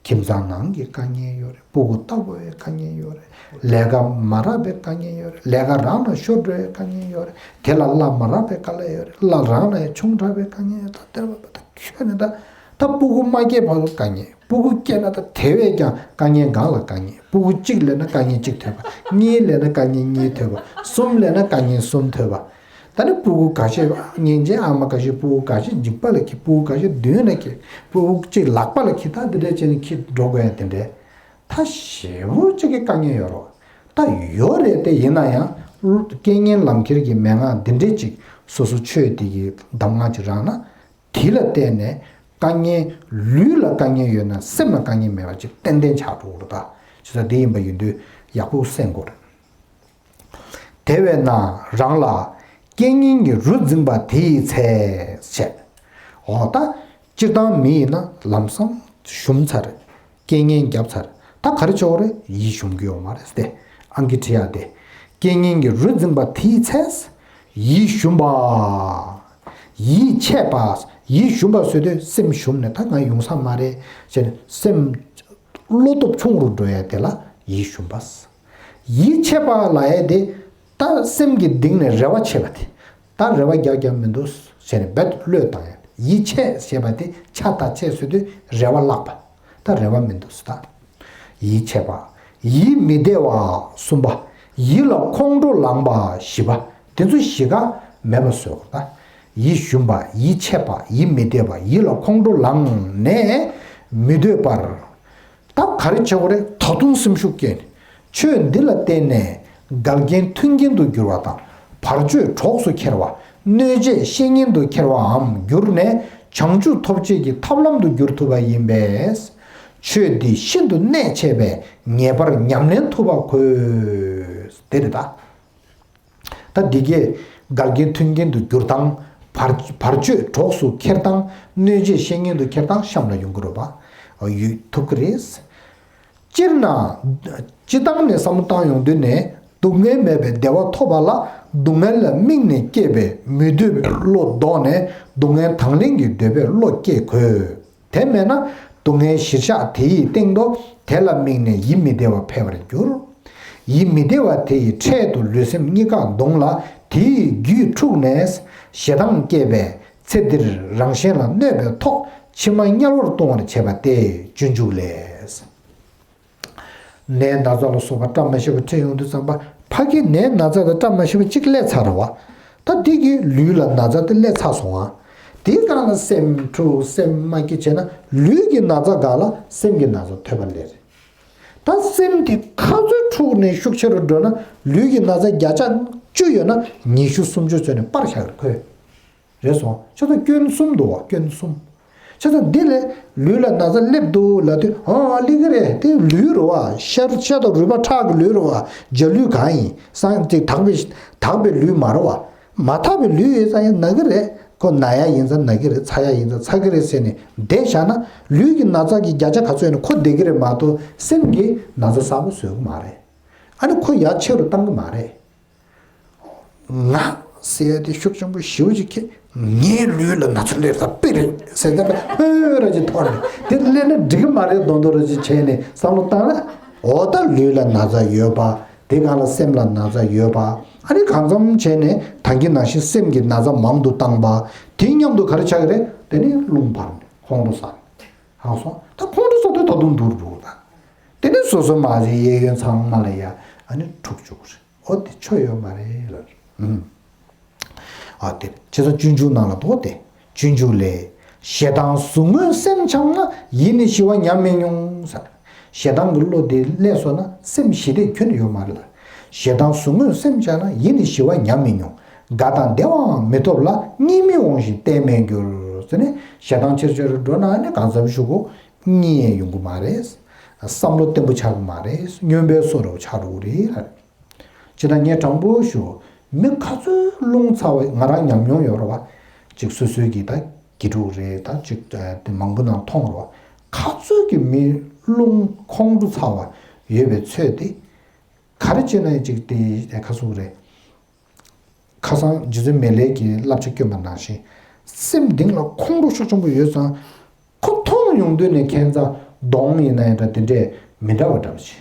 ཁྱིམ་ཚང་ནང་གི་དཀའ་ངལ་ཡོད་རེད། སྤུ་གུ་ལྟ་དགོས་པའི་དཀའ་ངལ་ཡོད་རེད། ལས་ཀ་མ་རག་པའི་དཀའ་ངལ་ཡོད་རེད། ལས་ཀ་རག་ན་ཤོར་འགྲོ་བའི་དཀའ་ངལ་ཡོད་རེད། དེ་ལ་གླ་མ་རག་པའི་དཀའ་ལས་ཡོད་རེད། གླ་རག་ན་ཡང་ཆུང་དྲགས་པའི་དཀའ་ངལ་ཡོད་ད། དེར་བ་ད་ཁྱོད་ནི་ད་ད་སྤུ་གུ་མ་སྐྱེས་བར་དུ་དཀའ་ངལ། སྤུ་གུ་སྐྱེས་ན་ད་དེ་བས་ཀྱང་དཀའ་ངལ་གང་ལ་དཀའ་ངལ། སྤུ་གུ་གཅིག་ལས་ན་དཀའ་ངལ་གཅིག་ཐོན་པ། གཉིས་ལས་ན་དཀའ་ངལ་གཉིས་ཐོན་པ། གསུམ་ལས་ན་དཀའ་ངལ་གསུམ་ཐོན་པ། ད་ནི་སྤུ་གུ་འགའ་ཤས་སྙིང་རྗེ་ཨ་མ་འགའ་ཤས་སྤུ་གུ་འགའ་ཤས་འཇིགས་པ་ལ་ཁྱི། སྤུ་གུ་འགའ་ཤས་མདུན་ལ་ཁྱི། སྤུ་གུ་གཅིག་ལག་པ་ལ་ཁྱི། ད་འདི་འདྲ་བྱས་ནས་ཁྱི་འགྲོ་དགོས་ཡ་དེ་འདྲའི་ད་ཞེ་པོ་གཅིག་གི་དཀའ་ངལ་ཡོད་རོགས། ད་ཡོད་རེད་དེ་ཡིན་ན་ཡང་རྐྱེན་ངན་ལམ་ཁྱེར་གྱི་མན་ངག་འདི་འདྲའི་གཅིག་སོ་སོ་ཆོས་འདི་གི་གདམས་ངག་ཅིག་རག་ན་དེ་ལ་བརྟེན་ནས་དཀའ་ངལ་ལུས་ལ་དཀའ་ངལ་ཡོད་ན་སེམས་ལ་དཀའ་ངལ་མེད་པ་ཅིག་ཏན་ཏན་ཆགས་འགྲོ་གི་རེད་ད། བྱས་ཙང་འདི་ཡིན་པ་ཡིན་དུས་ཡག་པོ་གསན་དགོས་རེད། དེ་བས་ན་རང་ལ་རྐྱེན་ངན་གྱི་རུ་འཛིན་པ་དེ་ཡི་ཚེ་བྱས། འོ་ད་སྤྱིར་བཏང་མི་ཡིན་ན་ལམ་སང་ཞུམ་ཚར། རྐྱེན་ངན་བརྒྱབ་ཚར། ད་ག་རེ་བྱེད་དགོས་རེད། ཡིད་ཞུམ་གྱི་ཡོད་མ་རེད་ཟེར་ཏེ་ཨང་ཀི་བྲིས་ཡ་དེ། རྐྱེན་ངན་གྱི་རུ་འཛིན་པ་དེ་ཡི་ཚེ། ཡིད་ཞུམ་པ། ཡིད་ཆད་པ། ཡིད་ཞུམ་པ་ཟེར་དུས་སེམས་ཞུམ་ནས་ད་ང་ཡོང་ས་མ་རེད་ཟེར་ནས་སེམས་བློ་སྟོབས་ཆུང་རུ་འགྲོ་ཡ་དེ་ལ་ཡིད་ཞུམ་པ། ཡིད་ཆད་པ་ལབ་ཡ་དེ་ད་སེམས་ཀྱི་གཏིང་ནས་རེ་བ་ཆད་པ་དེ། ད་རེ་བ་རྒྱག་རྒྱག་མི་འདུག་ཟེར་ནས་རྦད་བློས་བཏང་ཡ། ཡིད་ཆད་ཞེས་པ་དེ་ཆད་ད་ཆད་ཟེར་དུས་རེ་བ་བརླག་པ། ད་རེ་བ་མི་འདུག་ཟེར་ད། ཡིད་ཆད་པ། ཡིད་མི་བདེ་བ་གསུམ་པ། ཡིད་ལ་ཁོང་ཁྲོ་ལངས་པ་བཞི་པ། དེ་ཚོ་བཞི་ཀ་མེད་པ་བཟོ་དགོས་ད། ཡིད་ཞུམ་པ། ཡིད་ཆད་པ། ཡིད་མི་བདེ་བ། ཡིད་ལ་ཁོང་ཁྲོ་ལངས་ནས་མི་འདོད་པར། ད་ག་རེ་བྱེད་དགོས་རེད། ད་དུང་སེམས་ཤུགས་སྐྱེད་ནས་ཆོས་འདི་ལ་བརྟེན་ནས་འགལ་རྐྱེན་མཐུན་རྐྱེན་དུ་འགྱུར་བ་དང་། བར་གཅོད་གྲོགས་སུ་འཁྱེར་བ། གནོད་བྱེད་བཤེས་གཉེན་དུ་འཁྱེར་བའམ་གྱུར་ནས་བྱང་ཆུབ་ཐོབ་བྱེད་ཀྱི་ཐབས་ལམ་དུ་འགྱུར་ཐུབ་པ་ཡིན་པས། ཆོས་འདི་ཤིན་ཏུ་གནད་ཆེ་བས་ངེས་པར་ཉམས་ལེན་ཐུབ་པ་དགོས། དེ་རེད་ད། ད་འདི་གས་འགལ་རྐྱེན་མཐུན་རྐྱེན་དུ་འགྱུར་སྟངས། བར་བར་གཅོད་གྲོགས་སུ་འཁྱེར་སྟངས། གནོད་བྱེད་བཤེས་གཉེན་དུ་འཁྱེར་སྟངས་གཤམ་ལ་ཡོང་གི་རེད་པ། ཡོད་ཐུབ་ཀྱི་རེད། སྤྱིར་ན། སྤྱི་བཏང་ནས་བསམ་བློ་བཏང་ཡོང་དུས་ནས། སྡུག་བསྔལ་མེད་པའི་བདེ་བ་ཐོབ་པ་ལ། སྡུག་བསྔལ་ལ་དམིགས་ནས་སྐྱེས་པའི་མི་འདོད་པའི་བློ་ལྡོག་ནས། སྡུག་བསྔལ་དང་ལེན་གྱི་འདོད་པའི་བློ་སྐྱེ་དགོས། དེ་མེད་ན། སྡུག་བསྔལ་གཞིར་བཞག་དེ་ཡི་སྟེང་དུ། དེ་ལ་དམིགས་ནས་ཡིད་མི་བདེ་བ་འཕེལ་བར་འགྱུར། ཡིད་མི་བདེ་བ་དེ་ཡི་འཕྲལ་དུ་ལུས་སེམས་གཉིས་ཀ་གདུང་ལ། དེ་ཡི་རྒྱུད་འཁྲུགས་ནས། ཞེ་སྡང་སྐྱེས་པས། ཚེ་འདིར་རང་གཞན་ལ་གནོད་པའི་ཐོག་ཕྱི་མ་དམྱལ་བར་ལྟུང་བར་བྱེད་པ་སྟེ། སྤྱོད་འཇུག་ལས། ནད་ན་ཚ་ལ་སོགས་པ་བཀྲ་མ་ཤིས་པ་འཕྲད་ཡོང་དུས་ཙམ་པ། ཕ་གི་ནད་ན་ཚ་དང་བཀྲ་མ་ཤིས་པ་གཅིག་སླེབས་ཚར་བ། ད་འདི་གི་ལུས་ལ་ན་ཚ་དེ་སླེབས་ཚར་སོང་ཨ། དེའི་སྒང་ལ་སེམས་འཁྲུག་སེམས་མ་སྐྱིད་བྱས་ན། ལུས་ཀྱི་ན་ཚ་སྒང་ལ་སེམས་ཀྱི་ན་ཚ་ཐོན་པ་ལས་རེད། ད་སེམས་དེ་ག་ཚོད་འཁྲུག་ནས་ཤུགས་ཆེ་རུ་འགྲོ་ན། ལུས་ཀྱི་ན་ཚ་བརྒྱ་ཆ་བཅུ་ཡོད་ན་ཉི་ཤུ་སུམ་ཅུ་ཚོད་ནས་སྤར་བཞག་གི་རེད་ཁོས། རེད་སོང་། ཁྱོད་ཚོ་སྐྱོན་གསུམ་འདུག་བ། སྐྱོན་གསུམ། ཁྱོད་ཚོ་འདི་ལས་ལུས་ལ་ན་ཚ་སླེབས་འདུག་ལབ་དུས། ཨ་ཨ་ལི་གི་རེད། དེ་ལུས་རེད་བ། ཤ་ཤ་དང་རུས་པ་ཁྲག་གི་ལུས་རེད་བ། འཇའ་ལུས་གང་ཡིན་སང་ཅིག་དག་པའི་དག་པའི་ལུས་མ་རེད་བ། མ་དག་པའི་ལུས་ཡོད་ཙང་ཡང་ན་གི་རེད། ཁོ་ན་ཡ་ཡིན་ཙང་ན་གི་རེད། ཚ་ཡ་ཡིན་ཙང་ཚ་གི་རེད་ཟེར་ནས་བསྡད་བཞག་ན། ལུས་ཀྱི་ན་ཚ་གི་བརྒྱ་ཆ་ག་ཚོད་ཡོད་ན་ཁོ་བསྡད་གི་རེད་མ་གཏོགས། སེམས་ཀྱི་ན་ཚ་གསར་པ་བཟོ་གི་མ་རེད། ཨ་ནི་ཁོ་ཡ་ཆེ་རུ་བཏང་གི་མ་རེད། ང་ཟེར་ཡ་དེ་ཤུགས་ཆེན་པོ་ཞེ་པོ་ཅིག་ཁྱེད། ངའི་ལུས་ལ་ན་ཚ་སླེབས་ས་དཔེ་རེད་ཟེར་ད། ཧོས་ར་ཅིག་ཐོར་ནས་དེ་སླེབས་ན་འགྲིག་གི་མ་རེད་མདོག་མདོག་ར་ཅིག་བྱས་ནས་བསམ་བློ་བཏང་ན། འོ་ད་ལུས་ལ་ན་ཚ་ཡོད་པ། དེ་སྒང་ལ་སེམས་ལ་ན་ཚ་ཡོད་པ། ཨ་ནི་གང་འཚམ་བྱས་ནས་ད་གིན་ནང་བཞིན་སེམས་ཀྱི་ན་ཚ་མང་དུ་བཏང་པ། དེ་མཉམ་དུ་ག་རེ་ཆགས་ཀྱི་རེད། དེ་ནི་རླུང་འཕར་ནས་ཁོང་ཁྲོ་ཟ་ནས། ཧང་སོང་། ད་ཁོང་ཁྲོ་ཟ་དུས་ད་དུང་འདུར་འགྲོ་གི་ད། དེ་ནི་སོ་སོ་མ་ཟད་གཡས་གཡོན་ཚང་མ་ལ་ཡ་ཨ་ནི་འཁྲུག་བཅུག་གི་རེད། འོ་དེ་ཆོ་ཡོད་མ་རེད་ལ། ཨ་དེ་བྱས་ཙང་སྤྱོད་འཇུག་ནང་ལ་འདུག་སྟེ། སྤྱོད་འཇུག་ལས། ཞེ་སྡང་ཟུག་རྔུའི་སེམས་འཆང་ན། ཡིད་ནི་ཞི་བ་ཉམས་མི་མྱོང་ཟེར། ཞེ་སྡང་གི་བློ་དེ་སླེབས་སོང་ན་སེམས་ཞི་བདེ་ཁྱོན་ནས་ཡོད་མ་རེད་ལ། ཞེ་སྡང་ཟུག་རྔུའི་སེམས་འཆང་ན། ཡིད་ནི་ཞི་བ་ཉམས་མི་མྱོང་། དགའ་དང་བདེ་བའང་མི་ཐོབ་ལ། གཉིད་མི་འོང་ཞིང་བརྟན་མི་འགྱུར་ཟེར་ནས། ཞེ་སྡང་ཆེར་ཆེར་འགྲོ་ན་ནི་གང་འཚམ་ཞུ་གོ། གཉིད་ཡོང་གི་མ་རེད། བསམ་བློ་བརྟན་པོ་ཆགས་ཀྱི་མ་རེད། སྨྱོན་པའི་སོ་རུ་ཆགས་འགྲོ་གི་རེད། ཅེས་དང་ངས་དྲང་པོ་ཞུ། མི་ག་ཚོད་རླུང་ཚ་བ་ང་རང་ཉམས་མྱོང་ཡོད་རེད་བ། ཅིག་སོ་སོའི་གི་ད་དགེ་ཕྲུག་རེད་ད། ཅིག་དེ་མང་པོ་ནང་མཐོང་རེད་བ། ག་ཚོད་ཀྱི་མི་རླུང་ཁོང་ཁྲོ་ཚ་བ་ཡོད་པའི་ཚོད་དེ། ག་རེ་བྱས་ན་ཅིག་དེ་ཁ་སུ་རེད། ཁ་སང་རྗེ་བཙུན་མི་ལས་ཀྱི་བསླབ་བྱ་བསྐྱོན་པ་ནང་བཞིན། སེམས་གཏིང་ལ་ཁོང་ཁྲོ་ཤུགས་ཆེན་པོ་ཡོད་ཙང་། ཁོ་མཐོང་ཡོང་དུས་ནས་ཁྱད་མཚར་གདོང་ཡིན་ན་ཡང་འདྲ་དེ་འདྲས་མི་འདྲ་བ་འདྲ་བ་ཞིག་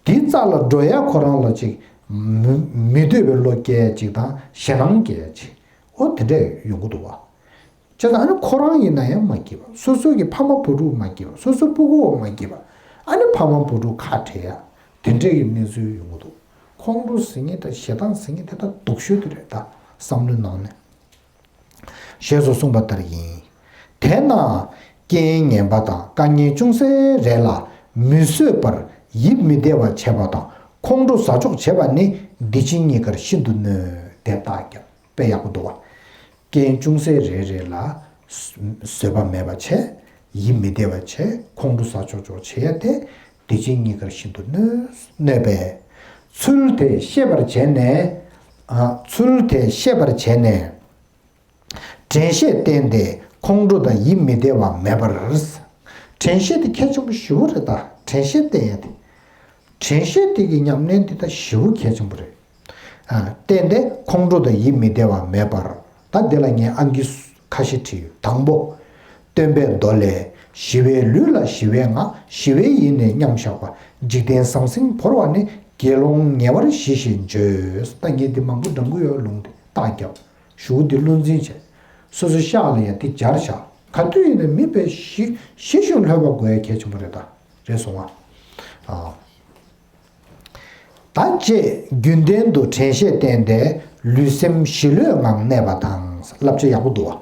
དེའི་རྩ་ལ་འགྲོ་ཡ་ཁོ་རང་ལ་ཅིག་མི་མི་འདོད་པའི་བློ་སྐྱེ་ཡ་ཅིག་དང་ཞེ་སྡང་སྐྱེ་ཡ་ཅིག་འོ་དེ་འདྲས་ཡོང་གི་འདུག་བ། བྱས་ཙང་ཨ་ནི་ཁོ་རང་ཡིན་ན་ཡང་མ་སྐྱིད་པ། སོ་སོ་གི་ཕ་མ་བུ་ཕྲུག་མ་སྐྱིད་པ། སོ་སོ་སྤུ་གུ་བ་མ་སྐྱིད་པ། ཨ་ནི་ཕ་མ་བུ་ཕྲུག་ཁ་བྲལ་ཡ། དེ་འདྲས་ཀྱི་གནས་ཚུལ་ཡོང་གི་འདུག་ཁོང་ཁྲོ་ཟེར་མཁན་དང་ཞེ་སྡང་ཟེར་མཁན་དེ་དག་སྡུག་ཤོས་དེ་རེད་ད། བསམ་བློའི་ནང་ནས། ཞེས་སོགས་གསུངས་པ་ལྟར་ཡིན། དེས་ན། རྐྱེན་ངན་པ་དང་དཀའ་ངལ་ཅུང་ཟད་རེ་ལ་མི་བཟོད་པར་ཡིད་མི་བདེ་བ་བྱེད་པ་དང་ཁོང་ཁྲོ་ཟ་འཇོག་བྱེད་པ་ནི་འདི་ཕྱི་གཉིས་ཀར་ཤིན་ཏུ་གནོད་དེ་རྟགས་བརྒྱབ། དཔེ་ཡག་པོ་འདུག་བ། རྐྱེན་ཅུང་ཟད་རེ་རེ་ལ་བཟོད་པ་མེད་པ་བྱས། ཡིད་མི་བདེ་བ་བྱས། ཁོང་ཁྲོ་ཟ་འཇོག་འཇོག་བྱེད་ཡ་དེ་འདི་ཕྱི་གཉིས་ཀར་ཤིན་ཏུ་གནོད་གནོད་པས། ཚུལ་དེ་ཤེས་པར་བྱས་ནས། ཨ། ཚུལ་དེ་ཤེས་པར་བྱས་ནས། དྲན་ཤེས་བསྟེན་ཏེ་ཁོང་ཁྲོ་དང་ཡིད་མི་བདེ་བ་མེད་པར། དྲན་ཤེས་དེ་གལ་ཆེན་པོ་ཞེ་པོ་རེད་ད། དྲན་ཤེས་བསྟེན་ཡ་དེ། དྲན་ཤེས་དེ་གི་ཉམས་ལེན་དེ་ད་ཞེ་པོ་གལ་ཆེན་པོ་རེད། ཨ། བསྟེན་ཏེ་ཁོང་ཁྲོ་དང་ཡིད་མི་བདེ་བ་མེད་པར། ད་འདི་ལ་ངས་ཨང་ཀི་ཁ་ཤས་བྲིས་ཡོད། དང་པོ། སྟོན་པའི་མདོ་ལས། ཞི་བའི་ལུས་ལ་ཞི་བའི་ངག་ཞི་བའི་ཡིད་ནི་མཉམ་བཞག་པ། འཇིག་རྟེན་ཟང་ཟིང་བོར་བ་ནི། དགེ་སློང་ཉེ་བར་ཞི་ཞེས་བརྗོད། ད་ངས་འདི་མང་པོ་འགྲམ་གི་ཡོད་ལུང་དེ་རྟགས་བརྒྱབ། གཞུག་གུ་འདི་བློ་འཛིན་བྱས། སོ་སོའི་ཤག་ལ་ཡང་འདི་སྦྱར་བཞག་ག་དུས་ཡིན་ན་མི་དཔེ་ཞི་ཞི་ཞིང་ལྷོད་པ་དགོས་ཡ་གལ་ཆེན་པོ་རེད་ད། རེད་སོང་ང་། ཨ། ད་ཅེས་རྒྱུན་ལྡན་དུ་དྲན་ཤེས་བསྟེན་ཏེ་ལུས་སེམས་ཞི་ལྷོད་ངང་གནས་པ་དང་། བསླབ་བྱ་ཡག་པོ་འདུག་བ།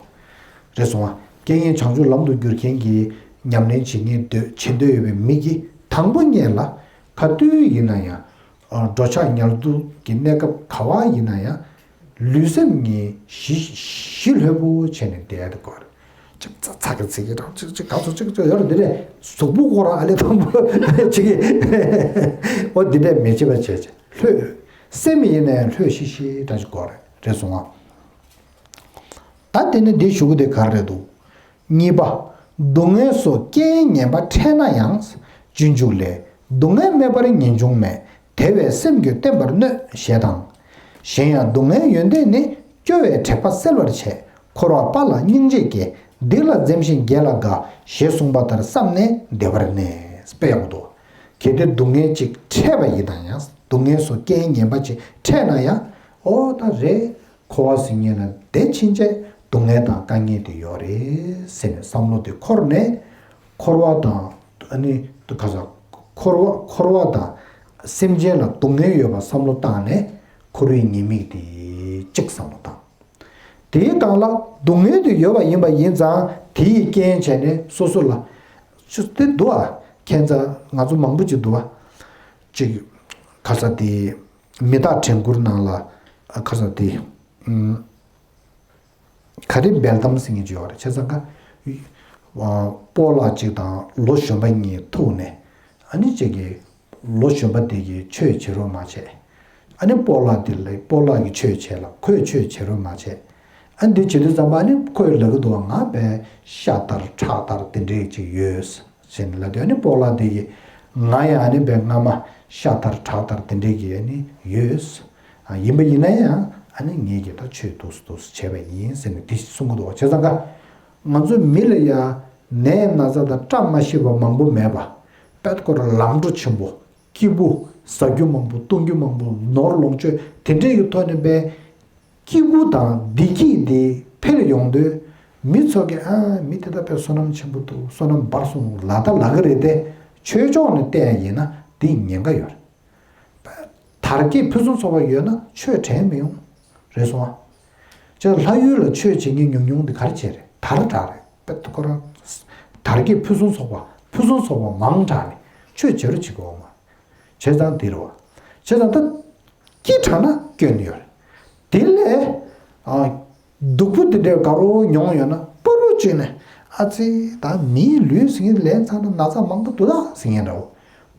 རེད་སོང་ང་། རྐྱེན་ངན་བྱང་ཆུབ་ལམ་དུ་བསྒྱུར་མཁན་གྱི་ཉམས་ལེན་བྱེད་མཁན་འདོད་བྱེད་འདོད་ཡོད་པའི་མི་གིས་དང་པོ་ཉིད་ལ་ག་དུས་ཡིན་ན་ཡང་། འགྲོ་འཆག་ཉལ་འདུག་གི་གནས་སྐབས་ག་བ་ཡིན་ན་ཡང་། ལུས་སེམས་གཉིས་ཞི་ཞི་ལྷོད་པོ་བྱས་ནས་བསྡད་ཡ་དེ་དགོས་རེད། ཅིག་ཚ་ཚ་གི་ཚིག་གི་རང་ཅིག་ཅིག་ག་ཚོད་ཅིག་ཅིག་ཡོད་རེད། འདི་ནས་གཟུགས་པོ་ཁོ་རང་ཨ་ལེ་དང་པོ་ཅིག་གི་འོ་འདི་འདྲས་མི་བྱེད་པ་བྱས་ཅིག་ལྷོད། སེམས་ཡིན་ན་ཡང་ལྷོད་ཤིག་ཤིག་འདྲ་ཅིག་དགོས་རེད། རེད་སོང་ང་། ད་དེ་ནི་འདི་ཞུ་གི་དེ་ག་རེ་རེད་འདུག་གཉིས་པ། སྡུག་བསྔལ་སོགས་རྐྱེན་ངན་པ་འཕྲད་ན་ཡང་། སྤྱོད་འཇུག་ལས། སྡུག་བསྔལ་མེད་པར་ངེས་འབྱུང་མེད། དེ་བས་སེམས་རྒྱུད་བརྟན་པར་གནོད། ཞེས་དང་། གཞན་ཡང་སྡུག་བསྔལ་ཡོན་ཏན་ནི། སྐྱོ་བའི་དྲེགས་པ་སེལ་བར་བྱེད། འཁོར་བ་དཔའ་ལ་སྙིང་རྗེ་སྐྱེ། སྡིག་ལ་འཛེམ་ཞིང་དགེ་ལ་དགའ། ཞེས་གསུངས་པ་ལྟར་བསམས་ནས་བདེ་བར་གནས། དཔེ་ཡག་པོ་འདུག་གལ་ཏེ་སྡུག་བསྔལ་ཅིག་འཕྲད་པ་ཡིན་ན་ཡང་། སྡུག་བསྔལ་སོགས་རྐྱེན་ངན་པ་ཅིག་འཕྲད་ན་ཡང་། ཨོ་ད་རེད། འཁོར་བ་ཟེར་མཁན་ལ་བདེ་ཕྱིན་ཆད་སྡུག་བསྔལ་དང་དཀའ་ངལ་དེ་ཡོད་རེད་ཟེར་ནས་བསམ་བློ་དེ་འཁོར་ནས། འཁོར་བ་དང་ཨ་ནི་ག་ས། འཁོར་བ་འཁོར་བ་དང་སེམས་ཅན་ལ་སྡུག་བསྔལ་ཡོད་པ་བསམ་བློ་བཏང་ནས་འཁོར་བའི་ཉེས་དམིགས་དེ་གཅིག་བསམ་བློ་བཏང་། དེའི་སྒང་ལ་སྡུག་བསྔལ་དེ་ཡོད་པ་ཡིན་པ་ཡིན་ཙང་དེ་ཡི་རྐྱེན་བྱས་ནས་སོ་སོ་ལ། ཅི་སྟེ་འདུག་ཨ། ཁྱད་མཚར་ང་ཚོ་མང་པོ་ཅིག་འདུག་ཨ། ཅིག་ག་ས་དེ་མི་རྟག་དྲན་སྐུལ་ནང་ལ་ག་ས་དེ། ག་རེ་འབེལ་གཏམ་ཟེར་མཁན་ཅིག་ཡོད་རེད། བྱས་ཙང་ཀ། སྤོ་ལགས་གཅིག་དང་ལོ་གཞོན་པ་གཉིས་ཐུག་ནས། ཨ་ནི་གཅིག་གིས་ལོ་གཞོན་པ་དེ་གིས་ཆོས་བྱེད་རོགས་མ་བྱས། ཨ་ནི་སྤོ་ལགས་དེ་ལ་སྤོ་ལགས་ཀྱིས་ཆོས་བྱས་ལ་ཁོས་ཆོས་བྱེད་རོགས་མ་བྱས། ཨ་ནི་འདི་བྱེད་དུས་ཙམ་པ་ཨ་ནི་ཁོས་ལབ་ཀྱི་འདུག་བ། ང་བས་ཤ་དར་ཁྲག་དར་དེ་འདྲས་ཅིག་ཡོད། ཟེར་ནས་ལབ་དུས་ཨ་ནི་སྤོ་ལགས་དེ་གིས་ང་ཡང་ཨ་ནི་བས་སྔ་མ་ཤ་དར་ཁྲག་དར་དེ་འདྲས་ཀྱི་ཨ་ནི་ཡོད། ཡིན་པ་ཡིན་ན་ཡང་ཨ་ནི་ངེད་ཀྱིས་ད་ཆོས་འདུག་སེ་འདུག་སེ་བྱས་པ་ཡིན་ཟེར་ནས་དེ་གསུང་གི་འདུག་བ། བྱས་ཙང་ཀ་ང་ཚོ་མི་ལ་ཡང་ནད་ན་ཚ་དང་བཀྲ་མ་ཤིས་པ་མང་པོ་མེད་པ། དཔེ་ཁོ་རང་ལམ་འགྲོ་ཆེན་པོ། སྐྱིད་པོ། ཟ་རྒྱུ་མང་པོ་བཏུང་རྒྱུ་མང་པོ་ནོར་ལོངས་སྤྱོད་དེ་འདྲས་ཀྱི་ཐོག་ནས་པས། སྐྱིད་པོ་དང་བདེ་སྐྱིད་དེ་འཕེལ་ཡོང་དུས། མི་ཚོ་གིས་ཨ་མི་དེ་ད་དཔེ་བསོད་ནམས་ཆེན་པོ་འདུག་བསོད་ནམས་འབར་སོང་ལབ་ད་ལབ་གི་རེད་དེ། ཆོས་ཕྱོགས་ནས་བལྟས་ཡིན་ན་དེ་ཉེན་ཁ་ཡོད་རེད། དར་རྒྱས་ཕུན་སུམ་ཚོགས་པ་ཡོད་ན་ཆོས་དྲན་མི་ཡོང་། རེད་སོང་ཨ། ཅེས་ལྷ་ཡུལ་ལ་ཆོས་བྱེད་མཁན་ཉུང་ཉུང་དེ་ག་རེ་བྱས་རེད། དར་དྲགས་རེད། དཔེ་ཁོ་རང་། དར་རྒྱས་ཕུན་སུམ་ཚོགས་པ་ཕུན་སུམ་ཚོགས་པ་མང་དྲགས་ནས་ཆོས་བྱེད་རོགས་བྱེད་དགོས་མ། བྱས་ཙང་དེ་རེད་བ། བྱས་ཙང་ད། སྐྱིད་དྲགས་ན་སྐྱོན་ཡོད་རེད། དེ་ལས། ཨ། སྡུག་པོ་དེ་འདྲའི་དགའ་རོགས་མྱོང་ཡོད་ན་པུ་རུ་བྱས་ནས་ཨ་ཙི་ད་མིའི་ལུས་ཟེར་མཁན་ལེན་ཚར་ན་ན་ཚ་མང་པོ་འདུག་ད་ཟེར་མཁན་འདྲ་བོ།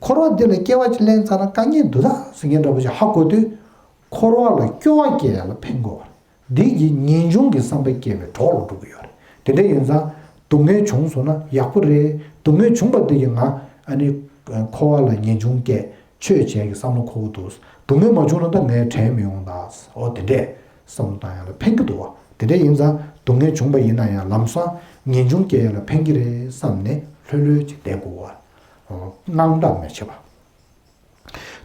འཁོར་བ་འདི་ལ་སྐྱེ་བ་ཅིག་ལེན་ཚར་ན་དཀའ་ངལ་འདུག་ད་ཟེར་མཁན་འདྲ་བོ་ཞིག་ཧ་གོ་དུས། འཁོར་བ་ལ་སྐྱོ་བ་སྐྱེ་ཡ་ལ་ཕན་གོ་བ། འདི་གིས་ངེས་འབྱུང་གི་བསམ་པ་སྐྱེ་བའི་གྲོགས་ལ་འགྲོ་གི་ཡོད་རེད། དེ་འདྲ་ཡིན་ཙང་སྡུག་བསྔལ་བྱུང་སོང་ན་ཡག་པོ་རེད། སྡུག་བསྔལ་བྱུང་བ་དེ་གིས་ང་ཨ་ནི་འཁོར་བ་ལ་ངེས་འབྱུང་སྐྱེ། ཆོས་བྱས་ཀྱི་བསམ་བློ་འཁོར་གྱི་འདུག་སྡུག་བསྔལ་མ་བྱུང་ན་ད་ངས་དྲན་མི་ཡོང་ད། ཨོ་དེ་འདྲས་བསམ་བློ་བཏང་ཡ་ལ་ཕན་གྱི་འདུག་བ། དེ་འདྲས་ཡིན་ཙང་སྡུག་བསྔལ་བྱུང་བ་ཡིན་ན་ཡང་ལམ་སང་ངེས་འབྱུང་སྐྱེ་ཡ་ལ་ཕན་གྱི་རེད་བསམ་ནས་ལྷོད་ལྷོད་ཅིག་བསྡད་དགོས་བ། ཨོ་དངངས་སྐྲག་མི་བྱེད་པ།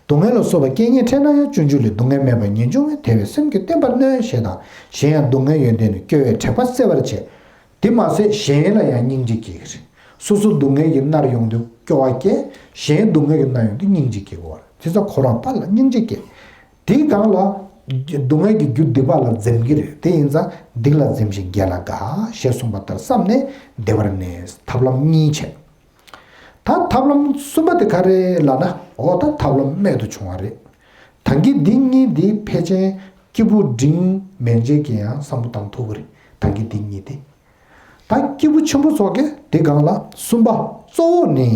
སྡུག་བསྔལ་ལ་སོགས་པ་རྐྱེན་ངན་འཕྲད་ན་ཡང་སྤྱོད་འཇུག་ལས། སྡུག་བསྔལ་མེད་པར་ངེས་འབྱུང་མེད། དེ་བས་སེམས་རྒྱུད་བརྟན་པར་གནོད། ཞེས་དང་། གཞན་ཡང་སྡུག་བསྔལ་ཡོན་ཏན་ནི། སྐྱོ་བའི་དྲེགས་པ་སེལ་བར་བྱེད། དེ་མ་ཟད་གཞན་ལ་ཡང་སྙིང་རྗེ་སྐྱེ་གི་རེད། སོ་སོ་སྡུག་བསྔལ་གྱིས་མནར་ཡོང་དུས་སྐྱོ་བ་སྐྱེ། གཞན་སྡུག་བསྔལ་གྱིས་མནར་ཡོང་དུས་སྙིང་རྗེ་སྐྱེ་དགོས་པ་རེད། དེ་ཚོ་འཁོར་བ་དཔའ་ལ་སྙིང་རྗེ་སྐྱེ། དེའི་སྒང་ལ། སྡུག་བསྔལ་གྱི་རྒྱུ་སྡིག་པ་ལ་འཛེམ་གྱི་རེད། དེ་ཡིན་ཙང་སྡིག་ལ་འཛེམ་ཞིང་དགེ་ལ་དགའ། ཞེས་གསུངས་པ་ལྟར་བསམས་ནས་བདེ་བར་གནས། ཐབས་ལམ་གཉིས་བྱས། ད་ཐབས་ལམ་གསུམ་པ་དེ་ག་རེ་ལབ་ན། འོ་ད་ཐབས་ལམ་རྨད་དུ་བྱུང་བ་རེད། ད་གིན་འདི་གཉིས་འདི་ཕལ་ཆེར་སྐྱེས་བུ་འབྲིང་མན་ཆད་ཀྱིས་ཡང་བསམ་བློ་བཏང་ཐུབ་ཀྱི་རེད། ད་གིན་འདི་གཉིས་དེ། ད་སྐྱེས་བུ་ཆེན་པོ་ཚོ་གིས་དེ་སྒང་ལ་གསུམ་པ་གཙོ་བོ་ནི།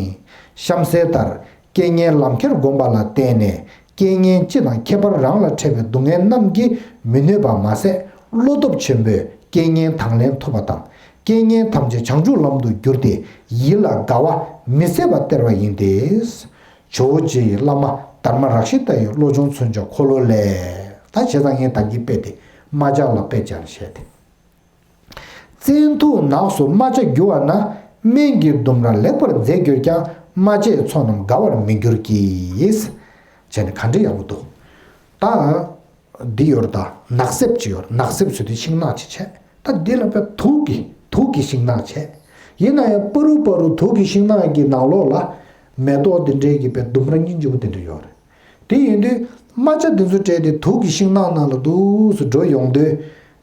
གཤམ་གསལ་ལྟར་རྐྱེན་ངན་ལམ་ཁྱེར་བསྒོམ་པ་ལ་བརྟེན་ནས་རྐྱེན་ངན་སྤྱི་དང་ཁྱད་པར་རང་ལ་འཕྲད་པའི་སྡུག་བསྔལ་རྣམས་ཀྱིས་མི་གནོད་པ་མ་ཟད། བློ་སྟོབས་ཆེན་པོས་རྐྱེན་ངན་དང་ལེན་ཐུབ་པ་དང་། རྐྱེན་ངན་ཐམས་ཅད་བྱང་ཆུབ་ལམ་དུ་བསྒྱུར་ཏེ་ཡིད་ལ་དགའ་བ་མི་ཟད་པ་སྟེར་བ་ཡིན་ཏེ། ཇོ་བོ་རྗེ་ཡི་བླ་མ་དྷརྨ་རཀྵི་ཏ་ཡི་བློ་སྦྱོང་མཚོན་བྱེད་འཁོར་ལོ་ལས། ད་བྱས་ཙང་ངས་ད་གིན་དཔེ་དེ་རྨ་བྱ་ལ་དཔེ་སྦྱར་བཤད་དེ། བཙན་དུག་ནགས་སུ་རྨ་བྱ་རྒྱུ་བ་ན། སྨན་གྱི་ལྡུམ་ར་ལེགས་པར་མཛེས་གྱུར་ཀྱང་། རྨ་བྱའི་ཚོགས་རྣམས་དགའ་བར་མི་འགྱུར་གྱི། བྱས་ནས་ག་འདྲ་ཡག་པོ་འདུག་ད། འདི་ཡོད་རེད་ད། ནགས་གསེབ་ཅིག་ཡོད་རེད། ནགས་གསེབ་ཟེར་དུས་ཤིང་ནགས་ཅིག་བྱས། ད་འདི་ལ་དཔེ་དུག་གི་དུག་གི་ཤིང་ནགས་བྱས། ཡིན་ན་ཡང་པ་རུ་པ་རུ་དུག་གི་ཤིང་ནགས་ཀྱི་ནང་ལོགས་ལ་མེ་ཏོག་འདི་འདྲའི་གི་དཔེ་ལྡུམ་ར་སྙིང་རྗེ་པོ་འདི་འདྲ་ཡོད་རེད། དེ་ཡིན་དུས་རྨ་བྱ་འདི་ཚོ་བྲལ་ཏེ་དུག་གི་ཤིང་ནགས་ནང་ལ་འདུག་སེ་འགྲོ་ཡོང་དུས།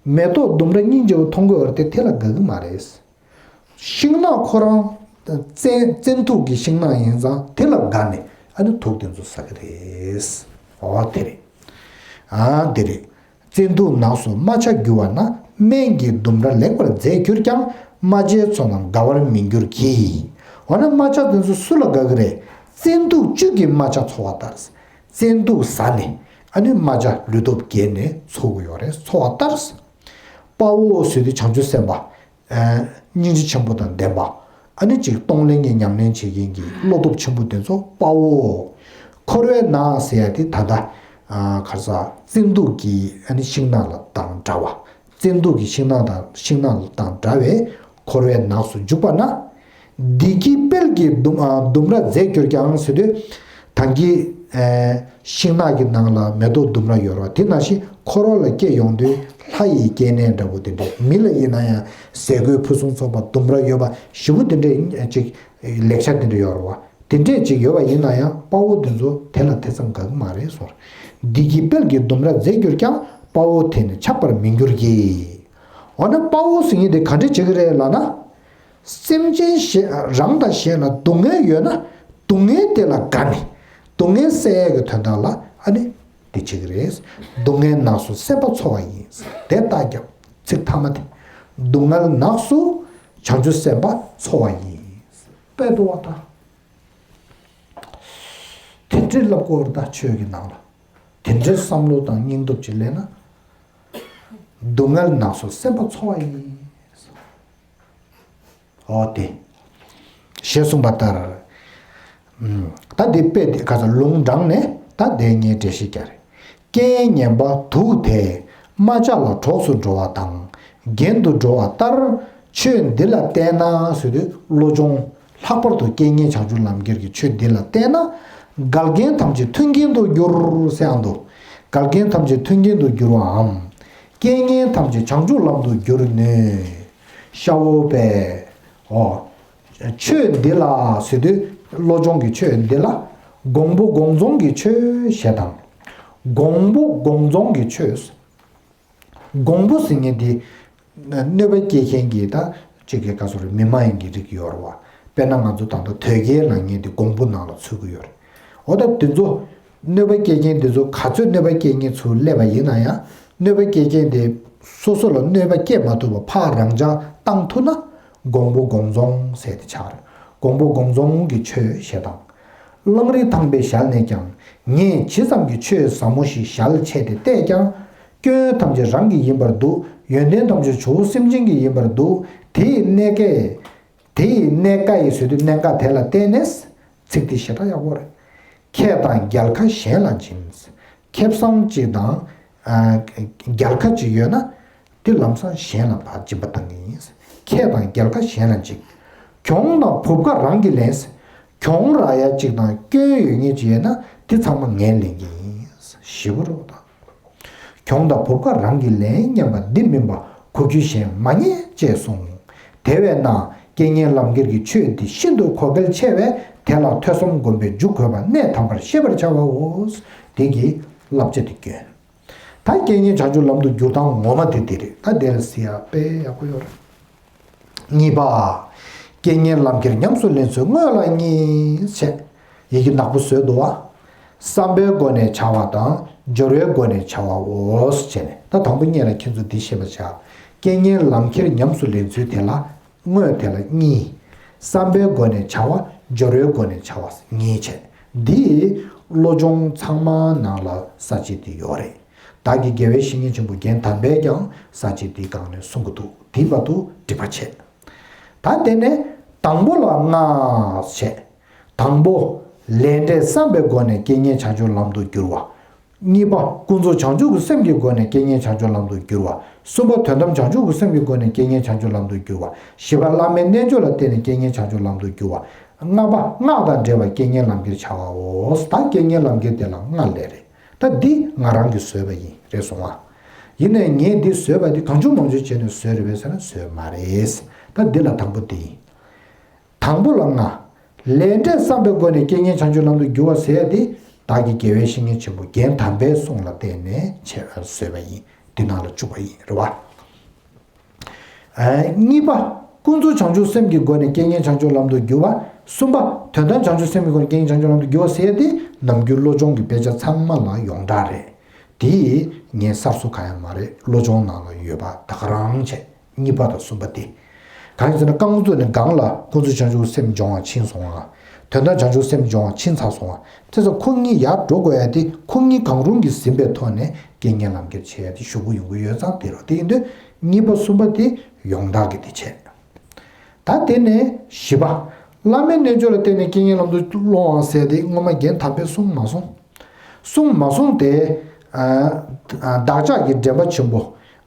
མེ་ཏོག་ལྡུམ་ར་སྙིང་རྗེ་པོ་མཐོང་གི་ཡོད་རེད་དེ་དེ་ལ་དགའ་གི་མ་རེད། ཤིང་ནགས་ཁོ་རང་བཙན་བཙན་དུག་གི་ཤིང་ནགས་ཡིན་ཙང་དེ་ལ་དགའ་ནས་ཨ་ནི་དུག་དེ་ཚོ་ཟ་གི་རེད། འོ་དེ་རེད། ཨ་དེ་རེད། བཙན་དུག་ནགས་སུ་རྨ་བྱ་རྒྱུ་བ་ན། སྨན་གྱི་ལྡུམ་ར་ལེགས་པར་མཛེས་གྱུར་ཀྱང་། རྨ་བྱའི་ཚོགས་རྣམས་དགའ་བར་མི་འགྱུར་གྱི། འོ་ན་རྨ་བྱ་དེ་ཚོ་སུ་ལ་དགའ་གི་རེད། བཙན་དུག་བཅུད་ཀྱིས་རྨ་བྱ་འཚོ་བ་ལྟར། བཙན་དུག་ཟ་ནས་ཨ་ནི་རྨ་བྱ་ལུས་སྟོབས་རྒྱས་ནས་འཚོ་གི་ཡོད་རེད། འཚོ་བ་ལྟར། དཔའ་བོ་ཟེར་དུས་བྱང་ཆུབ་སེམས་དཔའ། ཨ། སྙིང་རྗེ་ཆེན་པོ་དང་ལྡན་པ། ཨ་ནི་ཅིག་གཏོང་ལེན་གྱི་ཉམས་ལེན་བྱེད་མཁན་གྱི་བློ་སྟོབས་ཆེན་པོ་དེ་ཚོ་དཔའ་བོ། འཁོར་བའི་ནགས་ཟེར་ཡ་དེ་ད་ལྟ། ཨ། ག་རེ་ཟ། བཙན་དུག་གི་ཨ་ནི་ཤིང་ནགས་ལ་དང་འདྲ་བ། བཙན་དུག་གི་ཤིང་ནགས་དང་ཤིང་ནགས་དང་འདྲ་བའི་འཁོར་བའི་ནགས་སུ་འཇུག་པ་ན། བདེ་སྐྱིད་དཔལ་གྱི་ལྡུམ། ཨ། ལྡུམ་ར་མཛེས་གྱུར་ཀྱང་ཟེར་དུས། ད་གིན། ཨ། ཤིང་ནགས་ཀྱི་ནང་ལ་མེ་ཏོག་ལྡུམ་ར་ཡོད་རེད་བ། དེ་ནང་བཞིན་འཁོར་བ་ལ་སྐྱེ་ཡོང་དུས་ལྷ་ཡི་སྐྱེ་གནས་འདྲ་པོ་དེ་འདྲ། མི་ལ་ཡིན་ན་ཡང་ཟས་གོས་ཕུན་སུམ་ཚོགས་པ་ལྡུམ་ར་ཡོད་པ་ཞེ་པོ་དེ་འདྲ་ཅིག་ལེགས་ཆ་དེ་འདྲ་ཡོད་རེད་བ། དེ་འདྲས་ཅིག་ཡོད་པ་ཡིན་ན་ཡང་དཔའ་བོ་དེ་ཚོ་དེ་ལ་དེ་ཙམ་དགའ་གི་མ་རེད་གསུངས། བདེ་སྐྱིད་དཔལ་གྱི་ལྡུམ་ར་མཛེས་གྱུར་ཀྱང་། དཔའ་བོ་དེ་ནི་ཆགས་པར་མི་འགྱུར་གྱི། འོ་ན་དཔའ་བོ་ཟེར་མཁན་དེ་ག་འདྲས་བྱེད་ཀྱི་རེད་ལབ་ན། སེམས་ཅན་གཞན་རང་དང་གཞན་ལ་སྡུག་བསྔལ་ཡོད་ན། སྡུག་བསྔལ་དེ་ལ་དགའ་ནས་སྡུག་བསྔལ་སེལ་ཡས་ཀྱི་དོན་དག་ལ་ཨ་ནི་དེ་བྱེད་ཀྱི་རེད། སྡུག་བསྔལ་ནགས་སུ་སེམས་པ་འཚོ་བ་ཡིན། དེ་ལྟ་རྒྱབ་ཚིག་མཐའ་མ་དེ། སྡུག་བསྔལ་ནགས་སུ་བྱང་ཆུབ་སེམས་དཔའ་འཚོ་བ་ཡིན། དཔེ་འདུག་བ་དང་། དེ་འདྲའི་ལབ་དགོས་རེད་ད། ཆོས་ཀྱི་ནང་ལ་དེ་འདྲའི་བསམ་བློ་དང་སྙིང་སྟོབས་ཅིག་སླེབས་ན། སྡུག་བསྔལ་ནགས་སུ་སེམས་པ་འཚོ་བ་ཡིན། འོ་དེ། ཞེས་གསུངས་པ་ལྟར། ད་འདི་དཔེ་དེ་ག་ས་ལུང་དྲངས་ནས་ད་དེ་ངས་འགྲེལ་བཤད་རྒྱག་རེད། རྐྱེན་ངན་པ་དུག་དེས་རྨ་བྱ་ལ་གྲོགས་སུ་འགྲོ་བ་དང་། གྱེན་དུ་འགྲོ་བ་ལྟར། ཆོས་འདི་ལ་བརྟེན་ན་ཟེར་དུས་བློ་སྦྱོང་། ལྷག་པར་དུ་རྐྱེན་ངན་བྱང་ཆུབ་ལམ་ཁྱེར་གྱི་ཆོས་འདི་ལ་བརྟེན་ན། འགལ་རྐྱེན་ཐམས་ཅད་མཐུན་རྐྱེན་དུ་འགྱུར་ཟེར་ཡང་འདུག་འགལ་རྐྱེན་ཐམས་ཅད་མཐུན་རྐྱེན་དུ་འགྱུར་བའམ། རྐྱེན་ངན་ཐམས་ཅད་བྱང་ཆུབ་ལམ་དུ་འགྱུར་ནུས། ཤ་བོ་པས། འོ། ཆོས་འདི་ལ་ཟེར་དུས་བློ་སྦྱོང་གི་ཆོས་འདི་ལ། འགོང་པོ་འགོང་རྫོང་གི་ཆོས་ཞེས་དང་། འགོང་པོ་འགོང་རྫོང་གི་ཆོས། འགོང་པོ་ཟེར་མཁན་དེ། གནོད་པ་སྐྱེལ་མཁན་གྱི་ད་ཅིག་གི་ག་ཟེར་རེད། མི་མ་ཡིན་གྱི་རིགས་ཡོད་རེད་བ། དཔེར་ན་ང་ཚོ་ད་ལྟ་དོལ་རྒྱལ་ལབ་མཁན་དེ་འགོང་པོ་ནང་ལ་ཚུད་ཀྱི་ཡོད་རེད། འོ་ད་དེ་ཚོ་གནོད་པ་སྐྱེལ་མཁན་དེ་ཚོ་ག་ཚོད་གནོད་པ་སྐྱེལ་མཁན་ཚུར་སླེབས་པ་ཡིན་ན་ཡང་། གནོད་པ་སྐྱེལ་མཁན་དེ་སོ་སོ་ལ་གནོད་པ་སྐྱེལ་མ་ཐུབ་པ་ཕར་རང་འཇགས་བཏང་ཐུབ་ན། འགོང་པོ་འགོང་རྫོང་ཟེར་དེ་ཆགས་རེད། འགོང་པོ་འགོང་རྫོང་གི་ཆོས་ཞེས་དང་། གླང་རི་ཐང་པའི་ཞལ་ནས་ཀྱང་། ངས་ཇི་ཙམ་གྱི་ཆོས་ཟབ་མོ་ཞིག་ཞལ་ཕྱེ་སྟེ་བལྟས་ཀྱང་། སྐྱོན་ཐམས་ཅད་རང་གི་ཡིན་པར་འདུག་ཡོན་ཏན་ཐམས་ཅད་ཇོ་བོ་སེམས་ཅན་གྱི་ཡིན་པར་འདུག་དེ་ཡི་གནད་ཀ། དེ་ཡི་གནད་ཀ་ཡི་ཟེར་དུས་གནད་འགག་དེ་ལ་བརྟེན་ནས། ཚིག་དེ་ཞེ་དྲག་ཡག་པོ་རེད། ཁྱེད་དང་རྒྱལ་ཁ་གཞན་ལ་སྦྱིན། ཁེ་བཟང་གཅིག་དང་། ཨ། རྒྱལ་ཁ་གཅིག་ཡོད་ན། དེ་ལམ་སང་གཞན་ལ་ཕར་སྦྱིན་པ་བཏང་གི་ཡིན། ཁྱེད་དང་རྒྱལ་ཁ་གཞན་ལ་གཅིག་གྱོང་དང་བུབ་ཁ་རང་གིས་ལེན། གྱོང་རག་ཡ་གཅིག་དང་སྐྱོན་ཡོད་མཁན་གཅིག་ཡོད་ན་དེ་ཚང་མ་ངས་ལེན་གྱི་ཡིན། ཞེ་པོ་རེད་པ་ད། གྱོང་དང་བུབ་ཁ་རང་གིས་ལེན་སྙམ་པ་འདི་མིན་པ་གོ་རྒྱུ་གཞན་མ་རྙེད་ཅེས་གསུངས། དེ་བས་ན་རྐྱེན་ངན་ལམ་ཁྱེར་གྱི་ཆོས་འདི་ཤིན་ཏུ་གོ་གལ་ཆེ་བས། དེ་ལ་ཐོས་བསམ་སྒོམ་པའི་མཇུག་དགོས་པ་གནད་དམ་པར་ཤེས་པར་བྱའོ། དེ་གི་བསླབ་བྱ་འདི་སྐྱོན། ད་རྐྱེན་ངན་བྱང་ཆུབ་ལམ་དུ་བསྒྱུར་སྟངས་ངོ་མ་དེ་འདི་རེད། ད་དེ་ལ་གཟིགས་ཡ་དཔེ་ཡག་པོ་ཡོད་རེད། གཉིས་པ། རྐྱེན་ངན་ལམ་ཁྱེར་ཉམས་སུ་ལེན་ཚུལ་དངོས་ལ་གཉིས་བྱས། ཡི་གེ་ནག་པོ་བཟོས་འདུག་བ། བསམ་པའི་སྒོ་ནས་བྱ་བ་དང་སྦྱོར་བའི་སྒོ་ནས་བྱ་བའོ་ཞེས་ནས། ད་དང་པོ་ཉིད་ལ་ཁྱེད་ཚོ་འདི་ཤེས་པར་བྱ། རྐྱེན་ངན་ལམ་ཁྱེར་ཉམས་སུ་ལེན་ཚུལ་དེ་ལ་དངོས་དེ་ལ་གཉིས། བསམ་པའི་སྒོ་ནས་བྱ་བ། སྦྱོར་བའི་སྒོ་ནས་བྱ་བ་གཉིས་བྱས། འདི་བློ་སྦྱོང་ཚང་མ་ནང་ལ་ས་བཅད་འདི་ཡོད་རེད། བདག་གི་དགེ་བའི་བཤེས་གཉེན་ཆེན་པོ་རྒན་དམ་པས་ཀྱང་ས་བཅད་འདིའི་སྒང་ནས་གསུང་གི་འདུག་འདི་བར་དུ་འགྲིག་པ་བྱས། ད་དེ་ནས་དང་པོ་ལ་ལྔ་བྱས། དང་པོ། ལས་འབྲས་བསམ་པའི་སྒོ་ནས་རྐྱེན་ངན་བྱང་ཆུབ་ལམ་དུ་བསྒྱུར་བ། གཉིས་པ། ཀུན་རྫོབ་བྱང་ཆུབ་ཀྱི་སེམས་ཀྱི་སྒོ་ནས་རྐྱེན་ངན་བྱང་ཆུབ་ལམ་དུ་བསྒྱུར་བ། གསུམ་པ། དོན་དམ་བྱང་ཆུབ་ཀྱི་སེམས་ཀྱི་སྒོ་ནས་རྐྱེན་ངན་བྱང་ཆུབ་ལམ་དུ་བསྒྱུར་བ། བཞི་པ། བླ་མའི་རྣལ་འབྱོར་ལ་བརྟེན་ནས་རྐྱེན་ངན་བྱང་ཆུབ་ལམ་དུ་བསྒྱུར་བ། ལྔ་པ། སྔགས་དང་འབྲེལ་བའི་རྐྱེན་ངན་ལམ་ཁྱེར་བྱ་བའོ། ད་རྐྱེན་ངན་ལམ་ཁྱེར་དེ་ལ་ལྔ་ལས་རེད། ད་འདི་ང་རང་གིས་བཟོས་པ་ཡིན། རེད་སོང་ང་། ཡིན་ནའི་ངས་འདི་བཟོས་པ་འདི་གང་བྱུང་མང་བྱུང་བྱས་ནས་བཟོས་རེད་པས་ཟེར་ན་བཟོས་མ་རེད། ད་འདི་ལ་དང་པོ་འདི་ཡིན། དང་པོ་ལ་ལྔ། ལས་འབྲས་བསམ་པའི་སྒོ་ནས་རྐྱེན་ངན་བྱང་ཆུབ་ལམ་དུ་བསྒྱུར་བ་ཟེར་ཡ་དེ། བདག་གི་དགེ་བའི་བཤེས་གཉེན་ཆེན་པོ་རྒན་དམ་པའི་གསུང་ལ་བརྟེན་ནས་བྱས་བཟོས་པ་ཡིན། འདི་ནང་ལ་བཅུག་པ་ཡིན། རེད་བ། ཨ། གཉིས་པ། ཀུན་རྫོབ་བྱང་ཆུབ་སེམས་ཀྱི་སྒོ་ནས་རྐྱེན་ངན་བྱང་ཆུབ་ལམ་དུ་བསྒྱུར་བ། གསུམ་པ། དོན་དམ་བྱང་ཆུབ་སེམས་ཀྱི་སྒོ་ནས་རྐྱེན་ངན་བྱང་ཆུབ་ལམ་དུ་བསྒྱུར་བ་ཟེར་ཡ་དེ་ནམ་རྒྱུན་བློ་སྦྱོང་གི་དཔེ་ཆ་ཚང་མ་ལ་ཡོངས་གྲགས་རེད། དེ་ངས་གསར་བཟོ་གང་ཡང་མ་རེད། བློ་སྦྱོང་ནང་ལ་ཡོད་པ་ད་ག་རང་བྱས། གཉིས་པ་དང་གསུམ་པ་དེ། གང་ཡིན་ཟེར་ན་རྐང་བཙུགས་ནས་སྒང་ལ་ཀུན་རྫོབ་བྱང་ཆུབ་སེམས་སྦྱོང་བ་ཕྱིན་སོང་ང་། དོན་དམ་བྱང་ཆུབ་སེམས་སྦྱོང་བ་ཕྱིན་ཚར་སོང་བ། དེ་ཚོ་ཁོ་གཉིས་ཡར་འགྲོ་དགོས་ཡ་དེ་ཁོ་གཉིས་གང་རུང་གིས་ཟིན་པའི་ཐོག་ནས་རྐྱེན་ངན་ལམ་ཁྱེར་བྱེད་ཡ་དེ་ཞུ་གི་ཡོང་གི་ཡོད་ཙང་དེ་རེད། དེ་ཡིན་དུས་གཉིས་པ་གསུམ་པ་དེ་ཡོངས་གྲགས་ཀྱི་དེ་བྱས། ད་དེ་ནས་བཞི་པ། བླ་མའི་རྣལ་འབྱོར་ལ་བརྟེན་ནས་རྐྱེན་ངན་ལམ་དུ་སློང་བ་ཟེར་དེ་སྔོན་མ་རྒན་དམ་པས་གསུངས་མ་སོང་། གསུངས་མ་སོང་སྟེ། ཨ། ཨ། བདག་ཅག་གི་འདྲེན་པ་ཆེན་པོ།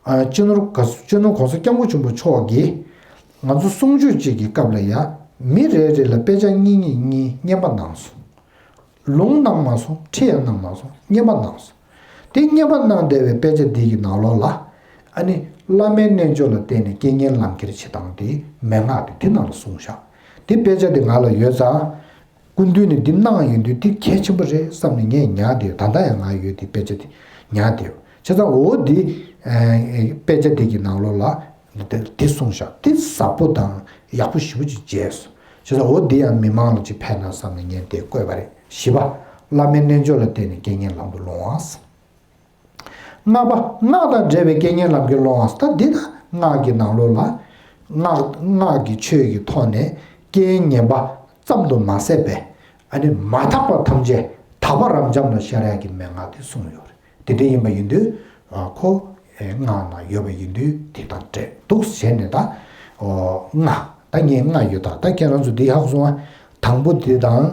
ཨ། སྤྱི་ནོར་ག་སྤྱི་ནོར་༸གོང་ས་༸སྐྱབས་མགོན་ཆེན་པོ་མཆོག་གིས། ང་ཚོ་གསུང་ཆོས་གཅིག་གི་སྐབས་ལ་ཡ། མི་རེ་རེ་ལ་དཔེ་ཆ་གཉིས་གཉིས་གཉིས་བསྙེན་པ་གནང་སོང་། ལུང་གནང་མ་སོང་། ཁྲིད་ཡང་གནང་མ་སོང་། བསྙེན་པ་གནང་སོང་། དེ་བསྙེན་པ་གནང་བསྡད་པའི་དཔེ་ཆ་འདི་གི་ནང་ལོགས་ལ། ཨ་ནི་བླ་མའི་རྣལ་འབྱོར་ལ་བརྟེན་ནས་རྐྱེན་ངན་ལམ་ཁྱེར་བྱེད་སྟངས་དེ་མན་ངག་དེ་དེ་ནང་ལ་གསུངས་བཞག་དེ་དཔེ་ཆ་དེ་ང་ལ་ཡོད་ཙང་། སྐུ་མདུན་ནས་འདི་གནང་ཡོང་དུས་འདི་གལ་ཆེན་པོ་རེད་བསམ་ནས་ངས་ཉར་བསྡད་ཡོད། ད་ལྟ་ཡང་ང་ཡོད་དེ་དཔེ་ཆ་དེ་ཉར་བསྡད་ཡོད། བྱས་ཙང་འོ་འདི་དཔེ་ཆ་དེ་གི་ནང་ལོགས་ལ་འདི་གསུངས་བཞག་དེ་ཟབ་པོ་དང་ཡག་པོ་ཞེ་པོ་ཅིག་མཇལ་སོང་། བྱས་ཙང་འོ་འདི་ཡང་མི་མང་ལ་ཅིག་ཕན་ན་བསམ་ནས་ངས་དེ་བཀོད་པ་རེད། བཞི་པ། བླ་མའི་རྣལ་འབྱོར་ལ་བརྟེན་ནས་རྐྱེན་ངན་ལམ་དུ་སློང་བ། ལྔ་པ། སྔགས་དང་འབྲེལ་བའི་རྐྱེན་ངན་ལམ་གྱི་སློང་བ། ད་འདི་ད་སྔགས་ཀྱི་ནང་ལོགས་ལ། སྔགས་སྔགས་ཀྱི་ཆོས་ཀྱི་ཐོག་ནས་རྐྱེན་ངན་པ་ཙམ་དུ་མ་ཟད་པའི། ཨ་ནི་མ་དག་པ་ཐམས་ཅད་དག་པ་རབ་འབྱམས་ལ་ཤར་ཡག་གི་མན་ངག་དེ་གསུངས་ཡོད་རེད། དེ་འདྲ་ཡིན་པ་ཡིན་དུས། ཁོ་སྔགས་ནང་ཡོད་པ་ཡིན་དུས་དེ་དང་འབྲེལ་འདུག་བྱས་ནས་ད། ལྔ། ད་ངས་ལྔ་ཡོད་ད། ད་ཁྱེད་རང་ཚོ་འདི་ཧ་གོ་སོང་ཨ། དང་པོ་འདི་དང་།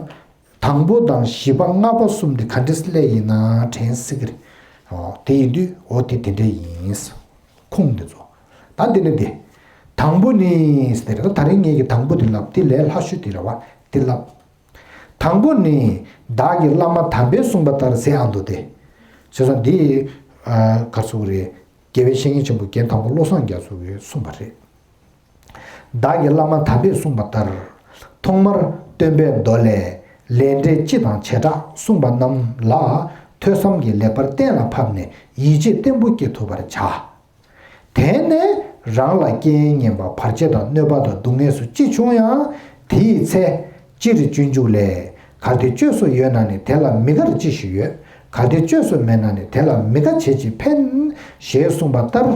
དང་པོ་དང་བཞི་པ་ལྔ་པ་གསུམ་དེ་ག་འདྲས་སླེབས་ཡིན་ན་དྲན་སྲིད་ཀྱི་རེད། འོ་དེ་ཡིན་དུས་འོ་དེ་དེ་འདྲས་ཡིན། ཁུངས་འདི་ཚོ། ད་འདི་ནི་འདི། དང་པོ་ནི་ཟེར་ད་རིང་ངེད་ཀྱི་དང་པོ་འདི་ལབ་འདི་ལས་སླ་ཤོས་འདི་རེད་བ་འདི་ལབ། དང་པོ་ནི། བདག་གིས་བླ་མ་དམ་པས་གསུངས་པ་ལྟར་ཟེར་ཨ་འདུག་སྟེ། བྱས་ཙང་འདི། ག་རེ་ཟེར་དགོས་རེད། དགེ་བའི་བཤེས་གཉེན་ཆེན་པོ་རྒན་དང་པོ་བློ་བཟང་རྒྱ་མཚོ་གིས་གསུངས་པ་རེད། བདག་གིས་བླ་མ་དམ་པས་གསུངས་པ་ལྟར། ཐོག་མར་སྟོན་པའི་མདོ་ལས། ལས་འབྲས་སྤྱི་དང་བྱེ་བྲག་གསུངས་པ་རྣམས་ལ་ཐོས་བསམ་གྱི་ལེགས་པར་གཏན་ལ་ཕབ་ནས་ཡིད་ཆེས་བརྟན་པོ་སྐྱེ་ཐུབ་པར་བྱ། དེ་ནས་རང་ལ་རྐྱེན་ངན་པ་བར་ཆད་དང་གནོད་པ་དང་སྡུག་བསྔལ་སོགས་ཅི་བྱུང་ཡང་དེའི་ཚེ། སྤྱིར་སྤྱོད་འཇུག་ལས། གལ་ཏེ་བཅོས་སུ་ཡོད་ན་ནི་དེ་ལ་མི་དགར་ཅི་ཞིག་ཡོད། གལ་ཏེ་བཅོས་སུ་མེད་ན་ནི་དེ་ལ་མི་དགའ་བྱེད་ཅིང་ཕན། ཞེས་གསུངས་པ་ལྟར།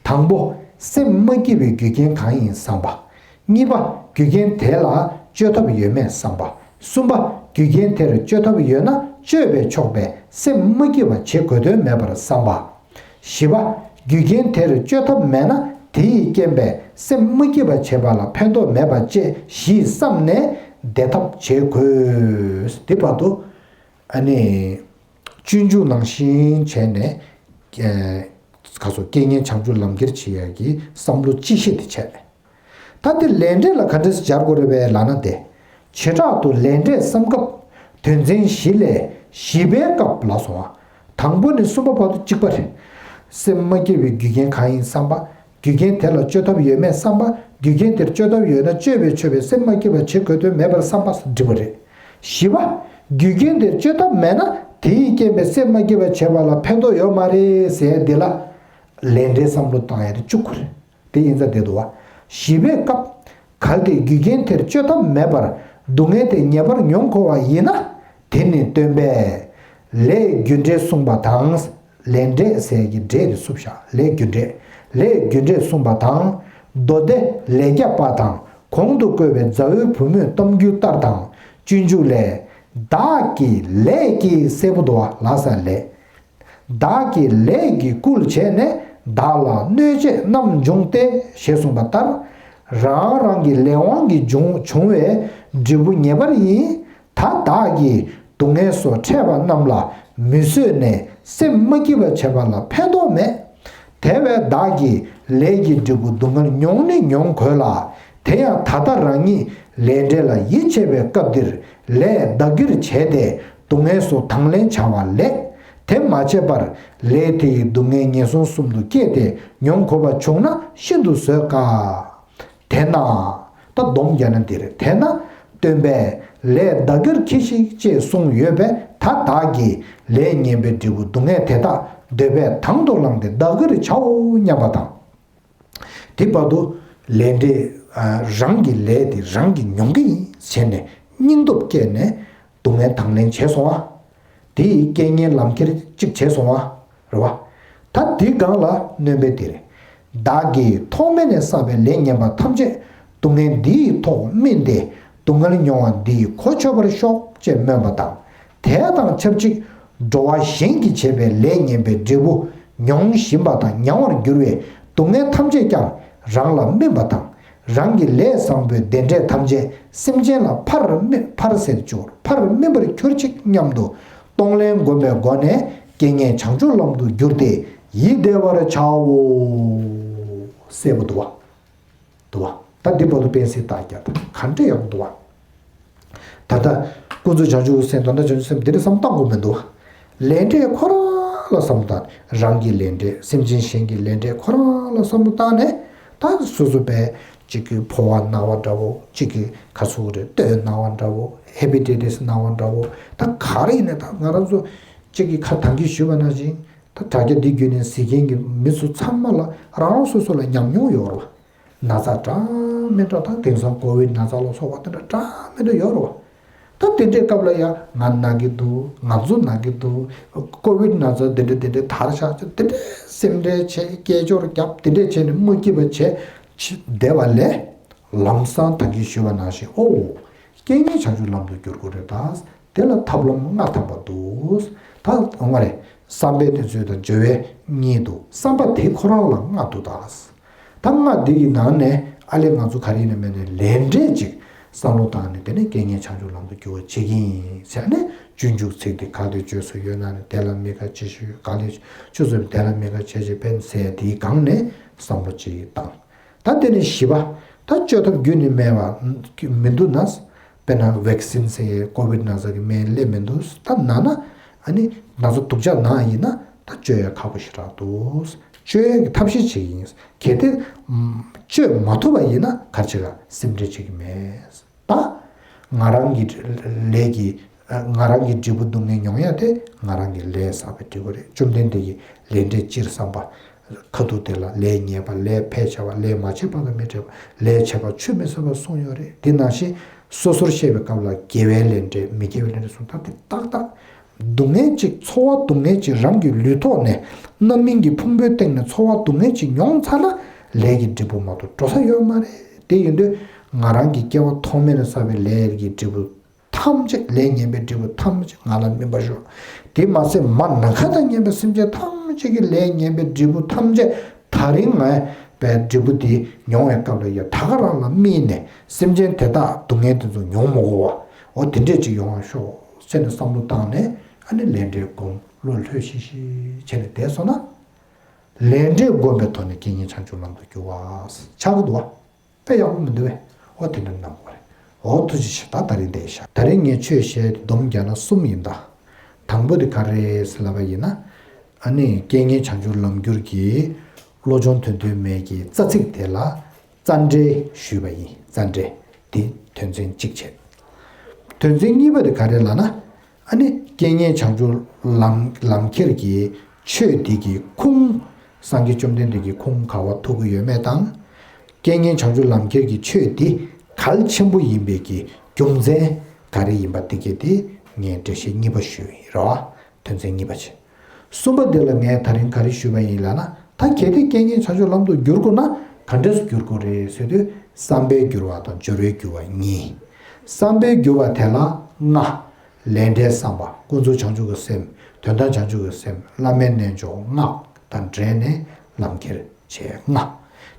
དང་པོ། སེམས་མ་སྐྱིད་པའི་རྒྱུ་རྐྱེན་གང་ཡིན་བསམ་པ། གཉིས་པ། རྒྱུ་རྐྱེན་དེ་ལ་བཅོས་ཐབས་ཡོད་མེད་བསམ་པ། གསུམ་པ། རྒྱུ་རྐྱེན་དེར་བཅོས་ཐབས་ཡོད་ན་བཅོས་པས་ཆོག་པས་སེམས་མ་སྐྱིད་པ་བྱེད་དགོས་དོན་མེད་པར་བསམ་པ། བཞི་པ། རྒྱུ་རྐྱེན་དེར་བཅོས་ཐབས་མེད་ན་དེ་ཡི་རྐྱེན་པས་སེམས་མ་སྐྱིད་པ་བྱེད་པ་ལ་ཕན་ཐོགས་མེད་པ་བཅས་བཞི་བསམ་ནས་བདེ་ཐབས་བྱེད་དགོས། དེ་བར་དུ། ཨ་ནི། སྤྱོད་འཇུག་ནང་བཞིན་བྱས་ནས། ཨེ། ག་སོ་རྐྱེན་ངན་བྱང་ཆུབ་ལམ་ཁྱེར་བྱེད་ཡ་གི་བསམ་བློ་སྤྱི་བཤད་དེ་བྱས། ད་དེ་ལས་འབྲས་ལ་ག་འདྲས་སྦྱར་དགོས་རེད་པས་ལབ་ན་དེ། བྱེ་བྲག་ཏུ་ལས་འབྲས་བསམ་སྐབས་དོན་ཚན་བཞི་ལས་བཞི་པའི་སྐབས་ལ་སོང་བ། དང་པོ་ནས་གསུམ་པ་བར་དུ་གཅིག་པ་རེད། སེམས་མ་སྐྱིད་པའི་རྒྱུ་རྐྱེན་གང་ཡིན་བསམ་པ། རྒྱུ་རྐྱེན་དེ་ལ་བཅོས་ཐབས་ཡོད་མེད་བསམ་པ། རྒྱུ་རྐྱེན་དེར་བཅོས་ཐབས་ཡོད་ན་བཅོས་པས་ཆོག་པའི་སེམས་མ་སྐྱིད་པ་བྱེད་དགོས་དོན་མེད་པར་བསམ་པ་འགྲིག་པ་རེད། བཞི་པ། རྒྱུ་རྐྱེན་དེར་བཅོས་ཐབས་མེད་ན་དེ་ཡི་རྐྱེན་པས་སེམས་མ་སྐྱིད་པ་བྱེད་པ་ལ་ཕན་ཐོགས་ཡོད་མ་རེད་ཟེར་ཡ་འདི་ལ། ལས་འབྲས་བསམ་བློ་བཏང་ཡ་དེ་གཅིག་པ་རེད། དེ་ཡིན་ཙང་དེ་འདུག་བ། བཞི་པའི་སྐབས། གལ་ཏེ་རྒྱུ་རྐྱེན་དེར་བཅོས་ཐབས་མེད་པར་སྡུག་བསྔལ་དེ་ངེས་པར་མྱོང་དགོས་པ་ཡིན་ན། དེ་ནི་སྟོན་པས། ལས་རྒྱུ་འབྲས་གསུངས་པ་དང་། ལས་འབྲས་ཟེར་གྱི་འབྲས་དེ་བསུབས་བཞག་ལས་རྒྱུ་འབྲས། ལས་རྒྱུ་འབྲས་གསུངས་པ་དང་། མདོ་སྡེ་ལས་རྒྱ་པ་དང་གོང་དུ་བཀོད་པའི་མཛའ་བོའི་བུ་མོའི་གཏམ་རྒྱུད་ལྟར་དང་། སྤྱོད་འཇུག་ལས། བདག་གི་ལས་ཀྱིས་གསལ་པོ་འདུག་བ་ལ་ས་ལས། བདག་གི་ལས་ཀྱིས་བསྐུལ་བྱས་ནས་བདག་ལ་གནོད་བྱེད་རྣམས་འབྱུང་སྟེ་ཞེས་གསུངས་པ་ལྟར། རང་རང་གི་ལས་དབང་གིས་འབྱུང་བྱུང་བའི་འབྲས་བུ་ངེས་པར་ཡིན། ད་བདག་གིས་སྡུག་བསྔལ་སོགས་འཕྲད་པ་རྣམས་ལ་མི་བཟོད་ནས་སེམས་མ་སྐྱིད་པ་བྱེད་པ་ལ་ཕན་ཐོགས་མེད། དེ་བས་བདག་གིས་ལས་ཀྱི་འབྲས་བུ་སྡུག་བསྔལ་མྱོང་ནི་མྱོང་དགོས་ལ། དེ་ཡང་ད་ལྟ་རང་ཉིད་ལས་འབྲས་ལ་ཡིད་ཆེས་པའི་སྐབས་འདིར་ལས་བདག་གིར་བྱས་ཏེ། སྡུག་བསྔལ་སོགས་དང་ལེན་བྱ་བ་ལེགས། དེ་མ་བྱས་པར་ལས་དེ་ཡི་སྡུག་བསྔལ་ངན་སོང་གསུམ་དུ་སྐྱེས་ཏེ་མྱོང་དགོས་པ་བྱུང་ན་ཤིན་ཏུ་བཟོད་དཀའ། དེས་ན། ད་སྡོམ་རྒྱག་ན་འདི་རེད། དེས་ན་སྟོན་པས་ལས་བདག་གིར་གྱིས་ཤིག་ཅེས་གསུངས་ཡོད་པས་ད་བདག་གིས་ལས་ངན་པའི་འབྲས་བུ་སྡུག་བསྔལ་དེ་དག་འདོད་པས་དང་དུ་བླངས་ཏེ་བདག་གིར་བྱའོ་སྙམ་པ་དང་། དེ་བར་དུ་ལས་འབྲས། རང་གི་ལས་དེ་རང་གིས་མྱོང་གི་ཡིན་བྱས་ནས་སྙིང་སྟོབས་བསྐྱེད་ནས་སྡུག་བསྔལ་དང་ལེན་བྱས་སོང་བ། དེ་ཡི་རྐྱེན་ངན་ལམ་ཁྱེར་གཅིག་བྱས་སོང་བ་རེད་བ། ད་དེའི་སྒང་ལ་སྣོན་པའི་དེ་རེད། བདག་གིས་ཐོག་མེད་ནས་བསགས་པའི་ལས་ངན་པ་ཐམས་ཅད་སྡུག་བསྔལ་འདི་ཡི་ཐོག་སྨིན་ཏེ། སྡུག་བསྔལ་མྱོང་བ་འདི་གོ་ཆོད་པར་ཤོག་ཅེས་སྨོན་པ་དང་། དེ་དང་ཆབས་ཅིག་འགྲོ་བ་གཞན་གྱིས་བྱས་པའི་ལས་ངན་པའི་འབྲས་བུ་མྱོང་བཞིན་པ་དང་མྱང་བར་འགྱུར་བའི་སྡུག་བསྔལ་ཐམས་ཅད་ཀྱང་རང་ལ་སྨིན་པ་དང་། རང་གི་ལས་བཟང་པོའི་བདེ་འབྲས་ཐམས་ཅད་སེམས་ཅན་ལ་ཕར་སྨིན་ཕར་ཟད་གྱུར་ཕར་སྨིན་པར་གྱུར་ཅིག་སྙམ་དུ་གཏོང་ལེན་བསྒོམ་པའི་སྒོ་ནས་རྐྱེན་ངན་བྱང་ཆུབ་ལམ་དུ་བསྒྱུར་ཏེ་ཡིད་བདེ་བར་བྱའོ། གསལ་པོ་འདུག་བ། འདུག་བ། ད་འདི་བར་དུ་དཔེ་གསལ་རྟགས་བརྒྱབ་ད་ག་འདྲ་ཡག་པོ་འདུག་བ། ད་ལྟ་ཀུན་རྫོབ་བྱང་ཆུབ་སེམས་དོན་དམ་བྱང་ཆུབ་སེམས་འདི་འདྲ་བསམ་བཏང་དགོས་མི་འདུག་བ། ལས་འབྲས་ཁོ་རང་ལ་བསམ་བཏང་རང་གི་ལས་འབྲས་སེམས་ཅན་གཞན་གྱི་ལས་འབྲས་ཁོ་རང་ལ་བསམ་བློ་བཏང་ནས་ད་སོ་སོ་པས་གཅིག་གི་ཕོ་བ་ན་བ་འདྲ་བོ་གཅིག་གི་ཁ་ཚུགས་རེ་ལྟོས་ན་བ་འདྲ་བོ་ཧེ་པི་ཊའི་ཊི་སི་ན་བ་འདྲ་བོ་ད་ག་རེ་ཡིན་ན་ད་ང་རང་ཚོ་གཅིག་གི་ཁ་ཐང་གི་ཞུས་པ་ནང་བཞིན་ད་དྲ་རྒྱ་འདི་བརྒྱུད་ནས་གཟིགས་མཁན་གྱི་མི་ཚོ་ཚང་མ་ལ་རང་རང་སོ་སོ་ལ་ཉམས་མྱོང་ཡོད་རེད་བ། ན་ཚ་འདྲ་མི་འདྲ་དང་དེང་སང་ཀོ་བིད་ན་ཚ་ལ་སོགས་པ་དེ་འདྲ་འདྲ་མི་འདྲ་ཡོད་རེད་བ། ད་དེ་འདྲའི་སྐབས་ལ་ཡང་ང་ན་གི་འདུག་ང་ཚོ་ན་གི་འདུག་ཀོ་བིད་ན་ཚ་དེ་འདྲ་དེ་འདྲ་དར་ཤག་ཅེས་དེ་འདྲའི་སེམས་ཁྲལ་བྱས་སྐད་ཅོར་བརྒྱབ་དེ་འདྲས་བྱས་ནས་མ་སྐྱིད་པ་བྱས་བསྡད་པ་ལས་ལམ་སང་ད་གིན་ཞུས་པ་ནང་བཞིན་ཨོ། རྐྱེན་ངན་བྱང་ཆུབ་ལམ་དུ་བསྒྱུར་དགོས་རེད་ད། དེ་ལ་ཐབས་ལམ་ལྔ་ཐམ་པ་འདུག་ད་འོང་བ་རེད། བསམ་པའི་དེ་ཚོད་དང་སྦྱོར་བའི་གཉིས་འདུག་བསམ་པ་དེ་ཁོ་རང་ལ་ལྔ་འདུག་ད། ད་ལྔ་འདི་གི་ནང་ནས་ཨ་ལས་ང་ཚོ་ག་རེ་ཡིན་ན་མེད་ནས་ལས་འབྲས་ཅིག་བསམ་བློ་བཏང་ནས་དེ་ནས་རྐྱེན་ངན་བྱང་ཆུབ་ལམ་དུ་བསྒྱུར་བ་བྱེད་ཀྱི་ཡིན་ཟེར་ནས་སྤྱོད་འཇུག་ཚིག་དེ་ག་ལས་བཅོས་སུ་ཡོད་ན་ནས་དེ་ལ་མི་དགའ་བྱེད་ཤོས་ག་ལས་བཅོས་སུ་དེ་ལ་མི་དགའ་བྱེད་ཅེས་ཕན་ཟེར་དེའི་སྒང་ནས་བསམ་བློ་ཅིག་བཏང་། ད་དེ་ནས་བཞི་པ། ད་བཅོས་ཐབས་རྒྱུན་ནས་མེད་པ་མི་འདུག་ན། དཔེར་ན་ཝེག་སིན་ཟེར་ཡས་ཀོ་བིད་ན་ཚ་གི་སྨན་སླེབས་མི་འདུག་ད་ན་ན་ཨ་ནི་ན་ཚ་སྡུག་ཅག་ན་ཡིན་ན་ད་བཅོས་ཡ་ཁག་པོ་ཞེ་དྲག་འདུག་བཅོས་ཡ་གི་ཐབས་ཤེས་བྱེད་ཀྱི་ཡིན། གལ་ཏེ་བཅོས་མ་ཐུབ་པ་ཡིན་ན་ག་རེ་བྱེད་ག་སེམས་ཁྲལ་བྱེད་ཀྱི་མེད། ད་ང་རང་གི་ལས་ཀྱི་ང་རང་གི་འབྲས་བུ་སྡུག་བསྔལ་མྱོང་ཡ་དེ་ང་རང་གི་ལས་བསགས་པའི་འབྲས་བུ་རེད། བཅོམ་ལྡན་འདས་ཀྱིས་ལས་འབྲས་སྤྱིར་བསམ་པ། ཁ་ཐུག་དེ་ལ་ལས་ཉེས་པ་ལས་ཕལ་ཆེ་བ་ལས་མ་བྱས་པ་དང་མི་འབྲལ་བ་ལས་བྱས་པ་ཆུད་མི་ཟ་བར་གསུངས་ཡོད་རེད། དེ་ནང་བཞིན་སོ་སོར་བཤད་པའི་སྐབས་ལ་དགེ་བའི་ལས་འབྲས་མི་དགེ་བའི་ལས་འབྲས་གསུངས་ད་དེ་ཏག་ཏག་སྡུག་བསྔལ་ཅིག་ཚོར་བ་སྡུག་བསྔལ་ཅིག་རང་གི་ལུས་ཐོག་ནས་རྣམ་སྨིན་གྱི་ཕུང་པོའི་སྟེང་ནས་ཚོར་བ་སྡུག་བསྔལ་ཅིག་མྱོང་ཚར་ན་ལས་ཀྱི་འབྲས་བུ་མ་གཏོགས་འགྲོ་ས་ཡོད་མ་རེད། དེ་ཡིན་དུས་ང་རང་གི་སྐྱེ་བ་ཐོག་མེད་ནས་བསགས་པའི་ལས་ཀྱི་འབྲས་བུ་ཐམས་ཅད་ལས་ངན་པའི་འབྲས་བུ་ཐམས་ཅད་ང་ལ་སྨིན་པར་ཤོག་དེ་མ་ཟད་མ་ནམ་མཁའ་དང་མཉམ་པའི་སེམས་ཅན་ཐམས་ཅད་ཀྱི་ལས་ངན་པའི་འབྲས་བུ་ཐམས་ཅད་ད་རིང་ང་བའི་འབྲས་བུ་དེ་མྱོང་བའི་སྐབས་ལ་ཡང་ད་ག་རང་ལ་སྨིན་ནས་སེམས་ཅན་དེ་དག་སྡུག་བསྔལ་དེ་ཚོ་མྱོང་མ་དགོས་པ་འོ་དེ་འདྲས་ཅིག་ཡོང་བར་ཤོག་ཟེར་ནས་བསམ་བློ་བཏང་ནས་ཨ་ནི་ལས་འབྲས་སྒོམ་བློ་ལྷོད་ཤིག་ཤིག་བྱས་ནས་བསྡད་སོང་ན་ལས་འབྲས་སྒོམ་པའི་ཐོག་ནས་རྐྱེན་ངན་བྱང་ཆུབ་ལམ་དུ་འགྱུར་བ་ཆགས་ཀྱི་འདུག་བ། དཔེ་ཡག་པོ་མི་འདུག་བས། འོ་དེ་འདྲ་གནང་དགོས་རེད། འོ་ཐུགས་རྗེ་ཆེ། ད་ད་རིང་འདིར་བཞག་ད་རིང་ངས་ཆོས་བཤད་དེ་སྡོམ་རྒྱག་ན་གསུམ་ཡིན་ད། དང་པོ་དེ་ག་རེ་རེད་ཟེར་ལབ་པ་ཡིན་ན། ཨ་ནི་རྐྱེན་ངན་བྱང་ཆུབ་ལམ་འགྱུར་གྱི་བློ་སྦྱོང་དོན་མཐུན་མའི་གི་རྩ་ཚིག་དེ་ལ་རྩ་འགྲེལ་ཞུས་པ་ཡིན། རྩ་འགྲེལ་དེ་དོན་ཚན་གཅིག་བྱས། དོན་ཚན་གཉིས་པ་དེ་ག་རེ་ལབ་ན། ཨ་ནི་རྐྱེན་ངན་བྱང་ཆུབ་ལམ་ལམ་ཁྱེར་གྱི་ཆོས་འདི་གི་ཁུངས། སངས་རྒྱས་བཅོམ་ལྡན་འདས་ཀྱི་ཁུངས་ག་བ་ཐུག་གི་ཡོད་མེད་དང་། རྐྱེན་ངན་བྱང་ཆུབ་ལམ་ཁྱེར་གྱི་ཆོས་འདི་གལ་ཆེན་པོ་ཡིན་པའི་གི་རྒྱུ་མཚན་ག་རེ་ཡིན་པ་འདི་གས་དེ་ངས་འགྲེལ་བཤད་གཉིས་པ་ཞུས་ཡིན་རེད་བ། དོན་ཚན་གཉིས་པ་བྱས། གསུམ་པ་འདི་ལ་ངས་ད་རིང་ག་རེ་ཞུས་པ་ཡིན་ལབ་ན། ད་གལ་ཏེ་རྐྱེན་ངན་བྱང་ཆུབ་ལམ་དུ་བསྒྱུར་དགོས་ན་ག་འདྲས་སུ་བསྒྱུར་དགོས་རེད་ཟེར་དུས་བསམ་པའི་འགྱུར་བ་དང་སྦྱོར་བའི་འགྱུར་བ་གཉིས། བསམ་པའི་འགྱུར་བ་དེ་ལ་ལྔ། ལས་འབྲས་བསམ་པ་ཀུན་རྫོབ་བྱང་ཆུབ་ཀྱི་སེམས་དོན་དམ་བྱང་ཆུབ་ཀྱི་སེམས་བླ་མའི་རྣལ་འབྱོར་སྔགས་དང་འབྲེལ་ནས་ལམ་ཁྱེར་བྱས་ལྔ།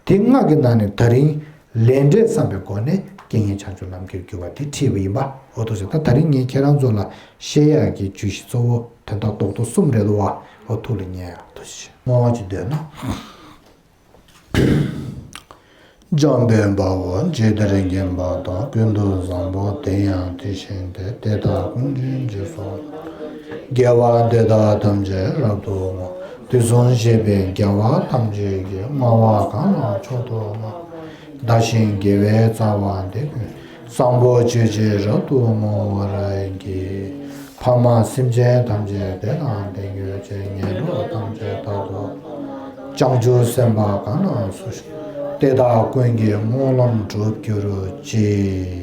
དེ་ལྔ་གི་ནང་ནས་ད་རིང་ལས་འབྲས་བསམ་པའི་སྒོ་ནས་རྐྱེན་ངན་བྱང་ཆུབ་ལམ་ཁྱེར་གྱུར་པ་དེ་ཁྲིད་པ་ཡིན་པ་འོ་ཐུགས་རྗེ་ཆེ། ད་ད་རིང་ངས་ཁྱེད་རང་ཚོ་ལ་བཤད་ཡག་གི་བརྗོད་གཞི་གཙོ་བོ་དོན་དག་རྡོག་རྡོག་གསུམ་རེད་འདུག་བ། འོ་ཐུགས་ལ་ཉན་ཡག་ཐུགས་རྗེ་ཆེ། བསྔོ་བ་ཅིག་འདོན་ན། འཇམ་དཔལ་དཔའ་བོས་ཇི་ལྟར་མཁྱེན་པ་དང་། ཀུན་ཏུ་བཟང་པོ་དེ་ཡང་དེ་བཞིན་ཏེ། དེ་དག་ཀུན་གྱི་རྗེས་སུ། དགེ་བ་འདི་དག་ཐམས་ཅད་རབ་ཏུ་བསྔོ། དུས་གསུམ་གཤེགས་པའི་རྒྱལ་བ་ཐམས་ཅད་ཀྱིས། བསྔོ་བ་གང་ལ་མཆོག་ཏུ་བསྔགས། བདག་གཞན་དགེ་བའི་རྩ་བ་འདི། བཟང་པོ་སྤྱོད་ཕྱིར་རབ་ཏུ་བསྔོ་བར་བགྱི། ཕ་མ་སེམས་ཅན་ཐམས་ཅད་བདེ་དང་ལྡན་གྱུར་ཅིག་ངན་འགྲོ་ཐམས་ཅད་རྟག་ཏུ། བྱང་ཆུབ་སེམས་དཔའ་གང་ལ་སུ་ཞིག་དེ་དག་ཀུན་གྱི་སྨོན་ལམ་འགྲུབ་གྱུར་ཅིག